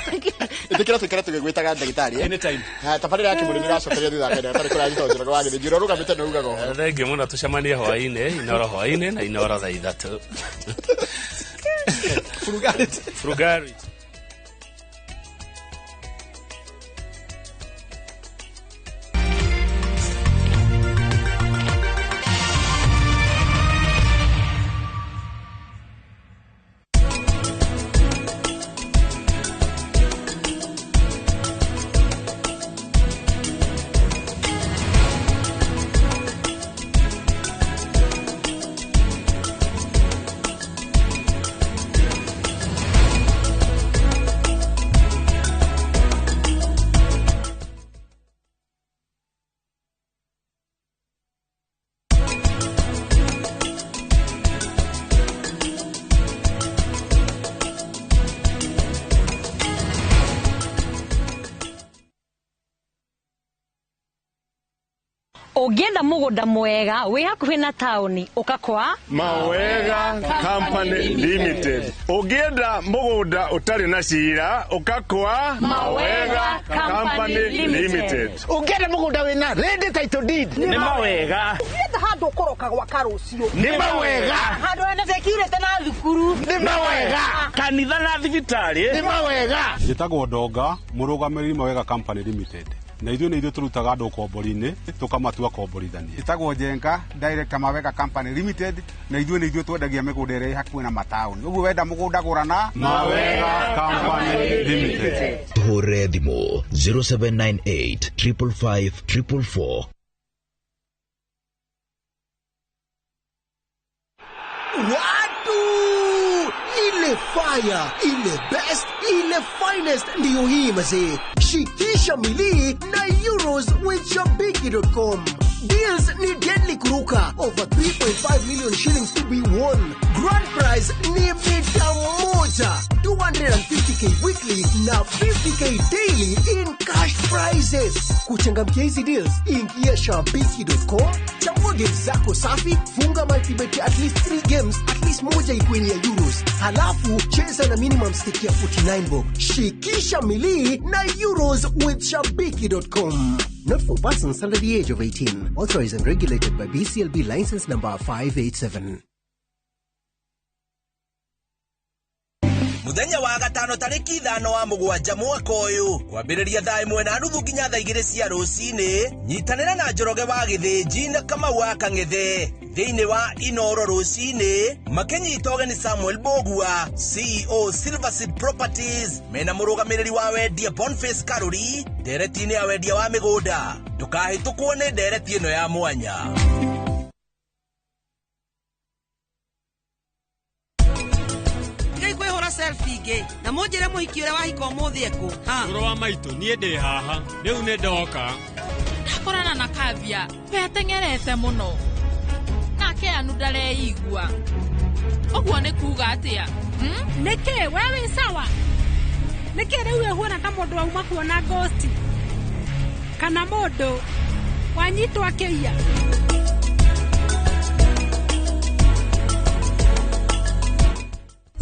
S8: Ĩtĩkĩra tũikare tũgĩgwĩtaga ndagĩtarĩ.
S9: Anytime.
S8: Tabarĩra ya kĩmũrĩ nĩ ĩracokeria thutha wa kahinda gatarĩ kũraya thutha wa Njoroge wa Gĩthĩnji. Ũrĩa ũrũgamĩte nĩ ugaga ũhoro.
S7: Thengiũ mũno, tũcemanie hwaĩ-inĩ, Inoro hwaĩ-inĩ na Inoro thaa 3.
S9: Frugality.
S7: Frugality.
S10: Ũngĩenda mũgũnda mwega wĩ hakuhĩ na taũni ũka kwa
S31: Mawega Company Limited. Ũngĩenda mũgũnda ũtarĩ na cira ũka kwa Mawega Company Limited.
S11: Ũngĩenda mũgũnda wĩna ready title deed
S31: Nĩ Mawega.
S11: Ũngĩenda handũ ũkũroka gwaka rũciũ
S31: Nĩ Mawega.
S11: Handũ hena security na thukuru
S31: Nĩ Mawega. Kanitha na thibitarĩ
S11: Nĩ Mawega.
S13: Njĩtagwo Ndonga, mũrũgamĩrĩri Mawega Company Limited. Na ithuĩ nĩ ithuĩ tũrutaga andũ ũkombori-inĩ tũkamatua komborithania.
S14: Njĩtagwo Njenga, director Mawega Company Limited, na ithuĩ nĩ ithuĩ twendagia mĩgũnda ĩrĩa ĩ hakuhĩ na mataũni. Ũguo wenda mũgũnda gũra na
S13: Mawega Company Limited.
S16: Tũhũrĩre thimũ 0798 555 444.
S23: Watu! Ile fire, ile best, ile finest ndiyo hii mazee. Shikisha milii na Euros with Shabiki.com. Deals ni deadly kuruka. Over 3.5 million shillings to be won. Grand prize ni mita moja. 250k weekly na 50k daily in cash prizes. Kuchangamkia hizi deals, ingia Shabiki.com, chagua games zako safi, funga multibet at least 3 games, at least moja ikuwe ni ya Euros. Halafu cheza na minimum stake ya 49 bob. Shikisha milii na Euros with Shabiki.com. Not for persons under the age of 18. Authorized and regulated by BCLB license number 587.
S4: Mũthenya wa gatano tarĩki 5 wa mũgwanja mwaka ũyũ kwambĩrĩria thaa 1:30 nginya thaa 2 cia rũcinĩ. Nyitanĩra na Njoroge wa Gĩthĩnji na Kamau wa Kang'ethe thĩinĩ wa Inoro rũcinĩ makĩnyita ũgeni Samuel Mbũgua, CEO Silver Seed Properties, mena mũrũgamĩrĩri wa wendia Boniface Karuri ndereti-inĩ ya wendia wa mĩgũnda. Ndũkahĩtũkwo nĩ ndereti ĩno ya mwanya.
S1: Tigai kwĩhũra selfie ingĩ na mũnjĩre mũhiki ũrĩa wahika ũmũthĩ ekũ.
S17: Mũrũ wa maitũ niĩ ndĩ haha rĩu nĩ ndoka.
S15: Ndakorana na Kavia we ateng'erete mũno nake Anu ndareigua. Ũguo nĩ kuga atĩa?
S18: Nĩkĩ we wĩ sawa? Nĩkĩ rĩu ũhuana ta mũndũ wauma kuona ghost kana mũndũ wanyitwo akĩiya?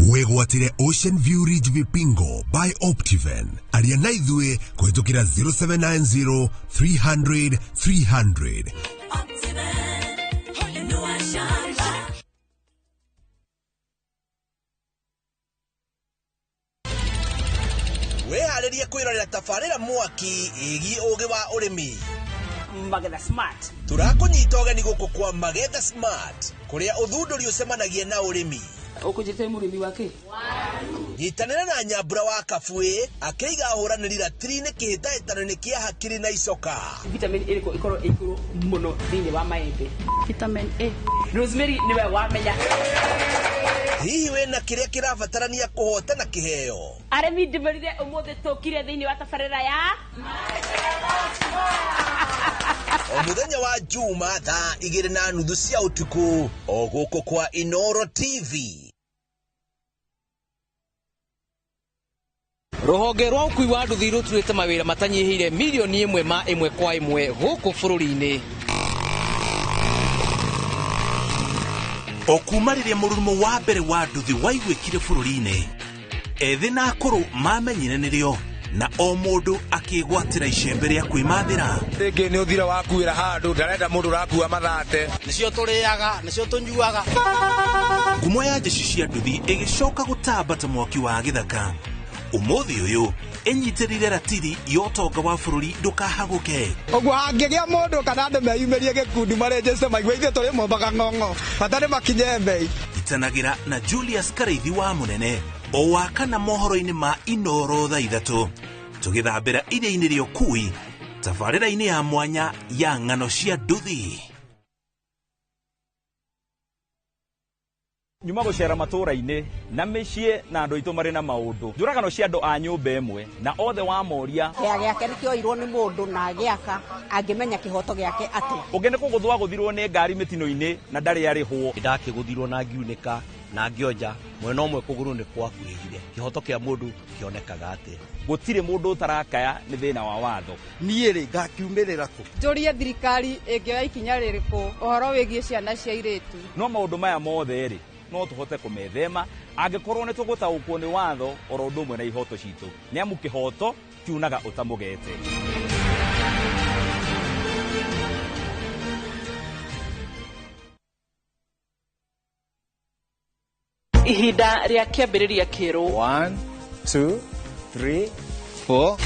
S19: Wĩgwatĩre Ocean View Ridge Vipingo by Optiven. Aria na ithuĩ kũhĩtũkĩra 0790 300 300.
S4: Wĩharĩrie kwĩrorera tabarĩra mwaki ĩgiĩ ũgĩ wa ũrĩmi.
S11: Magetha Smart.
S4: Tũrakũnyita ũgeni gũkũ kwa Magetha Smart kũrĩa ũthundũri ũcemanagia na ũrĩmi.
S12: Ũkũnjĩte mũrĩmi wake?
S4: Nyitanĩra na Nyambura wa Kabuĩ akĩiga ahũranĩri ratiri-inĩ kĩhĩtahĩtano-inĩ kĩa hakiri na icoka.
S12: Vitamin ĩrĩkũ ĩkorwo ĩ igũrũ mũno thĩinĩ wa maembe? Vitamin A. Rosemary nĩwe wamenya.
S4: Hihi wĩna kĩrĩa kĩrabatarania kũhotana kĩheo?
S12: Arĩmi ndĩmerire ũmũthĩ tũkire thĩinĩ wa tabarĩra ya
S4: O mũthenya wa Juma thaa 2:30 cia ũtukũ o gũkũ kwa Inoro TV.
S12: Rũhonge rwa ũkui wa nduthi rũturĩte mawĩra matanyihĩire milioni 1 ma 1 kwa 1 gũkũ bũrũri-inĩ.
S4: O kuma rĩrĩa mũrurumo wa mbere wa nduthi waiguĩkire bũrũri-inĩ, ethĩ na akũrũ mamenyire nĩrĩo na o mũndũ akĩgwatĩra icembe rĩa kwĩmathĩra.
S20: Rĩngĩ nĩ ũthira wakuĩra handũ ndarenda mũndũ ũrakua mathate.
S5: Nĩcio tũrĩaga, nĩcio tũnyuaga.
S4: Ngumo ya jeshi cia nduthi ĩgĩcoka gũtamba ta mwaki wa gĩthaka. Ũmũthĩ ũyũ ĩnyitĩrĩire ratiri ya ũtonga wa bũrũri ndũkahagũke.
S22: Ũguo hangĩgĩa mũndũ kana andũ meyumĩrie gĩkundi marenjece maigue ithuĩ tũrĩ mombaga ng'ong'o bata nĩ makinye mbei.
S4: Itanagĩra na Julius Karaithi wa Mũnene o wa kana mohoro-inĩ ma Inoro thaa 3 tũgĩthambĩra iria-inĩ rĩa ũkui tabarĩra-inĩ ya mwanya ya ng'ano cia nduthi.
S24: Nyuma gũcera matũũra-inĩ na mĩciĩ na andũ aitũ marĩ na maũndũ njũragano cia andũ a nyũmba ĩmwe na othe wa moria
S21: kĩa gĩake nĩkĩoirwo nĩ mũndũ na agĩaka angĩmenya kĩhoto gĩake atĩa.
S24: Ũngĩ nĩ kũgũthwo agũthirwo nĩ ngari mĩtino-inĩ na ndarĩ arĩhwo.
S26: Ndakĩgũthirwo na ngiunĩka na ngĩonja mwena ũmwe kũgũrũ nĩ kwakuhĩhire. Kĩhoto kĩa mũndũ kĩonekaga atĩa?
S24: Gũtirĩ mũndũ ũtarakaya nĩ thĩna wa watho.
S1: Niĩ rĩ ngakiumĩrĩra kũ?
S27: Njũrie thirikari ĩngĩoya ikinya rĩrĩkũ ũhoro wĩgiĩ ciana cia airĩtu.
S24: No maũndũ maya mothe rĩ no tũhote kũmethema angĩkorwo nĩ tũgũtaũkwo nĩ watho oro ũndũ ũmwe na ihoto citũ, nĩ amu kĩhoto kiunaga ũtamũgete.
S25: Ihinda rĩa kĩambĩrĩria kĩerũ.
S20: 1 2 3 4.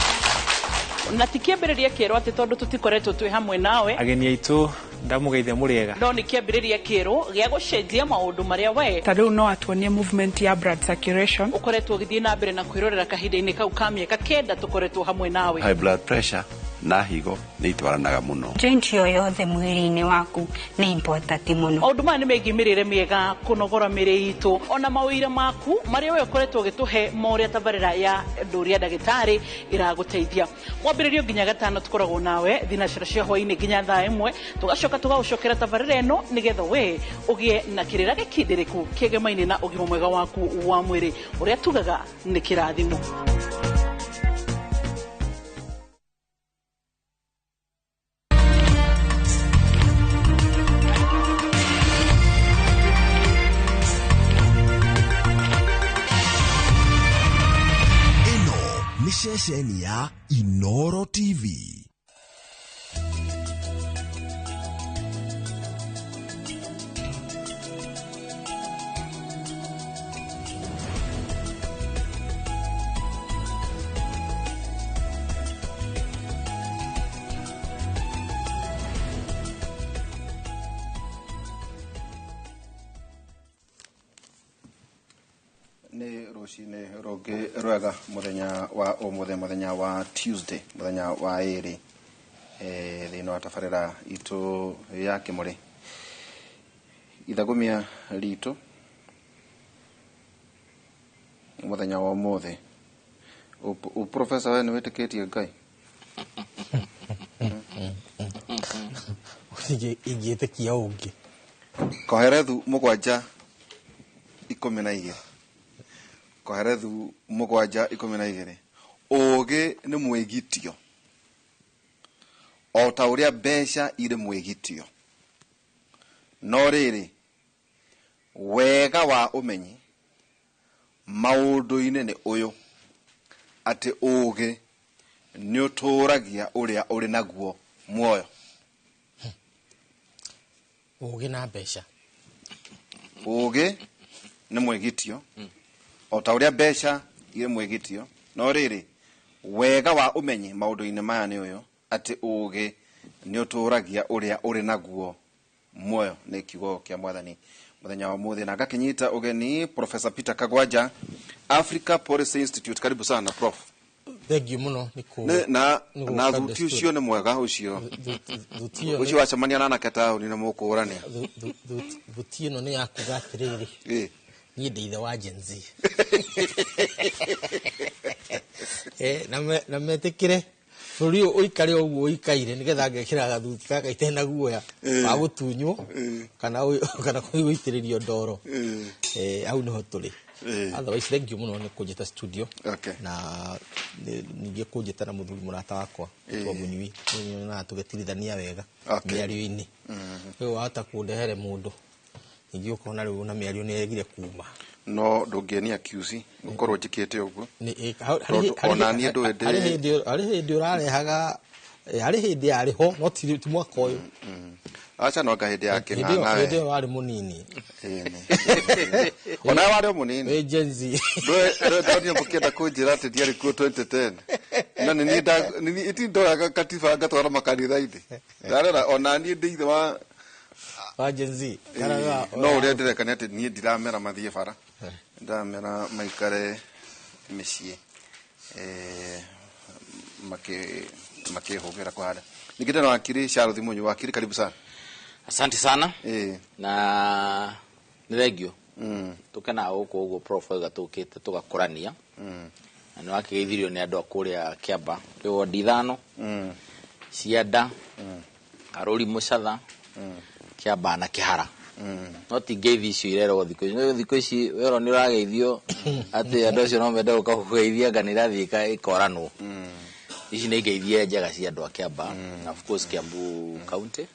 S25: Na ti kĩambĩrĩria kĩerũ atĩ tondũ tũtikoretwo twĩ hamwe nawe.
S28: Ageni aitũ ndamũgeithia mũrĩega.
S25: No nĩ kĩambĩrĩria kĩerũ gĩa gũcenjia maũndũ marĩa we
S30: ta rĩu no atuonie movement ya blood circulation
S25: ũkoretwo ũgĩthiĩ na mbere na kwĩrorera kahinda-inĩ kau ka mĩaka 9 tũkoretwo hamwe nawe.
S32: High blood pressure na higo nĩ itwaranaga mũno.
S29: Joint yo yothe mwĩrĩ-inĩ waku nĩ important mũno.
S25: Maũndũ maya nĩ megiĩ mĩrĩre mĩega, kũnogora mĩrĩ itũ ona mawĩra maku marĩa we ũkoretwo ũgĩtũhe ma ũrĩa tabarĩra ya Ndũria Ndagĩtarĩ ĩragũteithia. Mwambĩrĩrio nginya gatano tũkoragwo nawe thinacara cia hwaĩ-inĩ nginya thaa 1 tũgacoka tũgagũcokera tabarĩra ĩno nĩgetha we ũgĩe na kĩrĩra gĩkindĩrĩku kĩgemaine na ũgima mwega waku wa mwĩrĩ ũrĩa tugaga nĩ kĩrathimo.
S19: Ceceni ya Inoro TV.
S2: Rũcinĩ rũngĩ rwega, mũthenya wa ũmũthĩ, mũthenya wa Tuesday, mũthenya wa ĩrĩ, thĩinĩ wa tabarĩra itũ ya kĩmũrĩ ithagumia ritũ mũthenya wa ũmũthĩ. Professor, we nĩ wĩtĩkĩtie Ngai?
S5: Ingĩtĩkia ũngĩ.
S2: Koherethu 7:12. Koherethu 7:12. Ũũgĩ nĩ mwĩgitio o ta ũrĩa mbeca irĩ mwĩgitio, no rĩrĩ, wega wa ũmenyi maũndũ-inĩ nĩ ũyũ, atĩ ũũgĩ nĩ ũtũũragia ũrĩa ũrĩ naguo muoyo.
S5: Ũũgĩ na mbeca.
S2: Ũũgĩ nĩ mwĩgitio o ta ũrĩa mbeca irĩ mwĩgitio, no rĩrĩ, wega wa ũmenyi maũndũ-inĩ maya nĩ ũyũ, atĩ ũũgĩ nĩ ũtũũragia ũrĩa ũrĩ naguo muoyo. Nĩ kiugo kĩa Mwathani mũthenya wa ũmũthĩ, na ngakĩnyita ũgeni Professor Peter Kagwanja, Africa Policy Institute. Karibu sana, Prof.
S5: Thank you mũno nĩ kũ
S2: Na
S5: nĩ
S2: na
S5: gũka
S2: thuti
S5: desturi.
S2: Ũcio nĩ mwega ũcio.
S5: Thuti ĩyo
S2: Ũcio wacemania na anake taũni na mũkũrania.
S5: Thuti ĩno nĩ ya kuga atĩrĩrĩ, niĩ ndĩ ithe wa Gen Z. Na metĩkĩre bũrũri ũyũ ũikare ũguo ũikaire, nĩgetha ngekĩra gathuti gaka itena guoya wa gũtunywo kana gũitĩrĩrio ndoro. Hau nĩho tũrĩ. Otherwise, thank you mũno nĩ kũnjĩta studio. Na ningĩ kũnjĩta na mũthuri mũrata wakwa twa Mũnyui, nyonaga tũgĩtirithania wega mĩario-inĩ. Rĩu wahota kũndehere mũndũ ningĩ ũkona rĩu na mĩario nĩ yagire kuma.
S2: No ndũngĩenia QC gũkorwo njĩkĩte ũguo.
S5: Harĩ
S2: Tondũ ona niĩ ndũĩ ndĩ
S5: harĩ hĩndĩ ũrarehaga, harĩ hĩndĩ yarĩ ho, no ti mwaka ũyũ.
S2: Aca, no anga hĩndĩ ya
S5: Hĩndĩ ĩyo
S2: kĩng'ang'a
S5: hĩndĩ
S2: we.
S5: ĩyo warĩ mũnini.
S2: Ona warĩ o mũnini.
S5: Wĩ Gen Z.
S2: Ndũĩ ndonire mũkĩenda kũnjĩra atĩ ndiarĩ kuo 2010, na nĩ niĩ nĩ niĩ iti ndoyaga katiba ngatwara makanitha-inĩ. Ndarora ona niĩ ndĩ ithe wa
S5: wa Gen Z.
S2: No ũrĩa ndĩreka nĩ atĩ niĩ ndiramera mathiĩ bara, ndamera maikare mĩciĩ, makĩhũgĩra kũhanda. Ningĩ ndĩna wakiri Charles Munyu. Wakiri, karibu sana.
S3: Asante sana. Na nĩ thengio tũkenaga gũkũ ũguo, Prof, wega tũkĩte tũgakũrania na nĩ wakĩgeithirio nĩ andũ a kũrĩa Kĩamba kwĩ wondi 5, Cianda, Karũri, Mũcatha, Kĩamba na Kĩhara. No ti ngeithi icio irerwo thikũ ici. Nĩ thikũ ici werwo nĩ ũrageithio atĩ andũ acio no mende gũka gũkũgeithia, anga nĩ irathiĩ ikoranwo. Ici nĩ ngeithia njega cia andũ a Kĩamba na of course Kiambu County.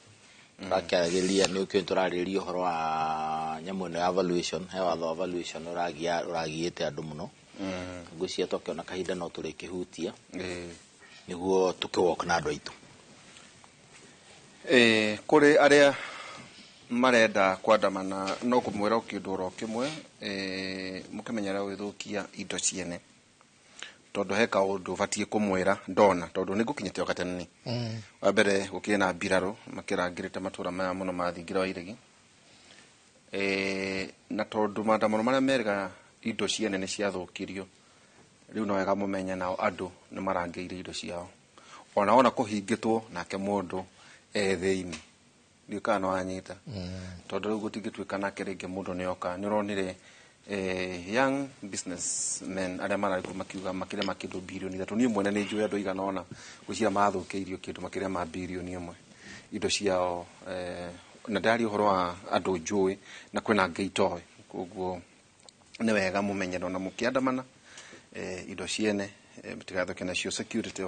S3: Tũrakĩaragĩrĩria, nĩ ũkĩũĩ tũrarĩrĩria ũhoro wa nyamũ ĩno ya valuation. He watho wa valuation ũragia ũragiĩte andũ mũno. Ngwĩciria twakĩona kahinda no tũrĩkĩhutia nĩguo tũkĩwalk na andũ aitũ.
S2: Kũrĩ arĩa marenda kwandamana, no kũmwĩra kĩndũ oro kĩmwe, mũkĩmenyere gwĩthũkia indo ciene, tondũ he kaũndũ ũbatiĩ kũmwĩra ndona, tondũ nĩ ngũkinyĩte o gatene. Wa mbere, gũkĩrĩ na mbirarũ makĩrangĩrĩte matũra maya mũno ma Thingira wa Iregi, na tondũ maandamano marĩa merĩga indo ciene nĩ ciathũkirio, rĩu no wega mũmenye nao andũ nĩ marangĩire indo ciao, ona wona kũhingĩtwo nake mũndũ e thĩinĩ. Ndiũĩ kana nĩ wanyita, tondũ rĩu gũtingĩtuĩka nake rĩngĩ mũndũ nĩ oka. Nĩ ũronire young businessmen arĩa mararĩ kuo makiuga makĩria ma kĩndũ 3 birioni. Niĩ mwene nĩ njũĩ andũ aigana ũna gwĩciria mathũkĩirio kĩndũ makĩria ma 1 birioni indo ciao, na ndaria ũhoro wa andũ njũĩ na kwĩna angĩ itoĩ. Koguo nĩ wega mũmenye ona mũkĩandamana, indo ciene, mũtigathũke nacio, security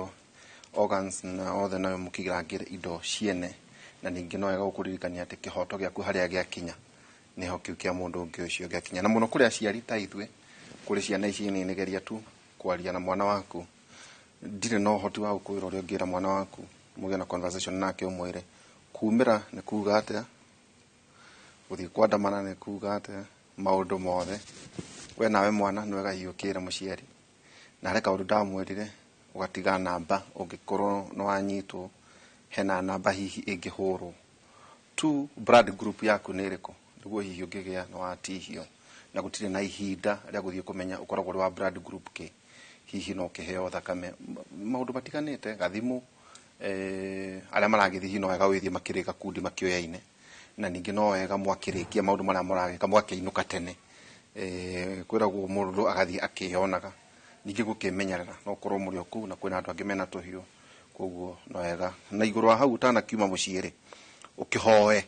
S2: organs na othe nayo mũkĩrangĩre indo ciene. Na ningĩ no wega gũkũririkania atĩ kĩhoto gĩaku harĩa gĩakinya nĩho kĩu kĩa mũndũ ũngĩ ũcio gĩakinya. Na mũno kũrĩ aciari ta ithuĩ, kũrĩ ciana ici nini, geria tu kwaria na mwana waku. Ndirĩ na ũhoti wa gũkwĩra ũrĩa ũngĩra mwana waku mũgĩe na conversation nake, ũmwĩre kumĩra nĩ kuga atĩa, gũthiĩ kwandamana nĩ kuga atĩa, maũndũ mothe. We nawe mwana nĩ wega hihi ũkĩra mũciari, na harĩ kaũndũ ndamwĩrire, ũgatiga namba ũngĩkorwo nĩ wanyitwo, hena namba hihi ĩngĩhũrwo tu. Blood group yaku nĩ ĩrĩkũ, nĩguo hihi ũngĩgĩa nĩ watihio. Na gũtirĩ na ihinda rĩa gũthiĩ kũmenya ũkoragwo ũrĩ wa blood group kĩ, hihi no ũkĩheo thakame, maũndũ matiganĩte gathimũ, arĩa maragĩthiĩ hihi no wega wĩthiĩ makĩrĩ gakundi makĩoyaine, na ningĩ no wega mwakĩrĩkia maũndũ marĩa mũragĩka mwakĩinũka tene. Kwĩragwo mũndũ agathiĩ akĩyonaga, ningĩ gũkĩmenyerera no ũkorwo mũrĩ o kũu na kwĩna andũ angĩ mena tũhiũ, koguo no wega na igũrũ wa hau ũtanakiuma mũciĩ rĩ, ũkĩhoe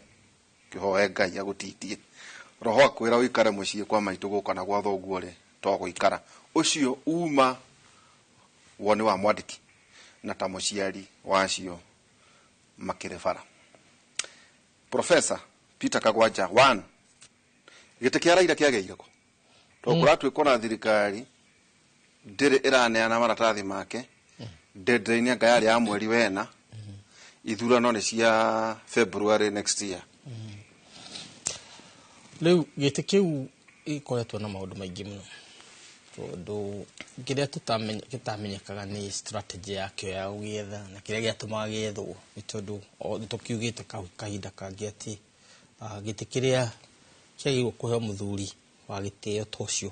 S2: ũkĩhoe Ngai agũtitie roho akwĩra ũikare mũciĩ kwa maitũ gũka na gwa thoguo rĩ, to gũikara ũcio uma woni wa mwandĩki na ta mũciari wacio makĩrĩ bara. Professor Peter Kagwanja, one gĩtĩ kĩa Raila kĩagĩire kũ? To kũratuĩka ona thirikari ndĩrĩ ĩraneana maratathi make, deadline anga yarĩ ya mweri wena, ithurano nĩ cia February next year.
S5: Rĩu gĩtĩ kĩu gĩkoretwo na maũndũ maingĩ mũno, tondũ kĩrĩa gĩtamenyekaga nĩ strategy yakĩo ya gũgĩetha na kĩrĩa gĩatũmaga gĩethwo, nĩ tondũ nĩ tũkiugĩte kahinda kangĩ atĩ gĩtĩ kĩrĩa kĩagĩrĩirwo kũheo mũthuri wa gĩtĩo ta ũcio,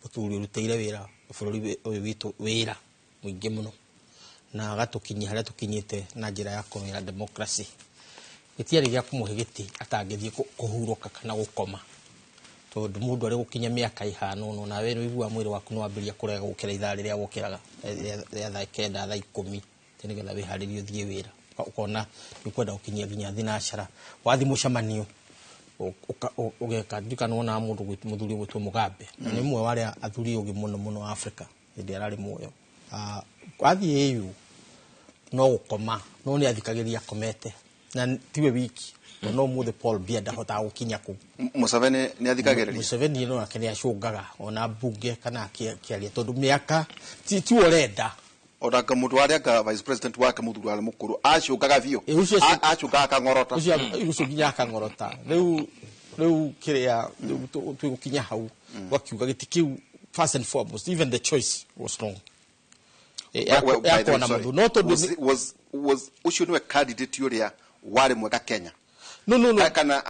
S5: mũthuri ũrutĩire wĩra bũrũri ũyũ witũ wĩra mũingĩ mũno na agatũkinyia harĩa tũkinyĩte na njĩra ya kũrũĩra democracy, gĩtiarĩ gĩa kũmũhe gĩtĩ atangĩthiĩ kũhurũka kana gũkoma, tondũ mũndũ arĩ gũkinya mĩaka ĩhana ũno nawe nĩ ũiguaga mwĩrĩ waku nĩ wambĩrĩria kũrega gũkĩra ithaa rĩrĩa wokĩraga rĩa thaa 9, thaa 10, nĩgetha wĩharĩrie ũthiĩ wĩra, ũkona nĩ ũkwenda gũkinyia nginya thinacara, wathiĩ mũcemanio ũgeka. Ndirikana wonaga mũndũ mũthuri ũgwĩtwo Mugabe, na nĩ ũmwe wa arĩa athuri ũgĩ mũno mũno Africa hĩndĩ ĩrĩa ararĩ muoyo. Athiĩ AU no gũkoma, no nĩ athikagĩrĩria akomete, na tiwe wiki, no ũmũthĩ Paul Biya ndahotaga gũkinya kũu.
S2: Museveni nĩ athikagĩrĩria?
S5: Museveni no nake nĩ acũngaga ona mbunge kana akĩaria, tondũ mĩaka ti ũrenda.
S2: Onanga mũndũ warĩa anga vice president wake mũthuri warĩ mũkũrũ acũngaga biũ, acũngaga akang'orota.
S5: Ũcio nginya akang'orota. Rĩu kĩrĩa twĩgũkinya hau wakiuga gĩtĩ kĩu, first and foremost, even the choice was wrong.
S2: Yakona mũndũ no tondũ was ũcio nĩwe candidate ũrĩa warĩ mwega Kenya?
S5: No, no, no.
S2: Kana